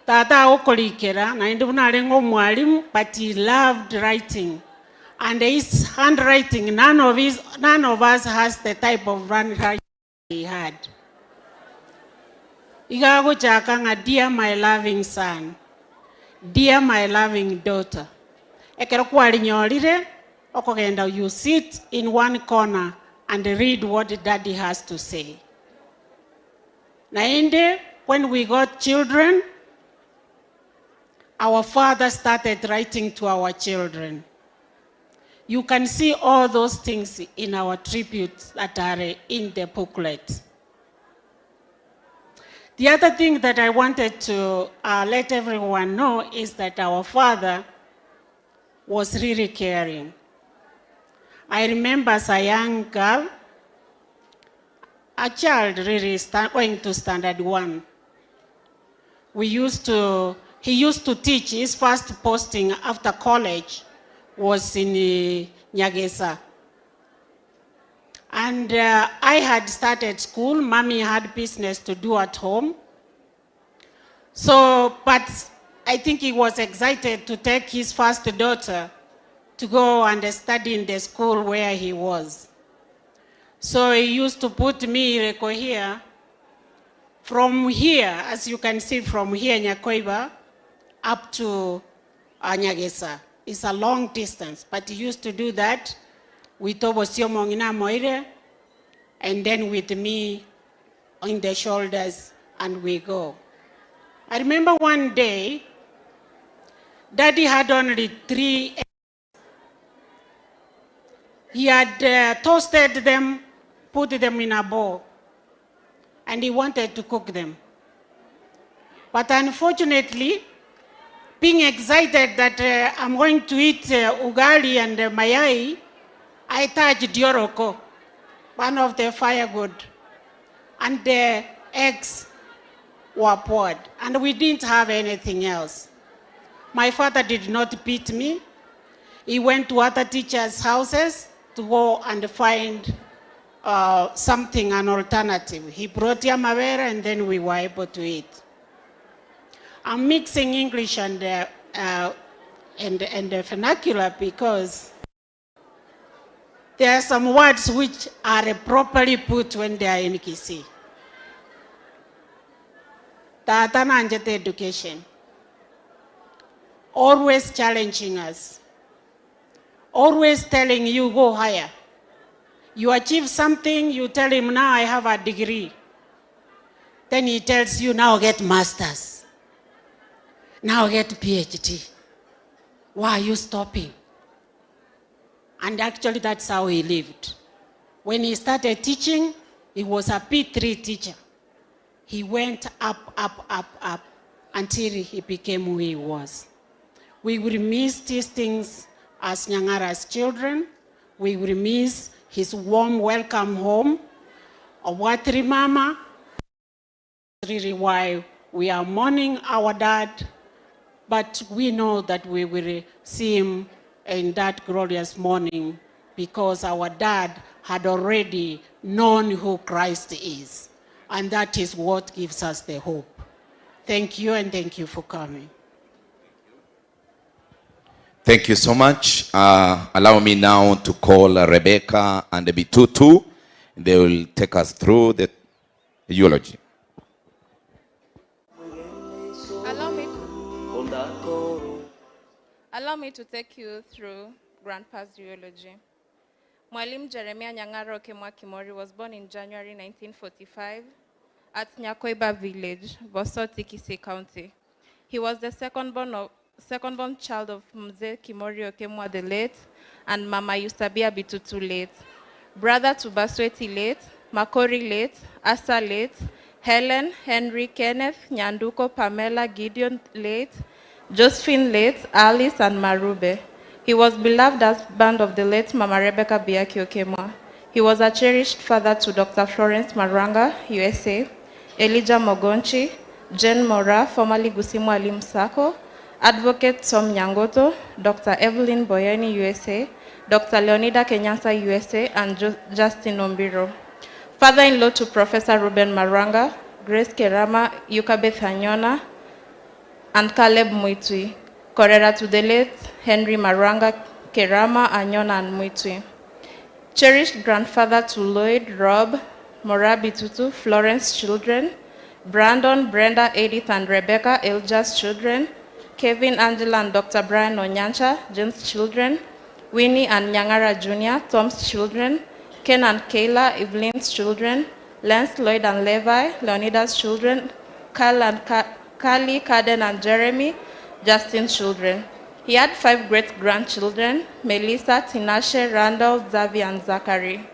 tata agokorikera naende buna arenge omwalimu but he loved writing and his handwriting none of his none of us has the type of handwriting he had. Iga agochaka ng'a dear my loving son, dear my loving daughter. Ekero kwarinyorire, okogenda you sit in one corner and read what daddy has to say. Naende when we got children, our father started writing to our children. You can see all those things in our tributes that are in the booklet. The other thing that I wanted to uh, let everyone know is that our father was really caring. I remember as a young girl, a child really going to standard one. We used to, he used to teach his first posting after college was in uh, Nyagesa. And uh, I had started school, mommy had business to do at home. So, but I think he was excited to take his first daughter to go and study in the school where he was. So he used to put me, Reko, here. From here, as you can see from here, Nyakoiba, up to Nyagesa. It's a long distance, but he used to do that with Obosio Mongina Moire, and then with me on the shoulders, and we go. I remember one day, Daddy had only three eggs. He had uh, toasted them, put them in a bowl, and he wanted to cook them. But unfortunately, being excited that uh, I'm going to eat uh, ugali and uh, mayai, I touched dioroko, one of the firewood, and the eggs were poured, and we didn't have anything else. My father did not beat me. He went to other teachers' houses to go and find uh, something, an alternative. He brought Yamavera, and then we were able to eat. I'm mixing English and, uh, uh, and, and the vernacular because there are some words which are properly put when they are in Kisii. Tata nanjete education. Always challenging us. Always telling you go higher. You achieve something, you tell him now I have a degree. Then he tells you now get masters. Now get PhD. Why are you stopping? And actually, that's how he lived. When he started teaching, he was a P3 teacher. He went up, up, up, up until he became who he was. We will miss these things as Nyang'ara's children. We will miss his warm welcome home. Owatri Mama, really why we are mourning our dad, but we know that we will see him in that glorious morning because our dad had already known who Christ is. And that is what gives us the hope. Thank you, and thank you for coming. Thank you so much. Uh, allow me now to call Rebecca and Bitutu. They will take us through the eulogy. Allow me, allow me to take you through Grandpa's eulogy. Mwalimu Jeremiah Nyang'ara Okemwa Kimori was born in January 1945 at Nyakoiba Village, Bosoti, Kisii County. He was the second born of, second born child of Mzee Kimori Okemwa the late and Mama Eusabia Bitutu late. Brother to Basweti late, Makori late, Asa late, Helen, Henry, Kenneth, Nyanduko, Pamela, Gideon late, Josephine late, Alice and Marube. He was beloved husband of the late Mama Rebecca Biaki Okemwa. He was a cherished father to Dr. Florence Maranga, USA, Elijah Mogonchi, Jen Mora, formerly Gusii Mwalimu Sacco, Advocate Tom Nyangoto, Dr. Evelyn Boyani, USA, Dr. Leonida Kenyansa, USA, and Justin Ombiro. Father-in-law to Professor Ruben Maranga, Grace Kerama, Yukabeth Anyona, and Caleb Muitui. Korera to the late Henry Maranga, Kerama, Anyona, and Muitui. Cherished grandfather to Lloyd, Rob, Morabi Tutu, Florence children, Brandon, Brenda, Edith, and Rebecca, Elja's children, Kevin, Angela, and Dr. Brian Onyancha, James' children, Winnie and Nyangara Jr., Tom's children, Ken and Kayla, Evelyn's children, Lance, Lloyd, and Levi, Leonida's children, Kyle and Carly, Caden, and Jeremy, Justin's children. He had 5 great-grandchildren, Melissa, Tinashe, Randall, Xavier, and Zachary.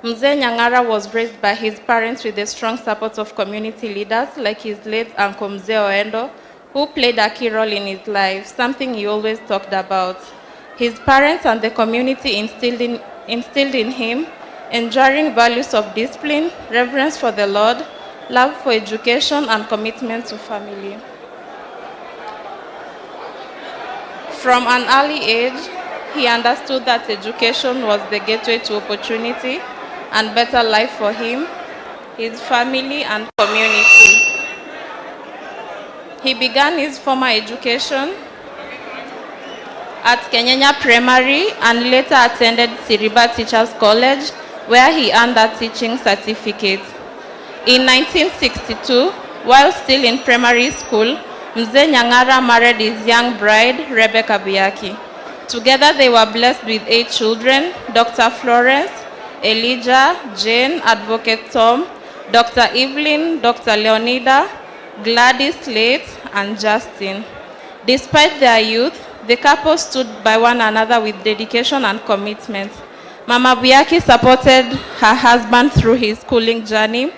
Mzee Nyang'ara was raised by his parents with the strong support of community leaders like his late uncle Mzee Oendo, who played a key role in his life, something he always talked about. His parents and the community instilled in him enduring values of discipline, reverence for the Lord, love for education, and commitment to family. From an early age, he understood that education was the gateway to opportunity and better life for him, his family, and community. He began his formal education at Kenyenya Primary and later attended Siriba Teachers College, where he earned a teaching certificate. In 1962, while still in primary school, Mzee Nyang'ara married his young bride, Rebecca Biaki. Together they were blessed with 8 children, Dr. Florence, Elijah, Jane, Advocate Tom, Dr. Evelyn, Dr. Leonida, Gladys Late, and Justin. Despite their youth, the couple stood by one another with dedication and commitment. Mama Biaki supported her husband through his schooling journey,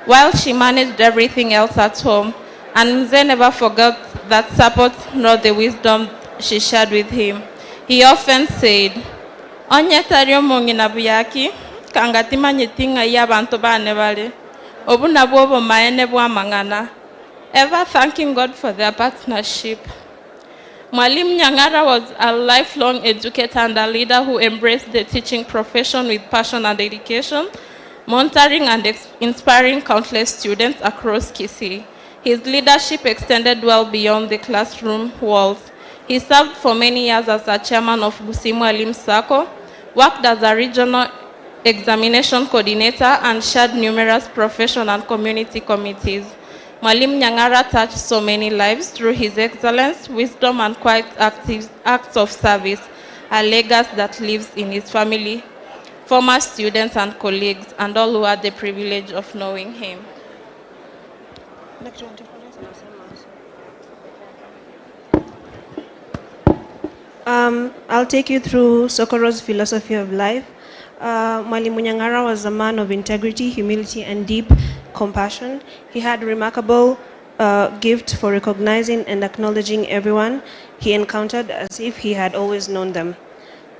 while she managed everything else at home. And Mzee never forgot that support nor the wisdom she shared with him. He often said, Onye tari omong'ina Biaki, kanga timanyeti ng'ai abanto bane bare. Obu nabwo obomaene bwa mang'ana. Ever thanking God for their partnership. Mwalimu Nyang'ara was a lifelong educator and a leader who embraced the teaching profession with passion and dedication, mentoring and inspiring countless students across Kisii. His leadership extended well beyond the classroom walls. He served for many years as a chairman of Gusii Mwalimu Sacco, worked as a regional examination coordinator, and chaired numerous professional and community committees. Mwalimu Nyang'ara touched so many lives through his excellence, wisdom, and quiet active acts of service, a legacy that lives in his family, former students and colleagues, and all who had the privilege of knowing him. I'll take you through Sokoro's philosophy of life. Mwalimu Nyang'ara was a man of integrity, humility, and deep compassion. He had a remarkable gift for recognizing and acknowledging everyone he encountered as if he had always known them.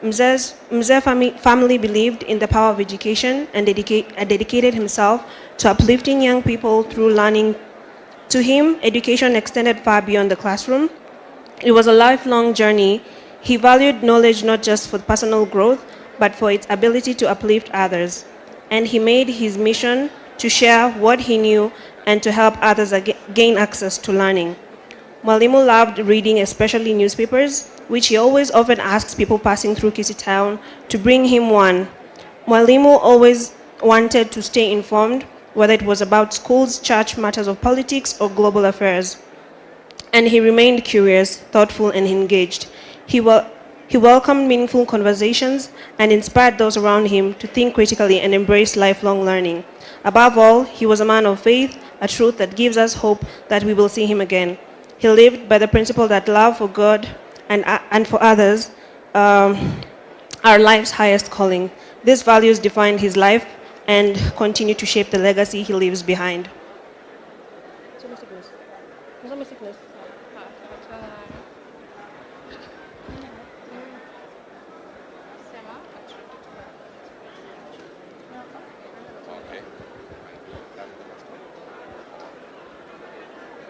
Mzee family believed in the power of education and dedicated himself to uplifting young people through learning. To him, education extended far beyond the classroom. It was a lifelong journey. He valued knowledge not just for personal growth, but for its ability to uplift others. And he made his mission to share what he knew and to help others gain access to learning. Mwalimu loved reading, especially newspapers, which he always often asks people passing through Kisii town to bring him one. Mwalimu always wanted to stay informed, whether it was about schools, church, matters of politics, or global affairs. And he remained curious, thoughtful, and engaged. He welcomed meaningful conversations and inspired those around him to think critically and embrace lifelong learning. Above all, he was a man of faith, a truth that gives us hope that we will see him again. He lived by the principle that love for God and, uh, and for others um, are life's highest calling. These values defined his life and continue to shape the legacy he leaves behind.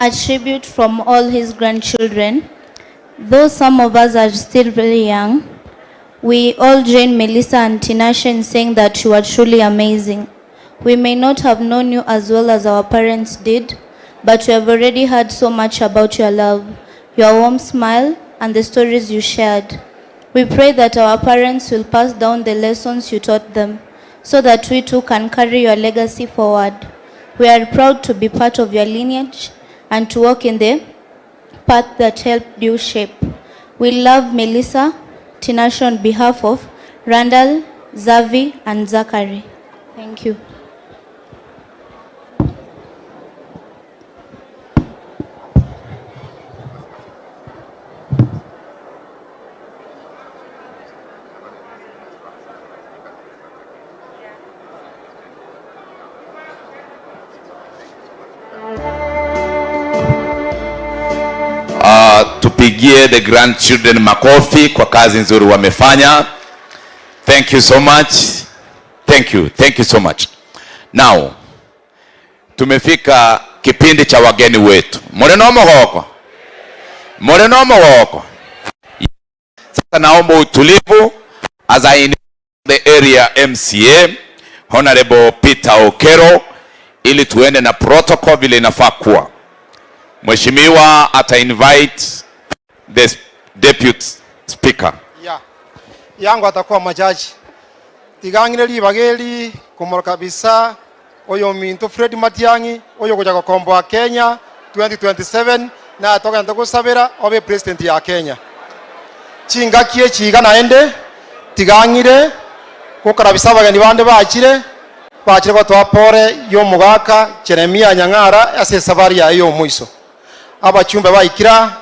A tribute from all his grandchildren. Though some of us are still very young, we all join Melissa and Tinashe in saying that you are truly amazing. We may not have known you as well as our parents did, but we have already heard so much about your love, your warm smile, and the stories you shared. We pray that our parents will pass down the lessons you taught them so that we too can carry your legacy forward. We are proud to be part of your lineage and to walk in the path that helped you shape. We love Melissa Tinashe on behalf of Randall, Zavi, and Zachary. Thank you. Tupigie the grandchildren makofi kwa kazi nzuri wamefanya. Thank you so much. Thank you. Thank you so much. Now, tumefika kipindi cha wageni wetu. More no mogoko. More no mogoko. Sasa naomba utulivu as I invite the area MCA Honorable Peter Okero ili tuende na protocol vile inafaa kuwa. Mheshimiwa ata invite the deputy speaker. Ya yango atakuwa majaji tigang'ire ribaga eri komoro kabisa oyo ominto Fred Matiang'i oyo ogocha gokomboa Kenya 2027 naye togente gosabera obe president ya Kenya. Chingaki echi iga naende tigang'ire gokarabisa abageni bande bachire bachire gotoa pore y'omogaka Jeremia Nyang'ara ase esafari yaye y'omoiso. Abachumbe baikira,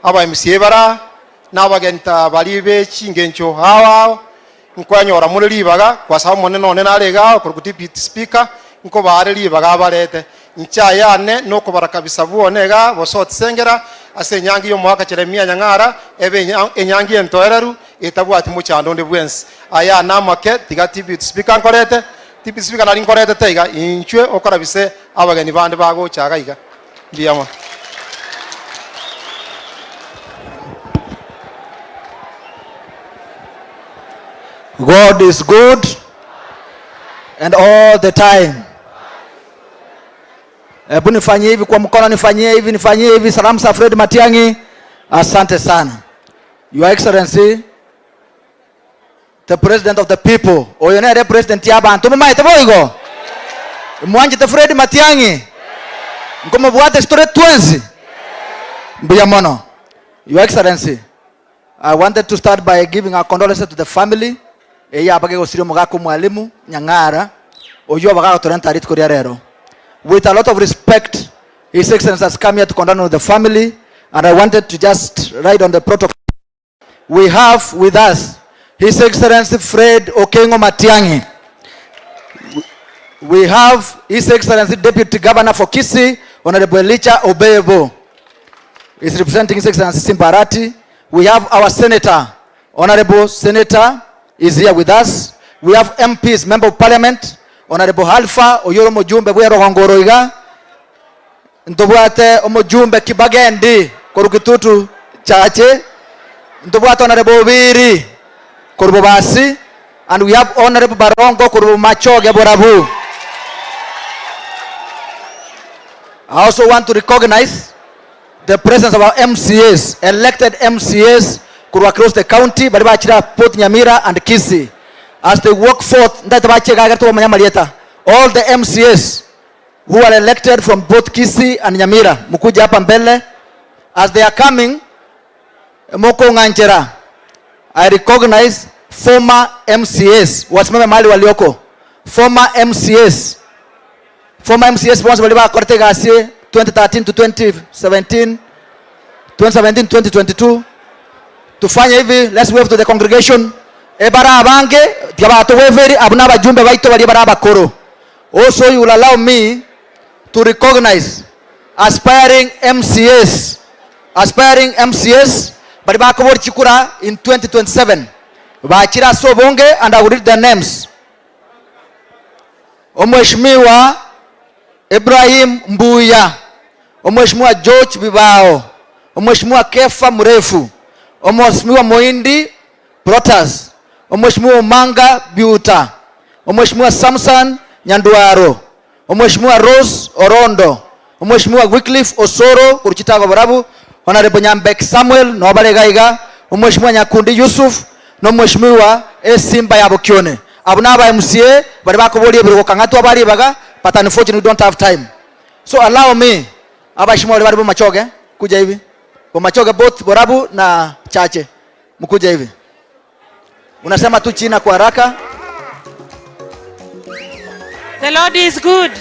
aba MCA bara, na abageni ta baria be chingencho ao ao, nkwenyora more ribaga, kwasaba Omonene one nare igaa okorokwa Deputy Speaker, nkobaare ribaga abarete. Inche ayane nokobara kabisa bwone igaa gose otisengera ase enyangi y'omogaka Jeremia Nyang'ara ebe enyangi entoereru etabwati mochando onde bwensi. Aya namake, tiga Deputy Speaker nkorete, Deputy Speaker nari nkoretete iga, inchwe okorabise abageni bande bagocha iga iga. Mbuya mono. God is good and all the time. Hebu nifanyie hivi kwa mkono, nifanyie hivi, nifanyie hivi. Salamu za Fred Matiang'i. Asante sana. Your Excellency, the President of the people. Oyo nere President ya abanto momaete boigo. Mwanchete Fred Matiang'i? Nkomobwate tore twensi? Mbuya mono. Your Excellency, I wanted to start by giving our condolences to the family eye abage gosiria omogaka omwalimu Nyang'ara oyio obaga agotorenta rituko ria rero. With a lot of respect, His Excellency has come here to condole with the family and I wanted to just write on the protocol. We have with us His Excellency Fred Okengo Matiang'i. We have His Excellency Deputy Governor for Kisii, Honorable Elijah Obebo. Is representing His Excellency Simba Arati. We have our Senator, Honorable Senator is here with us. We have MPs, Member of Parliament, Honorable Alpha Oyoro Mujumbe bwe Rogongoro iga. Ntobwate omojumbe Kibagendi korwa Kitutu Chache. Ntobwate Honorable Obiri korwa Bobasi. And we have Honorable Barongo korwa Machoge Borabu. I also want to recognize the presence of our MCAs, elected MCAs korwa across the county baria bachire both Nyamira and Kisii. As they walk forth, ntaete bachie iga ekero tobamanya amarieta. All the MCAs who are elected from both Kisii and Nyamira, mukuje hapa mbele. As they are coming, mokong'anchera, I recognize former MCAs, wasimame mahali walioko. Former MCAs, former MCAs bonsi baria bakorete egasi. 2013 to 2017, 2017 2022. Tufanye hivi, let's wave to the congregation. Ebare abange tiga batoweveri abwo na abajumbe baito baria bare abakoro. Also you will allow me to recognize aspiring MCAs, aspiring MCAs baria bakoboria chikura in 2027 bachire ase obonge and I will read their names. Omweshimiwa Ibrahim Mbuya, Omweshimiwa George Bibao, Omweshimiwa Kefa Murefu, Omweshimiwa Moindi Protas, Omweshimiwa Omanga Biuta, Omweshimiwa Samson Nyandwaro, Omweshimiwa Rose Orondo, Omweshimiwa Wycliffe Osoro korwa Chitago Borabu, Honourable Nyambek Samuel noo bare iga iga, Omweshimiwa Nyakundi Yusuf, na Omweshimiwa Esimba ya Bokione. Abwo naba MCA baria bakoboria ebirogo kang'atwa aba ribaga but unfortunately we don't have time. So allow me abashimiwa baria bare Bomachoge kuja hivi. Bomachoge both Borabu na Chache mkuja hivi. Unasema tu china kwa haraka. The Lord is good.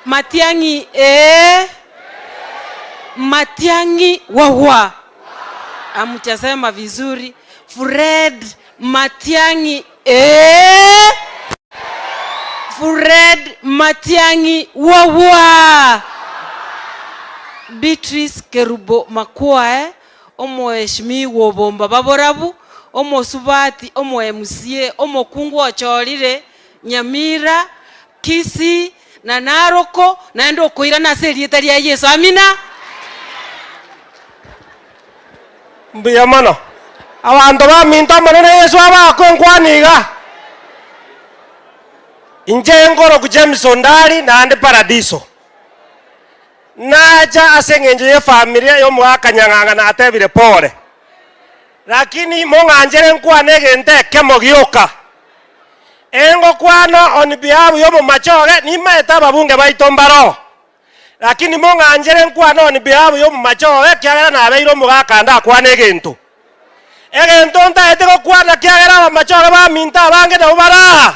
Matiang'i eh. Matiang'i wawa. Amchasema vizuri. Fred Matiang'i eh. Fred Matiang'i wawa. Beatrice Kerubo Makwae Omoeshimiwa obomba baborabu, omosubati, omoMCA, omokungu ochorire, Nyamira, Kisii, na Naroko, naende okoirana ase erieta ria Yeso. Amina. Mbuya mono. Abanto baminto Omonene Yeso abaakwe enkwana iga, Inche nkorokwa James Ondari naende Paradiso. Nacha ase engencho y'efamilia y'omogaka Nyang'ang'a natebire pore. Lakini mong'anchere nkwane egento ekemo gioka. Engokwana on behalf y'omomachoge nimaete ababunge baito mbaroo. Lakini mong'anchere nkwane on behalf y'omomachoge ekiagera nabeire omogaka ndakwane egento. Egento ntaete gokwana kiagera abamachoge baminto abange nabwo bare aa.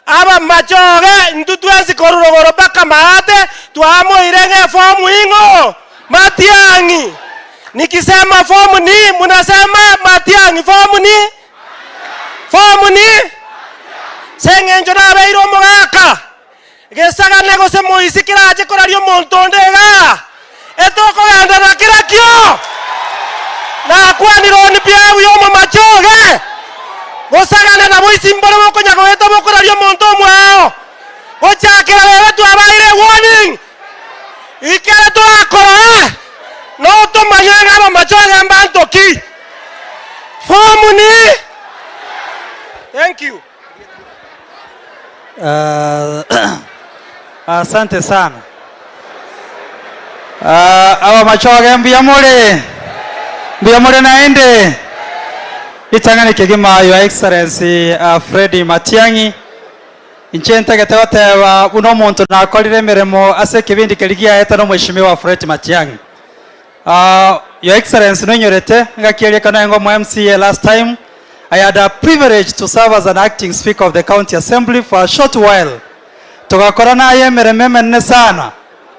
Abamachoge intwe twensi korwa rogoro mpaka maate twamoire ng'a efomu ing'o? Matiang'i. Nikisema fomu ni munasema Matiang'i fomu ni? Fomu ni? Ase eng'encho nabeire omogaka, gesagane gose moisi kerache koraria omonto onde igaa, etokogenda na kera kio. Nakwanire on behalf y'omomachoge, gosagane na moisi mbore mokonya goeta mokoraria omonto omwao. Gochakera rero twabaire ewarning, ekero torakora notomanye ng'a abamachoge mbanto ki. Form ni? Thank you. Asante sana. Ah, abamachoge mbuya more? Mbuya more naende? Ritang'ani kegima Your Excellency uh, Freddy Matiang'i inche ntagete goteba buna omonto nakorire emeremo ase ekebindi keria giaete na omweshimiwa Fred Matiang'i. Uh, Your Excellency noinyorete ngaki eria ekero narenge omo MCA last time I had a privilege to serve as an acting speaker of the county assembly for a short while. Togakora naye emeremo emenene sana.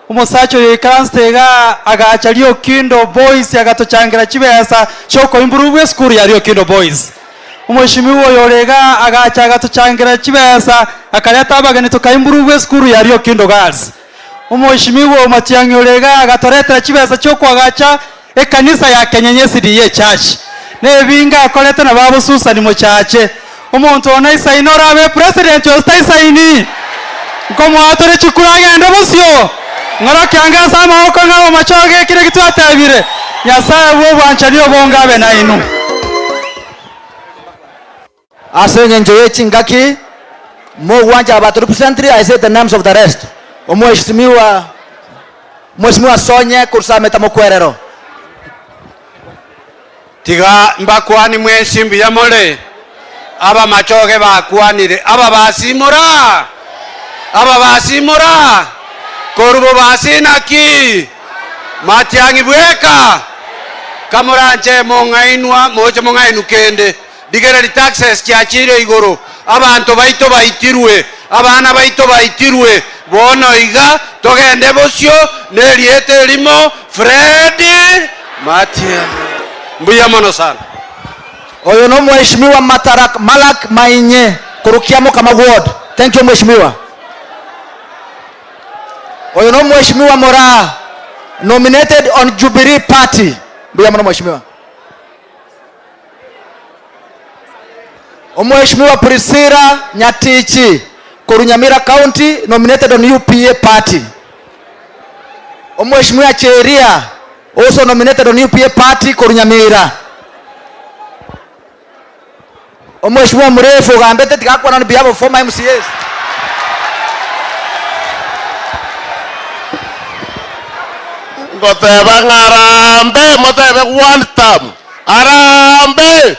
Omosacha oyo oikaransete igaa agacha Riokindo Boys agatochangera chibesa chiokoimprove esukuru ya Riokindo Boys. Omweshimiwa oyo ore igaa agacha agatochangera chibesa akareta abageni tokaimprove esukuru ya Riokindo Girls. Omweshimiwa Matiang'i ore igaa agatoretera chibesa chiokoagacha ekanisa ya Kenyenye SDA Church. Nebinge akorete na babo Susan Mochache. Omonto one aisaine orabe president gose taisaini? Nkomoa tore chikura agende bosio. Ng'ora kiange ase amaboko ng'a amachoge ekio naki twatebire. Nyasae bw'obwanchani obonge abe nainwe. Ase engencho ye chingaki, mogwancha aba to represent I say the names of the rest. Omweshimiwa Omweshimiwa Sonye Kursameta Mokwerero. Tiga mbakwanie mwensi mbuya more, abamachoge bakwanire, ababasi mora, ababasi mora, korwa bobasi naki? Matiang'i bweka, kamoranche mong'ainwa, moche mong'ainu kende. Rigereria taxes chiachire igoro, abanto baito baitirwe, abana baito baitirwe, Bono iga togende bosio nerieta erimo Fred Matiang'i. Mbuya mono sana. Oyo no Mheshimiwa Matarak Malak Mainye korwa Kiamokama Ward. Thank you Mheshimiwa. Oyo no Mheshimiwa Moraa nominated on Jubilee Party. Mbuya mono Mheshimiwa. Omweshimiwa Priscilla Nyatichi korwa Nyamira County nominated on UPA Party. Omweshimiwa Cheria also nominated on UPA Party korwa Nyamira. Omweshimiwa Murefu ogambete tiga akwana on behalf of former MCAs. Ngoteba ng'a arambe, motebe one term. Arambe!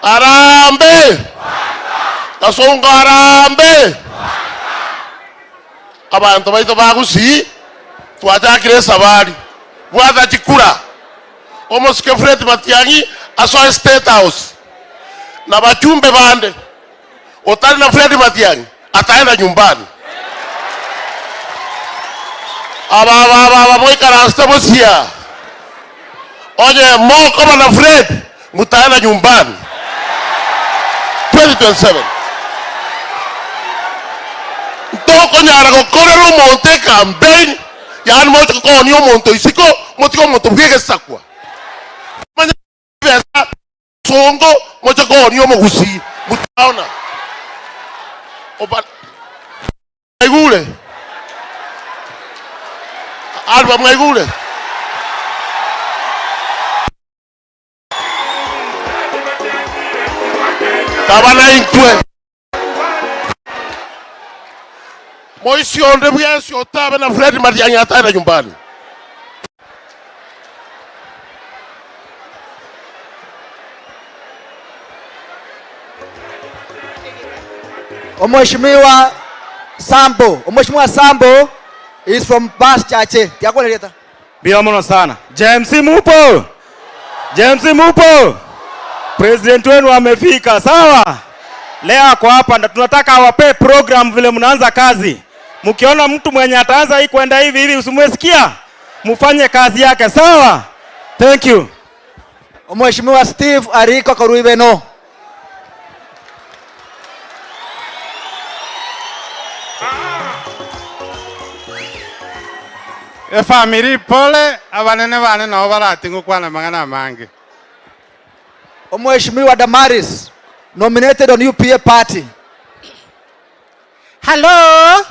Arambe! Kasongo arambe! Abanto baito ba Gusii twachakire esabari, bwata chikura, omosike Fred Matiang'i asoe State House na bachumbe bande. Otari na Fred Matiang'i ataenda nyumbani. Aba aba aba aba moikaransete bosia. Onye mokoba na Fred mutaenda nyumbani 2027. Ntokonyara gokorera omonto ecampaign yaani moche koonia omonto isiko motige omonto bwegesakwa. Manye chibesa Songo moche koonia omogusii mutaona. Oba mwaigure? Alba mwaigure? Taba naintwe. Moisi onde bwensi otabe na Fred Matiang'i ataenda nyumbani. Omweshimiwa Sambo, Omweshimiwa Sambo is from Bas Chache. Tiakwana rieta. Mbia mono sana. James mupo? James mupo? President wenu amefika, sawa? Leo ako hapa na tunataka awape program vile mnaanza kazi. Mkiona mtu mwenye ataanza hii kwenda hivi hivi usimwesikia, mfanye kazi yake, sawa? Thank you. Mheshimiwa Steve Ariko Koruibeno. Efamiri pole, abanene bane nabo barating'u kwana amang'ana amange. Mheshimiwa Damaris nominated on UPA party. Hallo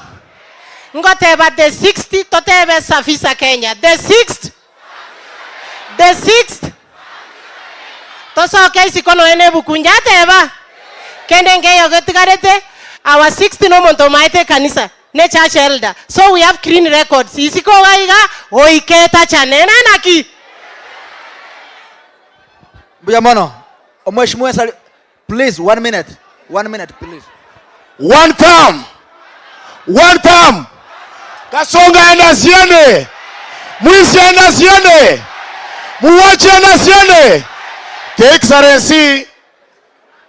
ngoteba the sixth totebe safisa Kenya the sixth the sixth tosoke isiko noe na ebuku njateba kende nkeyo getigarete our sixth no omonto omaete ekanisa ne church elder so we have clean records isiko iga iga goika etachane naki. Mbuya mono. Omweshimiwa Sali, please one minute. One minute please. One term. One term. Kasonga enda asiende. Mwisi enda asiende. Muwache enda asiende. The Excellency,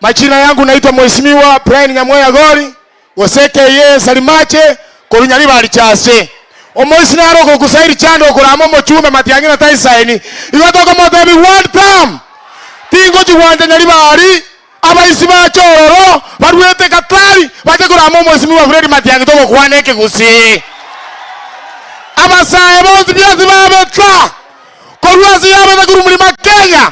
majina yangu naitwa Mheshimiwa Brian Nyamweya Gori, gose ye Salimache, korunyari bari chase. Omoisi naro gokusairi chando okorama omochume Matiang'i na taisaini. Igo tokomotebi one term. Tingochi gwancha Nyaribari, abaisi bache ororo, baruete Katari, bache korama Omwesimigwa Fred Matiang'i togokwana ekegusii. Abasae bonsi bionsi babeta korwa ase yabeta korwa Mlima Kenya,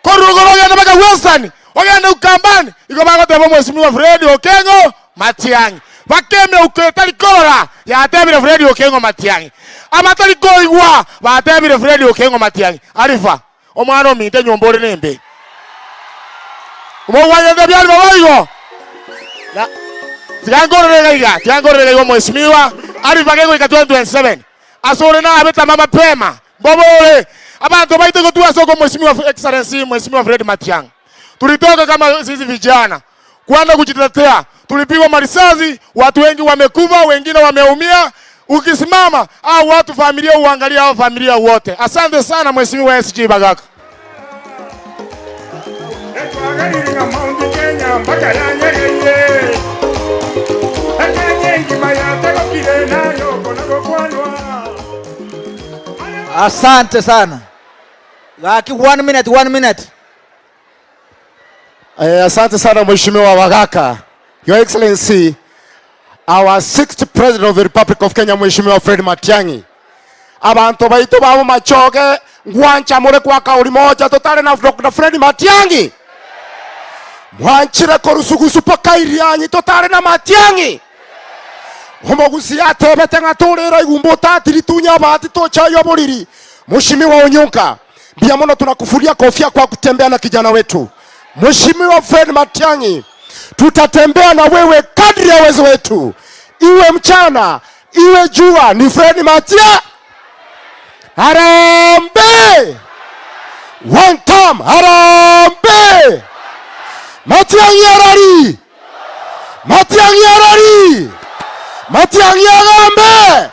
korwa rogoro ogende mpaka Western, ogende Ukambani, igo bagoteba Omwesimigwa Fred Okengo Matiang'i. Baka emeuko etari korora yatebire Fred Okengo Matiang'i. Abatari koigwa batebire Fred Okengo Matiang'i. Alifa. Omwana ominto enyomba ore nembe. Omogwanyete biari boboigo. Na tiga nkorere iga iga, tiga nkorere iga iga omwesimiwa Alifa kegoika 2027. Ase ore nabe tama mapema. Mbobe ore. Abanto baito igo twasoka omwesimiwa Excellency Mheshimiwa Fred Matiang'i. Tulitoka kama sisi vijana kwenda kujitetea. Tulipigwa marisasi, watu wengi wamekufa, wengine wameumia. Ukisimama au watu familia uangalie hao familia wote. Asante sana Mheshimiwa SG Bagaka. Asante sana. Gaki one minute, one minute. Eh, asante sana Mheshimiwa Wagaka. Your Excellency, our sixth President of the Republic of Kenya, Mheshimiwa Fred Matiang'i. Abantu baito ba Bomachoge ngwancha more kwa kauli moja totare na Dr. Fred Matiang'i. Mwanchire korusugusu paka Irianyi totare na Matiang'i. Omogusi atebete ng'a torera igumba otatiri tunya abati tochayo oboriri. Mheshimiwa Onyonka, mbuya mono tunakufulia kofia kwa kutembea na kijana wetu Mheshimiwa Fred Matiang'i. Tutatembea na wewe kadri ya uwezo wetu, iwe mchana iwe jua. Ni Fred Matiang'i. Harambee! One time, harambee! Matiang'i arari! Matiang'i arari! Matiang'i agambe!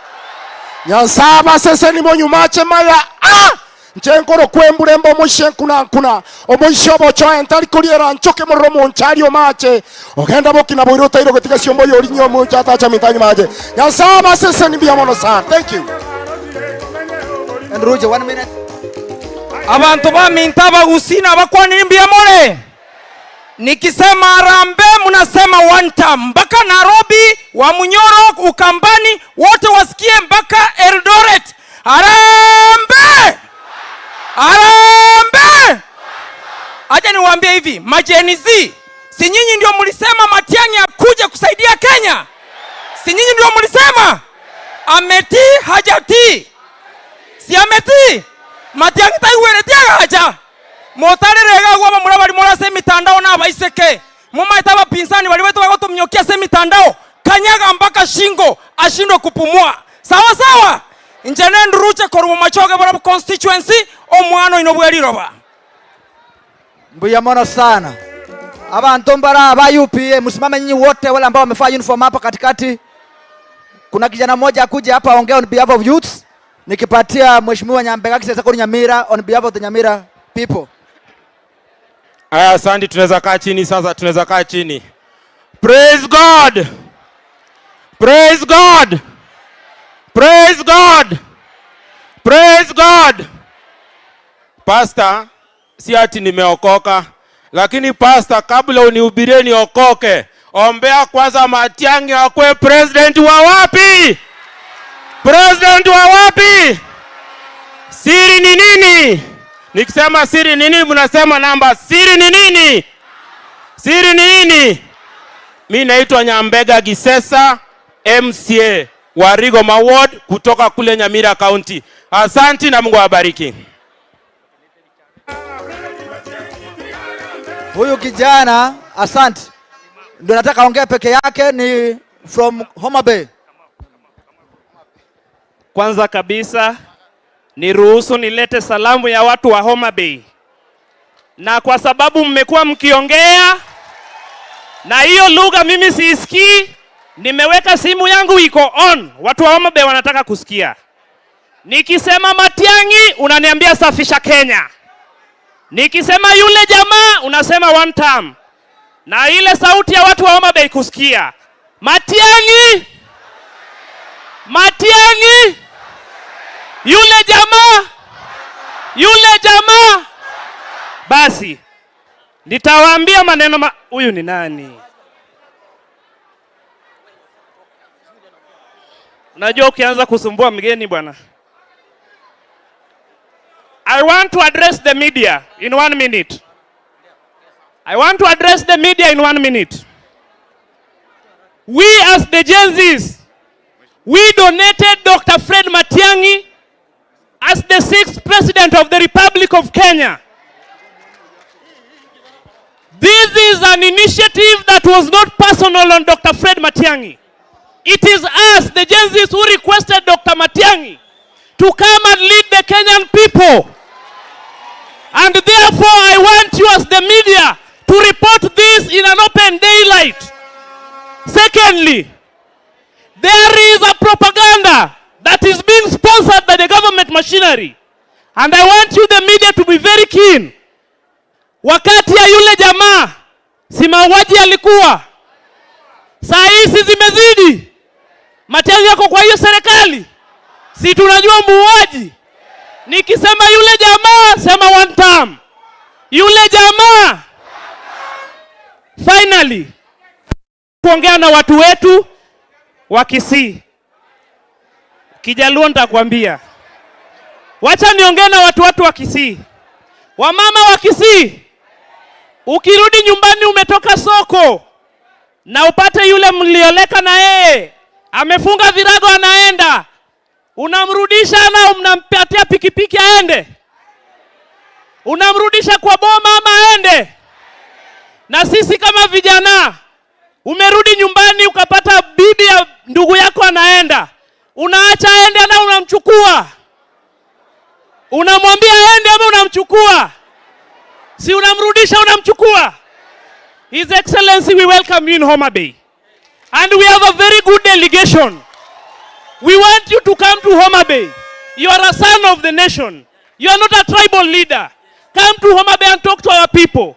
Nyasaye abaseseni monyumache maya ah! Nche nkorokwa embura embe omoisia enkuna-nkuna, omoisia obochoe ntari koriera nchoke mororo omonchari omache, ogenda bokina boire otaire gotiga siomba oyo orinywe omocha atacha minto anyuma ache. Nyasaye abaseseni mbuya mono sana. Thank you. Andrew, one minute. Abanto baminto abagusii nabakwanire mbuya more. Nikisema harambee mnasema one term. Mpaka Nairobi, Wamunyoro, Ukambani wote wasikie mpaka Eldoret. Harambee! Harambee! Acha niwaambie hivi, ma-Gen Z, si nyinyi ndio mlisema Matiang'i akuje kusaidia Kenya? Si nyinyi ndio mlisema? Ametii hajatii? Si ametii? Matiang'i taigweretie agacha? Motarere iga agwo abamura baria more ase emitandao na abaiseke, momaete abapinzani baria baito bagotominyokia ase emitandao, kanyaga mpaka shingo ashindwe kupumua. Sawa sawa? Inche nenduruche korwa Bomachoge Borabu constituency, omwana oino bwe riroba. Mbuya mono sana. Abanto mbare aba UPA, msimame nyinyi wote wale ambao wamevaa uniform hapa katikati. Kuna kijana mmoja akuje hapa aongee on behalf of youths, nikipatia Mheshimiwa Nyambega Kisesa kuri Nyamira on behalf of the Nyamira people. Aya, asante, tunaweza kaa chini sasa, tunaweza kaa chini. Praise God. Praise God. Praise God. Praise God. Pastor, si ati nimeokoka, lakini pastor, kabla unihubirie niokoke, ombea kwanza Matiang'i akue president wa wapi? President wa wapi? Siri ni nini? Nikisema siri ni nini, mnasema namba. Siri ni nini? Siri ni nini? Mi naitwa Nyambega Gisesa, MCA wa Rigoma Ward kutoka kule Nyamira County. Asanti na Mungu awabariki. Huyu kijana asante, ndio nataka aongee peke yake, ni from Homa Bay. Kwanza kabisa niruhusu nilete salamu ya watu wa Homa Bay, na kwa sababu mmekuwa mkiongea na hiyo lugha mimi siisikii, nimeweka simu yangu iko on. Watu wa Homa Bay wanataka kusikia. Nikisema Matiang'i unaniambia safisha Kenya, nikisema yule jamaa unasema one term, na ile sauti ya watu wa Homa Bay kusikia Matiang'i, Matiang'i, yule jamaa, yule jamaa. Basi nitawaambia maneno ma... huyu ni nani? Unajua ukianza kusumbua mgeni bwana. I want to address the media in one minute. I want to address the media in one minute. We as the Gen Zs, we donated Dr. Fred Matiang'i as the sixth president of the Republic of Kenya. This is an initiative that was not personal on Dr. Fred Matiang'i. It is us, the Gen Zs, who requested Dr. Matiang'i to come and lead the Kenyan people. And therefore, I want you as the media to report this in an open daylight. Secondly, there is a propaganda that is being sponsored by the government machinery. And I want you, the media, to be very keen. Wakati ya yule jamaa, si mauaji alikuwa, saa hizi zimezidi. Matiang'i yako kwa hiyo serikali, si tunajua muuaji. Nikisema yule jamaa, sema one term. Yule jamaa. Finally, kuongea na watu wetu wa Kisii. Kijaluo nitakwambia. Wacha niongee na watu watu wa Kisii. Wamama wa Kisii, ukirudi nyumbani umetoka soko na upate yule mlioleka na yeye amefunga virago anaenda, unamrudisha na mnampatia pikipiki aende? Unamrudisha kwa boma ama aende? Na sisi kama vijana, umerudi nyumbani ukapata bibi ya ndugu yako anaenda, unaacha aende na unamchukua? Unamwambia aende ama unamchukua? Si unamrudisha, unamchukua? His Excellency, we welcome you in Homa Bay. And we have a very good delegation. We want you to come to Homa Bay. You are a son of the nation. You are not a tribal leader. Come to Homa Bay and talk to our people.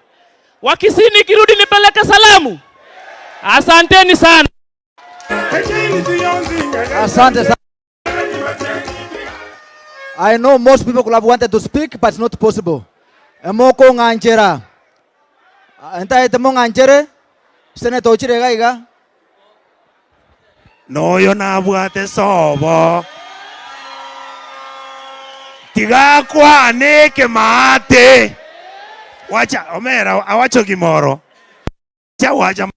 Wakisii nikirudi nipeleke salamu. Asanteni sana. Asante sana. I know most people could have wanted to speak, but it's not possible. Emoko ng'anchera. Entaete mong'anchere, senator ochire iga iga. Noyo nabwate sobo. Tiga akwane ekemaate. Wacha omera awacho gimoro. Cha wacha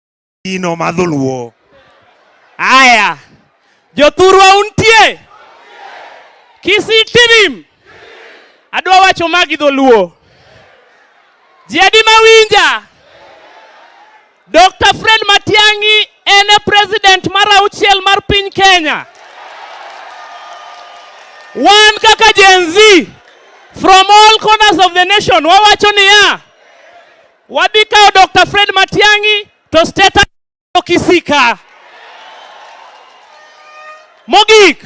ino madholuo. Aya. Jothurwa untie. Kisii Tirim. Adwa wacho magi dholuo. Ji adi mawinja? Dr. Fred Matiang'i en e president mar auchiel mar piny Kenya. Wan kaka Gen Z from all corners of the nation wawacho niya, wadhi kawo Dr. Fred Matiang'i to state Kisii ka. Mogik,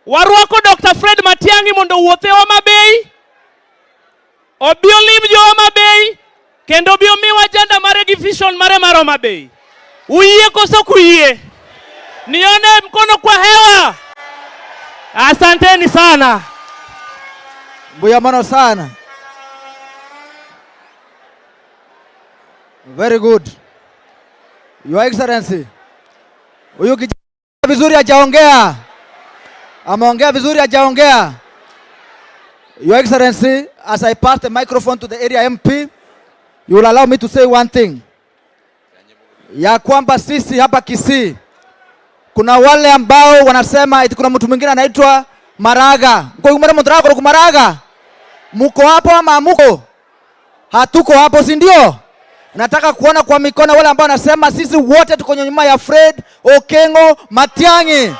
warwako Dr. Fred Matiang'i mondo owuoth e Homa Bay, obi olim jo Homa Bay, kendo obi omiwa agenda mare gi vision mare mar Homa Bay. Uyie koso ok uyie? Nione mkono kwa hewa. Asanteni sana. Mbuya mono sana. Very good. Your Excellency. Huyu kijana vizuri hajaongea. Ameongea vizuri hajaongea. Your Excellency, as I pass the microphone to the area MP, you will allow me to say one thing. Ya kwamba sisi hapa Kisii kuna wale ambao wanasema eti kuna mtu mwingine anaitwa Maraga. Mko mara mtu Maraga? Muko hapo ama muko? Hatuko hapo, si ndio? Nataka kuona kwa mikono wale ambao wanasema sisi wote tuko nyuma ya Fred Okengo Matiang'i.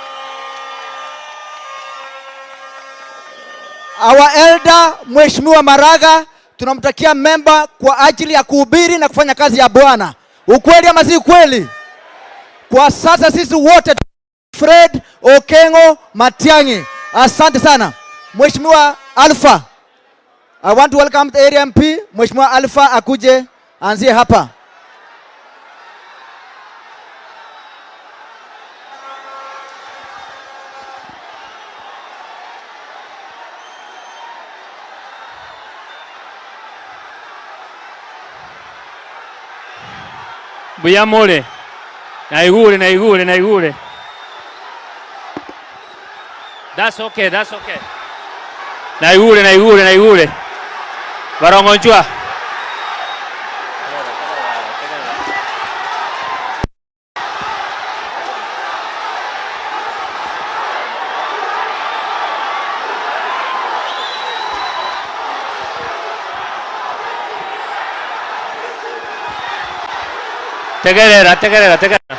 Our elder Mheshimiwa Maraga tunamtakia memba kwa ajili ya kuhubiri na kufanya kazi ya Bwana. Ukweli ama si ukweli? Kwa sasa sisi wote Fred Okengo Matiang'i. Asante sana. Mheshimiwa Alpha. I want to welcome the area MP. Mheshimiwa Alpha akuje anzie hapa. Mbuya more naigure naigure naigure. That's okay, that's okay. Naigure naigure naigure. Barongonchwa. Tegerera, tegerera, tegerera.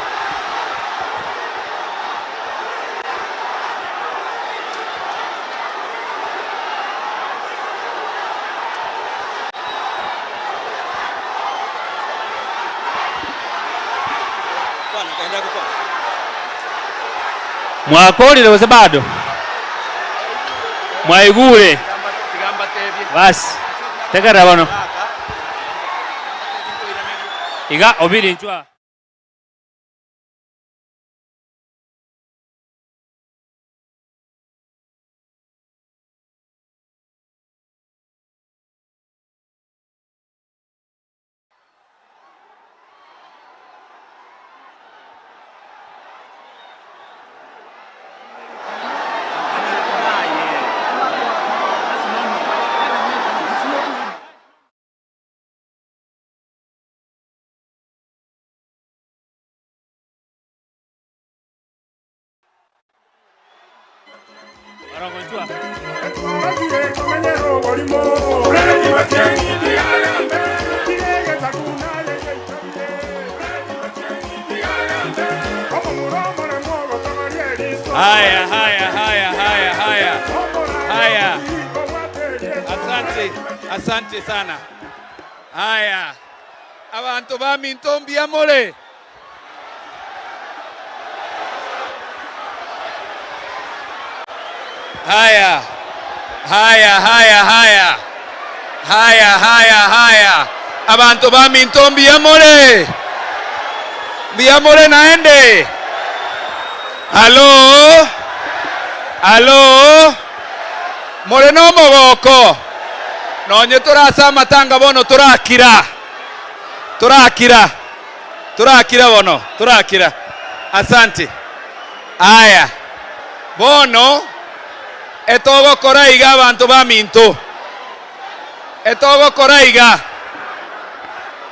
Mwakorire gose bado? Mwaigure? Basi tegerera bono. Iga obiri nchwa. Haya, haya, haya, haya, haya, haya. Asante, asante sana. Haya, abanto baminto mbuya more? Haya, haya, haya, haya, haya, haya, haya. Abanto baminto mbuya more? Mbuya more naende? Halo, halo, more nomogoko? Nonye tore ase amatanga bono torakira, torakira, torakira bono, torakira. Asante. Aya, bono etogokora iga abanto baminto, etogokora iga,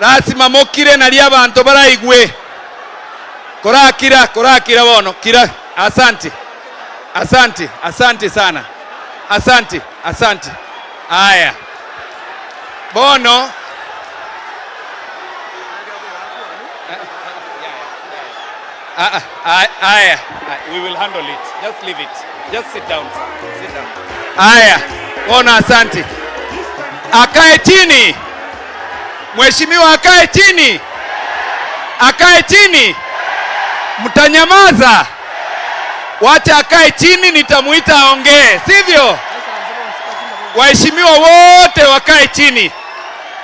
lasima mokire nario abanto baraigwe. Korakira, korakira bono, kira. Asante, asante, asante sana, asante, asante. Aya, bono Ah, ah, aya, we will handle it. Just leave it. Just sit down, sir. Sit down. Aya, bono asante. Akae chini. Mheshimiwa akae chini. Akae chini. Mtanyamaza. Wacha akae chini, nitamuita aongee, sivyo? Waheshimiwa wote wakae chini.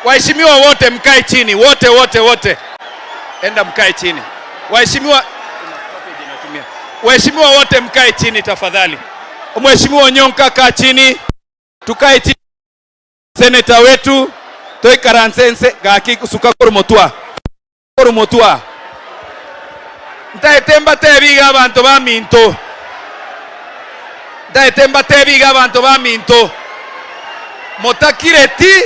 Waheshimiwa wote mkae chini, wote wote wote, enda mkae chini. Waheshimiwa, waheshimiwa wote mkae chini tafadhali. Mheshimiwa Onyonka kaa chini, tukae chini. Seneta wetu toikaranse nse gaki suka koromotwa koromotwa ntaete mbatebi iga abanto baminto ntaete mbatebi iga abanto baminto motakireti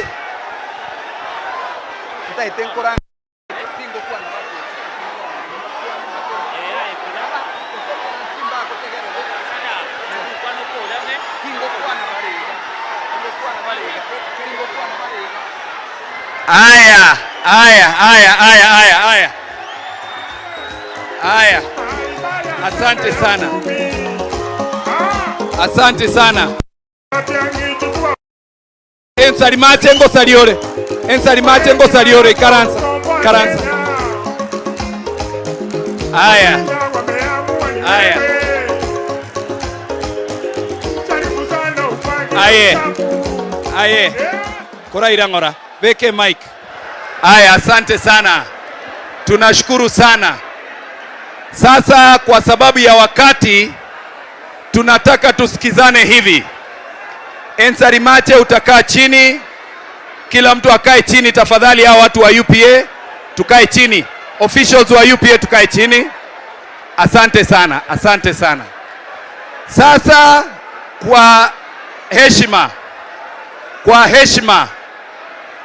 ntaete nkora Aya, aya, aya, aya, aya, aya. Aya. Asante sana. Asante sana. Ensari mache ngosari ore. Ensari mache ngosari ore. Ikaransa. Ikaransa. Aya. Aya. Aye. Aye. Koraira ng'ora. Beke mic. Aya, asante sana. Tunashukuru sana. Sasa kwa sababu ya wakati tunataka tusikizane hivi. Ensari Mache utakaa chini, kila mtu akae chini tafadhali. Hao watu wa UPA tukae chini, officials wa UPA tukae chini. Asante sana, asante sana. Sasa kwa heshima, kwa heshima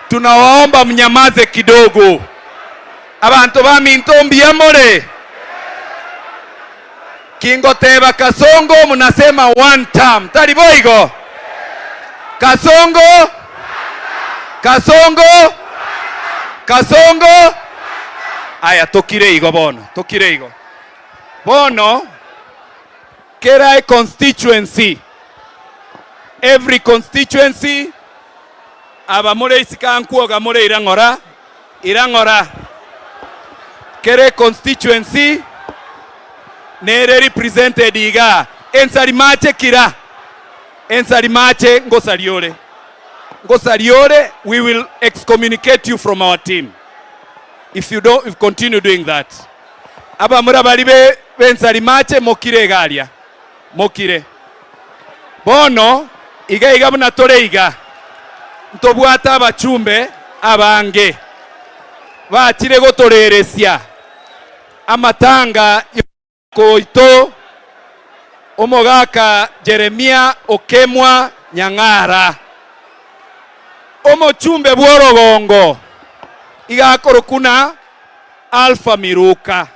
tunawaomba mnyamaze kidogo. Abantu baminto mbuya more kingoteba Kasongo munasema one term tari boigo Kasongo Kasongo Kasongo aya tokire igo bono tokire igo bono kera constituency every constituency aba more isika nkuoga more irang'ora irang'ora kere constituency nere represented iga ensari mache kira ensari mache ngosariore ngosariore we will excommunicate you from our team if you don't if continue doing that abamura bari be bensari mache mokire egaria mokire bono iga iga buna tore iga ntobwate abachumbe abange bachire gotoreresia amatanga koito omogaka Jeremia Okemwa Nyang'ara omochumbe bw'orogongo igakorokuna Alpha Miruka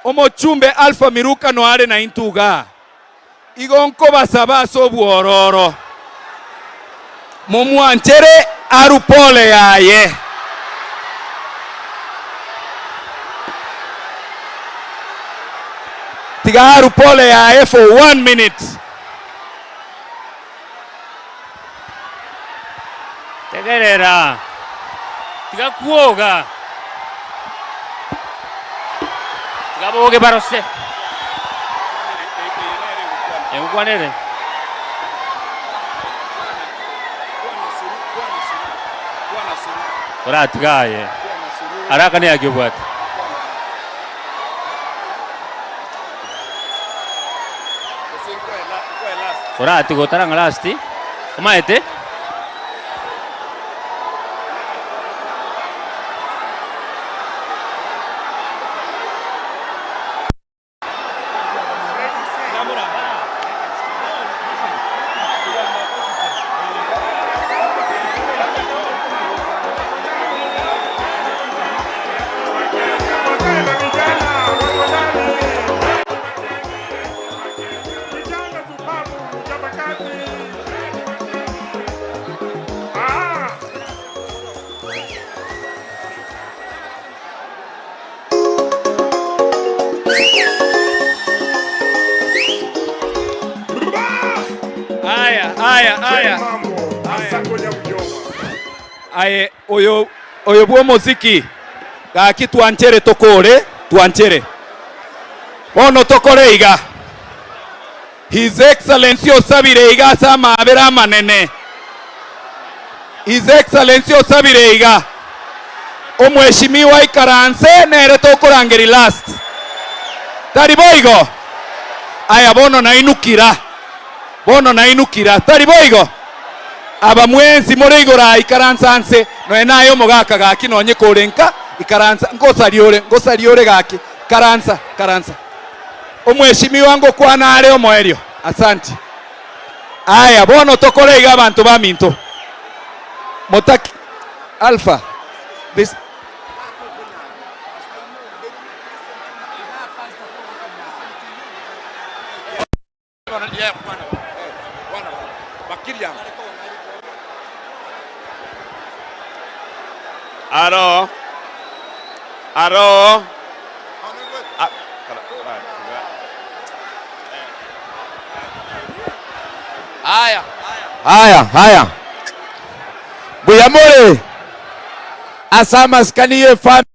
omochumbe Alpha Miruka noare na intuga igo nkobasaba ase obwororo. Momwanchere aru pole yaye. Tiga aru pole yaye for one minute. Tegerera, tiga kwoga, tiga boge barose. Egokwanere. Oratiga aye. Araka neyaki obwate. Oratiga otarang'a last. Omaete? Aya, aya, aya. Aye, oyo oyo bw'omosiki gaki twanchere tokore twanchere bono tokore iga His Excellency osabire iga ase amabera amanene His Excellency osabire iga omweshimiwa aikaranse nere tokorangeri last tari boigo aya bono nainukira bono nainukira tari boigo aba mwensi more igoro aa ikaransa nse nonya naye omogaka gaki nonye kore nka ikaransa ngosari ore ngosari ore gaki karansa karansa omweshimiwa ngokwana are omoerio asanti aya bono tokore iga abanto baminto motaki alpha this Aro. Aro. Haya. Haya, haya. Mbuya more ase amasikani y'efamiri.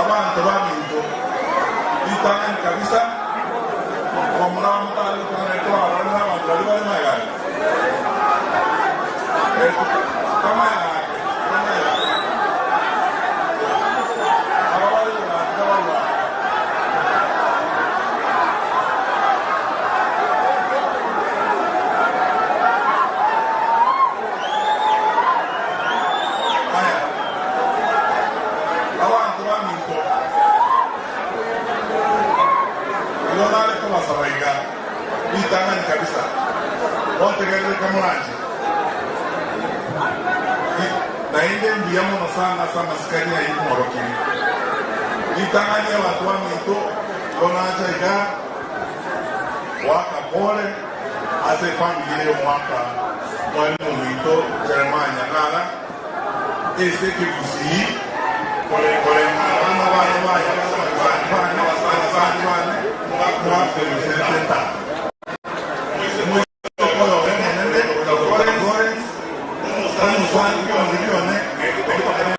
Abanto baminto, ritang'ani kabisa, omomura motare gotang'ana twarorire abanto baria bare magega aya. Suka magega ake, suka magega ake. Aba bare igoro aa tiga barue aa. Aya, abanto baminto, igo nare kobasaba iga, ritang'ani kabisa, montegerere kamoranche. Naende mbuya mono sana ase amasikani ayio mworokirie. Ritang'ani abanto baminto, igo nacha iga goaka pole ase efamiri eye y'omwaka mwalimu ominto Jeremiah Nyang'ara, ase ekegusii koreng'ana abana baye bane abasani bane mwaferusete tata. Moiseke oyore omonene Doctor Florence, omosani bionsi bione,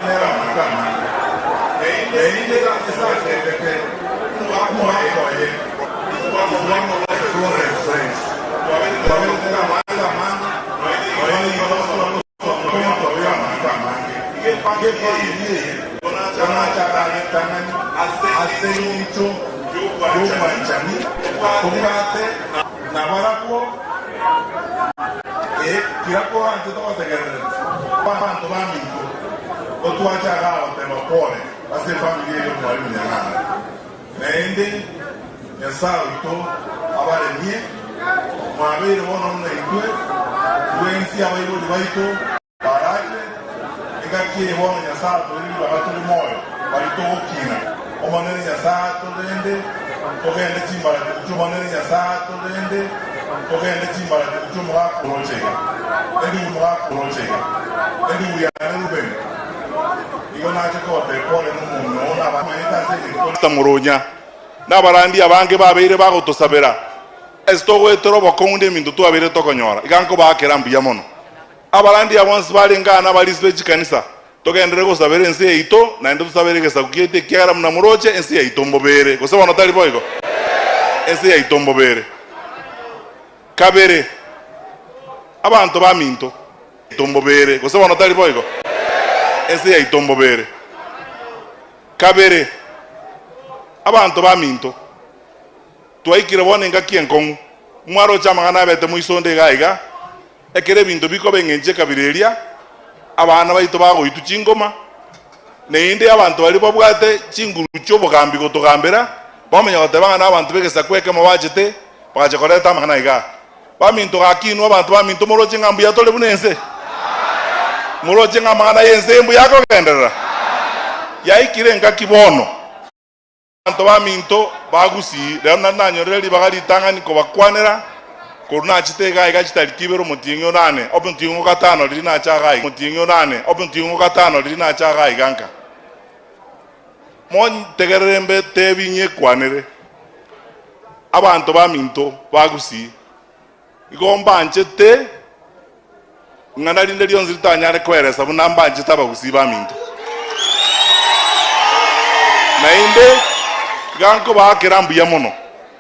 nere amatuko amange. Naende ase asendete omwaka oye is one of the closest friends. Twabete amatuko amange, nonya nigo tokonya amatuko amange. Gefamiri eye bonacha ritang'ani ase engencho y'obwanchani tobwate nabarabwo. Ee, kera koranche togotegerere abanto baminto, gotwache igaa goteba pole ase efamiri eye y'omwalimu Nyang'ana. Naende Nyasae oito abaremie, mwabeire bono buna intwe twensi abaibori baito barache, engaki eye bono Nyasae atoeire ribaga tore moyo, baria togokina. Omonene Nyasae atorende, togende chimbarati chi'Omonene Nyasae atorende, togende chimbarati chi'omogaka oroche iga, endugu mogaka oroche iga, endugu yane Rubeni. Igo nache kogotebia pole nomong'ina oo na abamanyete ase egento. Pastor Muronya, na abarandi abange babeire bagotosabera ase togoetera obokong'u na eminto twabeire tokonyora, iga nkobaakera mbuya mono. Abarandi aba bonsi barenge aa nabarisi be chikanisa, togenderere gosabera ense yaito, naende tosabere egesaku giaito, ekiagera buna moroche, ense yaito mbobere. Gose bono tari boigo? Ense yaito mbobere. Kabere, abanto baminto. Yaito mbobere. Gose bono tari boigo? Ense yaito mbobere. Kabere, abanto baminto, twaikire bono engaki enkong'u. Mwaroche amang'ana abete moisonde iga iga, ekero ebinto bikoba eng'encho ekabira eria, abana baito bagoitwa chingoma, naende abanto baria babwate chinguru chi'obogambi gotogambera, bamanya goteba ng'a nabanto b'egesaku ekemo bachete, bagacha koreta amang'ana iga. Baminto gaki inwe abanto baminto moroche ng'a mbuya tore buna ense? Moroche ng'a amang'ana y'ense mbuya akogenderera? Yaikire engaki bono. Abanto baminto ba Gusii, rero nari nanyorire ribaga ritang'ani kobakwanera, korwa nachete iga iga chitariki ibere omotienyi onane, omotienyi o gatano riria nacha iga iga, omotienyi onane, omotienyi o gatano riria nacha iga iga nka. Montegerere mbe tebi nyekwanere, abanto baminto ba Gusii, igo mbanchete ing'ana rinde rionsi ritanyare koeresa buna mbanchete abagusii baminto. Naende iga nkobaakera mbuya mono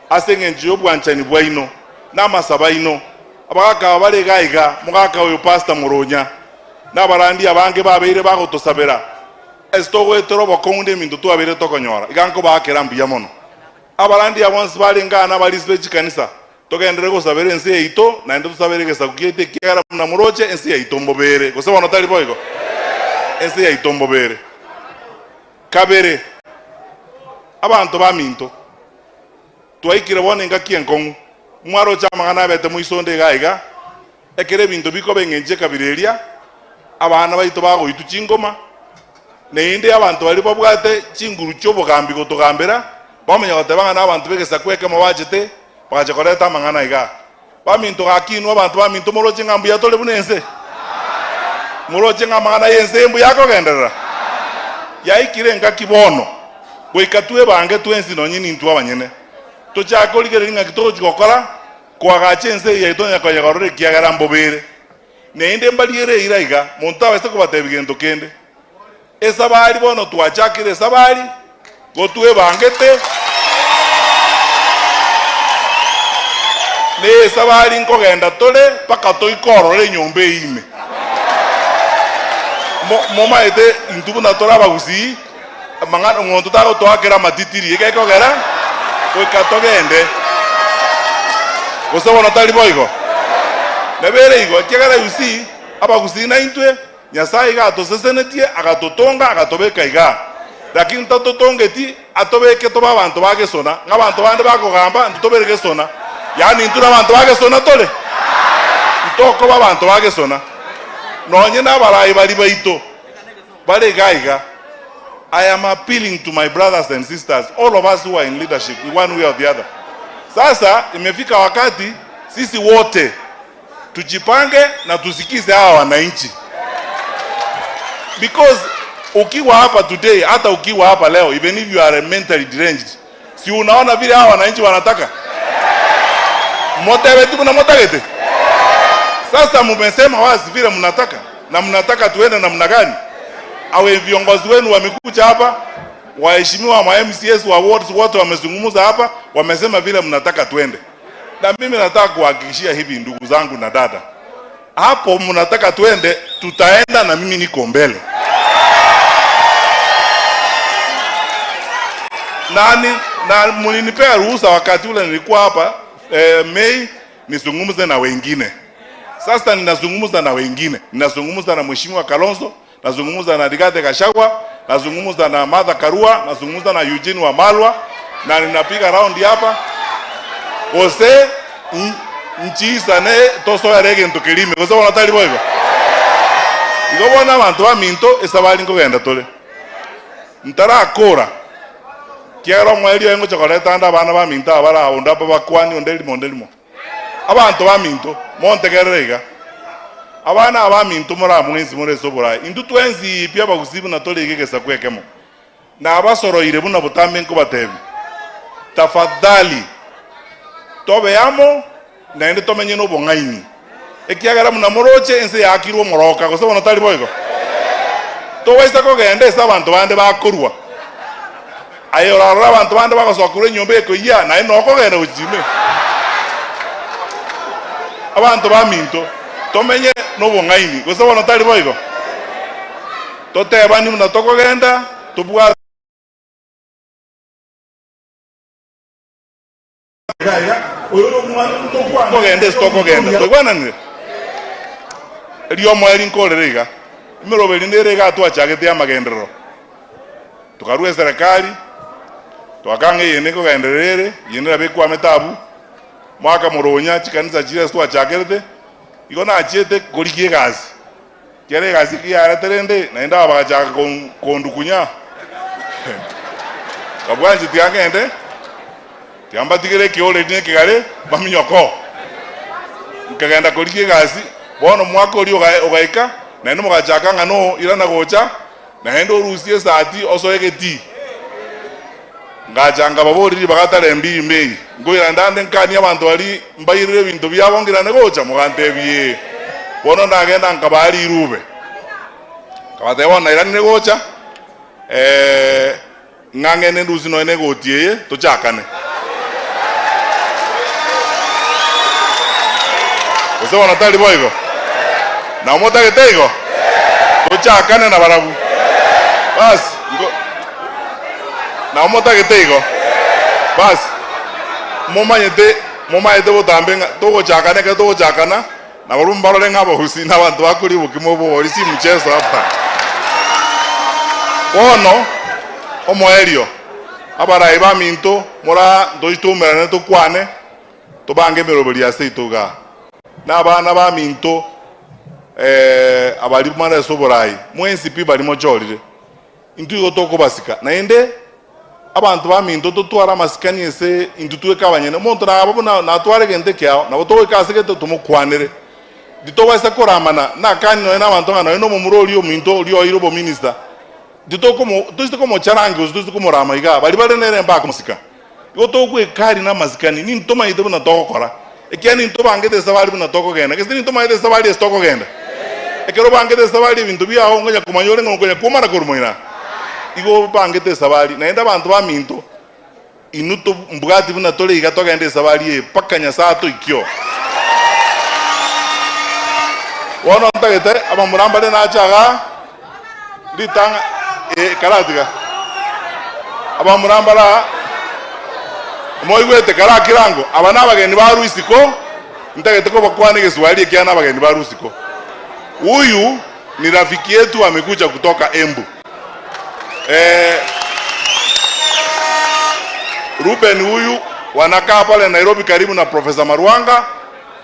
ase engencho y'obwanchani bwaino na amasabo aino. Abagaka aba bare iga iga, mogaka oyo Pastor Moronya. Na abarandi abange babeire bagotosabera ase togoetera obokong'u na ebinto twabeire tokonyora. Iga nkobaakera mbuya mono. Abarandi aba bonsi barenge aa nabarisi be chikanisa, togenderere gosabera ense yaito, naende tosabere egesaku giaito, ekiagera buna moroche ense yaito mbobere. Gose bono tari boigo? Ense yaito mbobere. Kabere, abanto baminto, twaikire bono engaki enkong'u. Mwaroche amang'ana abete moisonde iga iga, ekero ebinto bikoba eng'encho ekabira eria, abana baito bagoitwa chingoma, naende abanto baria babwate chinguru chi'obogambi gotogambera, bamanya goteba ng'a nabanto b'egesaku ekemo bachete, bagacha koreta amang'ana iga. Baminto gaki inwe abanto baminto moroche ng'a mbuya tore buna ense? Moroche ng'a amang'ana y'ense mbuya akogenderera? Yaikire engaki bono, goika twebange twensi nonye nintwe abanyene, tochake korigereria ng'aki togochia gokora koagacha ense eye yaito onye koyegorora ekiagera mbobere. Naende mbariere eira iga, monto tabaisa kobatebia gento kende. Esabari bono twachakire esabari, gotwebangete nesabari nkogenda tore mpaka toike ororo enyomba eye ime. Mo- Momaete intwe buna tore abagusii, amang'ana omonto tagotoakera amatitiri, egekogera goika togende. Gose bono tari boigo? Nabere igo, ekiagera you see, abagusii naintwe Nyasae iga atosesenetie, agatotonga, agatobeka igaa. Lakini tatotongeti atobeke tobe abanto ba gesona, ng'a abanto bande bakogamba intwe tobere gesona. Yaani intwe nabanto ba gesona tore? Ntokoba abanto ba gesona. Nonye nabaraai baria baito bare igaa iga, I am appealing to my brothers and sisters, all of us who are in leadership in one way or the other. Sasa imefika wakati sisi wote tujipange na tusikize hawa wananchi because ukiwa hapa today, hata ukiwa hapa leo, even if you are mentally deranged, si unaona vile hawa wananchi wanataka motebeti buna motagete. Sasa mumesema wazi vile mnataka na mnataka tuende namna gani? Awe viongozi wenu wamekuja hapa, waheshimiwa ma MCAs wa wards wote wamezungumza hapa, wamesema vile mnataka tuende. Na mimi nataka kuhakikishia hivi ndugu zangu na dada, hapo mnataka tuende, tutaenda na mimi niko mbele. Nani, na mlinipea ruhusa wakati ule nilikuwa hapa eh, Mei nizungumze na wengine. Sasa ninazungumza na wengine, ninazungumza na Mheshimiwa Kalonzo, nazungumza na Rigathi Gachagua, nazungumza na Martha Karua, nazungumza na Eugene Wamalwa na ninapiga round hapa gose nchisane tosoere egento keria ime gose bono tari boigo. Igo bono abanto baminto esabari nkogenda tore ntarakora kiagera omoerio oye ngocha koreta ande abana baminto aba bare aa onde ababakwani onde rimo onde rimo. Abanto baminto, montegerere iga. Abana abaminto more amo ense more ase oboraai, intwe twensi pi abagusii buna tore iga egesaku ekemo, nabasoroire buna botambe nkobatebia, tafadhali tobe amo naende tomenye nobong'aini, ekiagera buna moroche ense yaakirwe omoroka, gose bono tari boigo? Tobaisa kogenda ase abanto bande bakorua. Aye orarore abanto bande bagosoka korwa enyomba ekoyia, naye nokogenda gochia ime. Abanto baminto, tomenye nobong'aini, gose bono tari boigo? Totebanie buna tokogenda, tobwate. Togende ase tokogenda, twaigwananire? Eriomoerio nkorere iga, emerobo eria nere iga twachagete y'amagenderero, tokarua eserekari, twakang'a eyende nkogenderera ere, eyende nabo ekwamete abwo, mwaka moronya chikanisa chiria ase twachakerete, igo nachiete korigia egasi, Kera egasi eke yarete rende, naende aba bagachaka kondukunya. Nkabua inche tiga ngende, tiga mbatigere ekeoreri na ekegare, baminyoke oo. Nkagenda korigia egasi, bono omwaka oria ogaika, naende mogachaka ng'a no irana gocha, naende orusie esati osoe egetii. Ngacha nkababoria ribaga tare mbiyi mbiyi, nkoirana ande nkanie abanto baria mbairire ebinto biabo ngirane gocha? Mogantebia, Ee. Bono ndagenda nkabaa rirube. Nkabatebia, Bono nairanire gocha, ng'a ngende ndusie nonya negoti eye, tochakane. Gose bono tari boigo? Nabo motagete igo? Tochakane na barabwo. Basi, nko nabo motagete igo? Basi, momanyete momanyete botambe ng'a togochakana ekero togochakana, nabarabwo mbarore ng'a abagusii na abanto bakoria obokima obo si mchezo hapa. Bono, omoerio, abarai baminto mora ntochi toumerane tokwane, tobange emeroberi ase ito igaa. Na abana baminto abaria more ase oborai, mwensi pi baria mochorire, intwe igo tokobasika. Naende abanto baminto totware amasikani ase intwe tweka abanyene. Omonto naba buna natware egento ekeao, nabo togoika ase gete tomokwanere. Titobaisa koramana nakani nonya nabanto ng'a nonya nomomura oria ominto oria oeire obominista, toise komocharangia gose toise komorama igaa, baria bare nere mbakomosika. Igo togwekaria namasikani, nintomanyete buna togokora, ekiagera nintobangete esabari buna tokogenda. Gese nintomanyete esabari ase tokogenda? Ekero obangete esabari ebinto biao ngonya komanya ore ng'a okonya kwomana korwa moino. Igo obangete esabari, naende abanto baminto, inwe to mbwati buna tore iga togende esabari eye mpaka Nyasae atoikie oo. Bono ntagete abamura mbare nache igaa, ritang'a eh, karatiga. Abamura mbare aa, moigwete karakire ango, aba nabageni barwa isiko, ntagete kobakwana egeswahili ekiagera nabageni barwa isiko. Huyu ni rafiki yetu amekuja kutoka Embu. Eh, Ruben huyu wanakaa pale Nairobi karibu na Profesa Marwanga,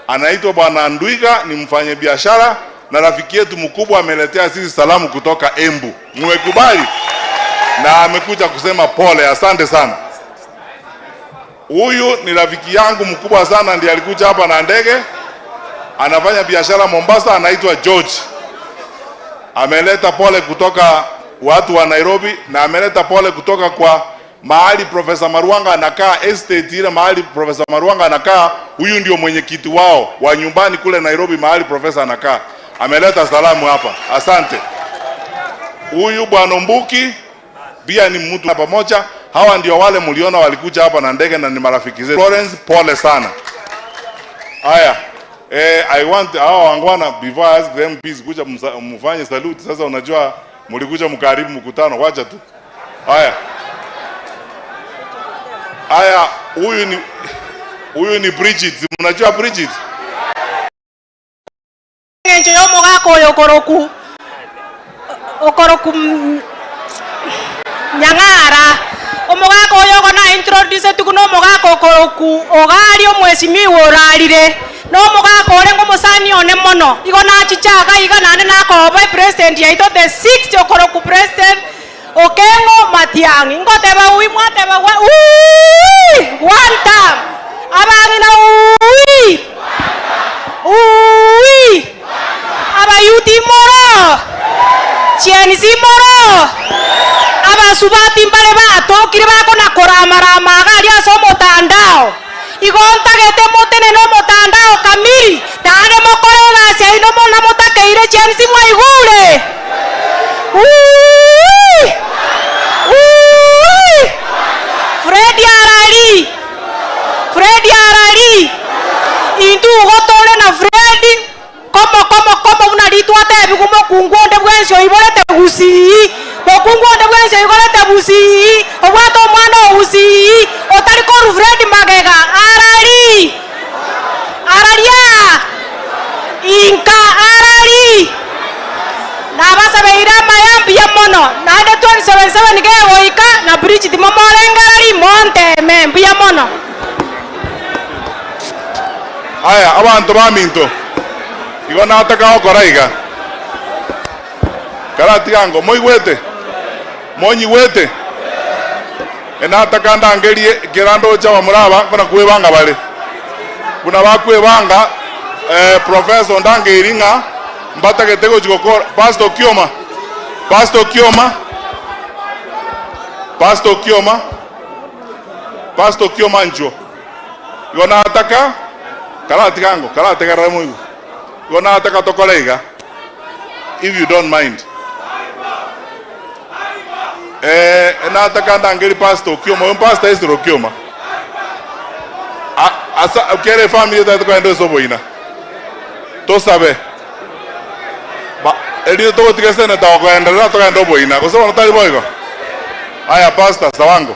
anaitwa Bwana Ndwiga, ni mfanye biashara na rafiki yetu mkubwa ameletea sisi salamu kutoka Embu. Mmekubali? Na amekuja kusema pole, asante sana. Huyu ni rafiki yangu mkubwa sana, ndiye alikuja hapa na ndege, anafanya biashara Mombasa, anaitwa George. Ameleta pole kutoka watu wa Nairobi na ameleta pole kutoka kwa mahali Profesa Marwanga anakaa, estate ile mahali Profesa Marwanga anakaa. Huyu ndio mwenyekiti wao wa nyumbani kule Nairobi, mahali profesa anakaa. Ameleta salamu hapa, asante. Huyu bwana Mbuki pia ni mtu pamoja. Hawa ndio wale mliona walikuja hapa na ndege na ni marafiki zetu. Florence, pole sana. Haya, I want hawa wangwana before I ask them please kuja mfanye salute. Sasa unajua mlikuja mkaribu mkutano, wacha tu. Haya. Haya, huyu ni Bridget. Mnajua Bridget? Eng'encho y'omogaka oyo okoroku okoroku Nyang'ara. Omogaka oyo ogo na introducetwe buna omogaka okoroku Ogari omwesimigwa orarire. Na omogaka orenge omosani one mono. Igo nachiche iga iga naende nakoba epresident yaito the sixth okoroku president Okeng'o Matiang'i. Ngoteba ui mwateba gwe uuii one term. Abang'ina uuii uuii abayuti moro Gen Z moro abasubati mbare batokire bakona koramarama iga aria ase omotandao. Igo ntagete motenene omotandao kamiri naende mokore egasi yaino buna motakeire Gen Z mwaigure? Uuii! Uuii! Fred arari! Fred arari! Intwe igo tore na Fred komo komo komo buna ritwatebigwe mokungu onde bwensi oiborete gusii, mokungu onde bwensi oiborete gusii, obwate omwana o gusii, otari korwa Fred magega, arari! Araria! Inka arari! Nabasabeire amaya mbuya mono, naende 2077 kegoika na Bridget momorengereri monteme mbuya mono. Aya, abanto baminto, igo nataka gokora iga. Karatiga ango, moigwete? Monyigwete? Enataka ndangerie kera ndoche abamura aba buna kwebanga bare. Buna bakwebanga, eh, Professor ondangeirie ng'a mbatagete gochia gokora, Pastor Okioma, Pastor Okioma, Pastor Okioma, Pastor Okioma nchwo. Igo nataka, karatiga ango, karategerere moigwe. Igo nataka tokore iga, if you don't mind. Eh, nataka ndangerie Pastor Okioma, oyo Pastor Ezra Okioma. A- Asa kere efamiri etagete kogenda ase oboina. Tosabe. Ba, Erinde togotiga eseneta gokoenderera togende oboina, gose bono tari boigo? Aya pastor, sawango.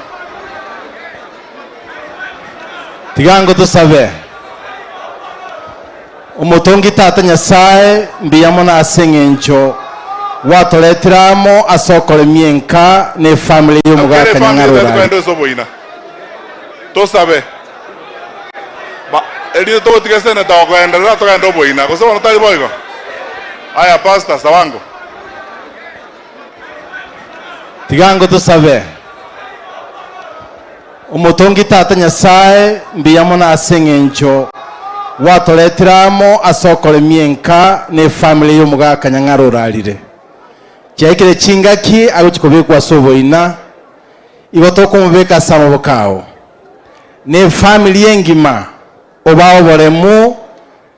Tiga ngotosabe. Omotongi Tata Nyasae, mbuya mono ase eng'encho gwatoretire amo ase okoremia enka na efamiri Kere y'omogaka efamiri Nyang'ara tari Orari. kogenda ase oboina. Tosabe. Ba, erinde togotiga eseneta gokoenderera togende oboina, gose bono tari boigo? Aya pastor, sawango. Tiga ngotosabe. Omotongi Tata Nyasae, mbuya mono ase eng'encho gwatoretire amo ase okoremia enka na efamiri y'omogaka Nyang'ara orarire. Chiaikire chingaki agochia kobekwa ase oboina, igo tokomobeka ase amaboko ao. Na efamiri engima obae oboremu,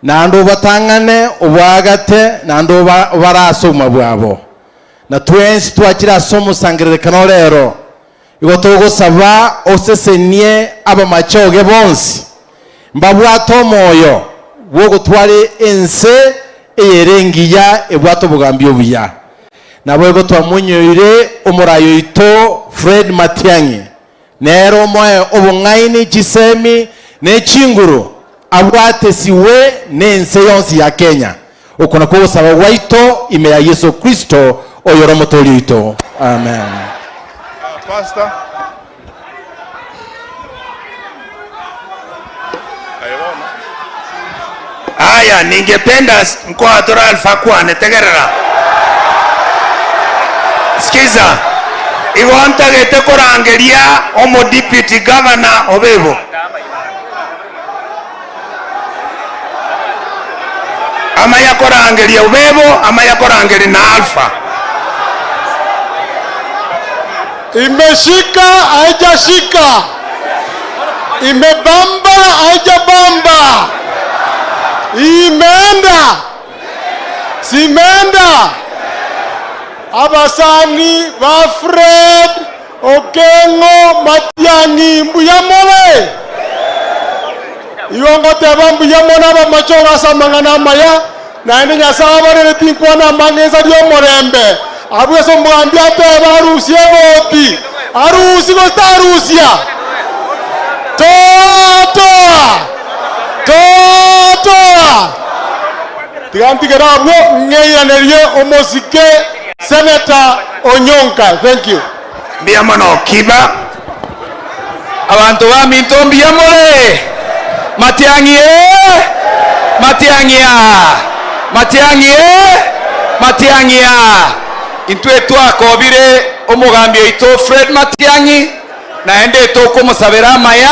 naende obatang'ane, oboagate, naende obare ase obogima bwabo. Na twensi twachire ase omosangererekano rero, Igo togosaba osesenie abamachoge bonsi mbabwate omoyo bw'ogotwara ense eyere engiya ebwate obogambi obuya. Naboigo twamonyoire omorai oito Fred Matiang'i, nere omoe obong'aini, chisemi, ne chinguru abwatesiwe nense yonsi ya Kenya. Oko nakwo ogosaba gwaito ime ya Yeso Kristo, oyore Omotoori oito. Amen. Pastor. Aye bono. Aya, ningependa nkoatora Alpha kwane, tegerera. Sikiza, igo ntagete korangeria omo deputy governor obebo. Amaya korangeria Ubebo, amaya korangeria na Alfa. Imeshika haijashika, imebamba haijabamba, imeenda simeenda. Abasani ba Fred Okengo Matiang'i mbuya more? Igo ngoteba mbuya mono abamachoro ase amang'ana amaya, naende Nyasae abarere tinkwana amang'ensa ri'omorembe. Abwo ase omogambi atebe arusie egoti, arusie gose tarusia? Toa, toa! Toa, toa! Tiga ntigere abwo ng'eiranerie omosike Senator Onyonka. Thank you. Mbuya mono Kiba. Abanto baminto mbuya more? Matiang'i ee! Matiang'i aa! Matiang'i ee! Matiang'i aa! Intwe twakobire omogambi oito Fred Matiang'i, naende tokomosabera amaya,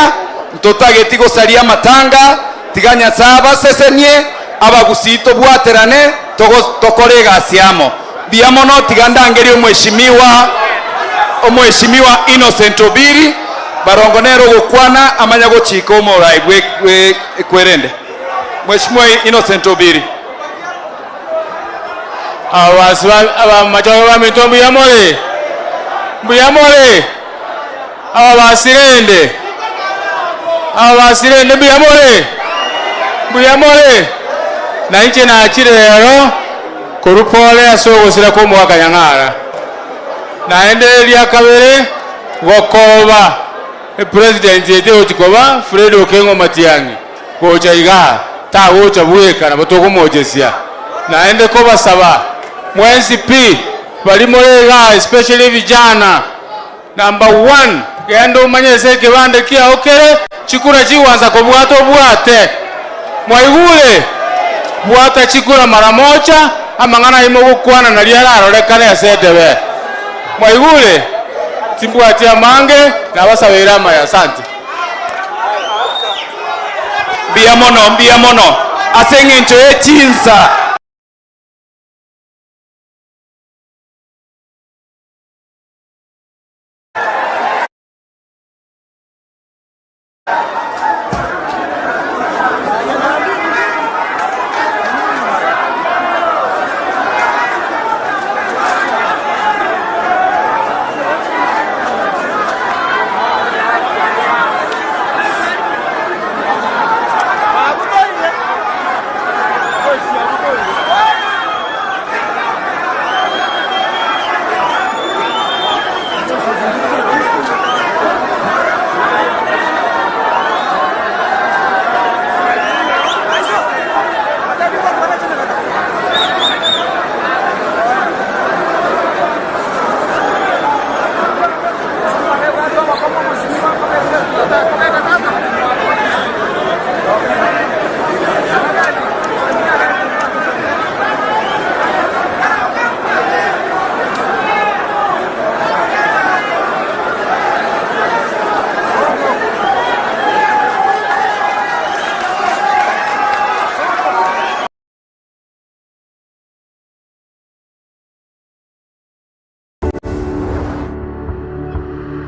ntotageti gosaria amatanga, tiga Nyasae abasesenie, abagusii tobwaterane, tokore egasi amo. Mbuya mono tiga ndangerie omweshimiwa omweshimiwa Innocent Obiri Barongo nere ogokwana amanya gochika omorai bwe bwe ekwerende. Mweshimiwa Innocent Obiri. Ababasi ba abamachoge baminto mbuya more? Mbuya more? Ababasi rende? Ababasi rende mbuya more? Mbuya more? Na inche nachire rero korwa pore ase ogosira kw'omogaka Nyang'ara. Naende eria kabere gokoba epresident ete egochi koba Fred Okengo Matiang'i gocha igaa tagocha bweka nabo tokomochesia. Naende kobasaba mwensi pi baria more igaa especially vijana Number one, genda omanye ase ekebande kiao kere, chikura chigwansa kobwata obwate. Mwaigure? Bwata chikura mara mocha, amang'ana ayio mogokwana nario ararorekane ase etebe. Mwaigure? Timbwati amange, nabasabeire amaya. Asante. Mbuya mono, mbuya mono ase eng'encho ye chinsa.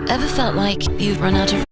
Ever felt like you've run out of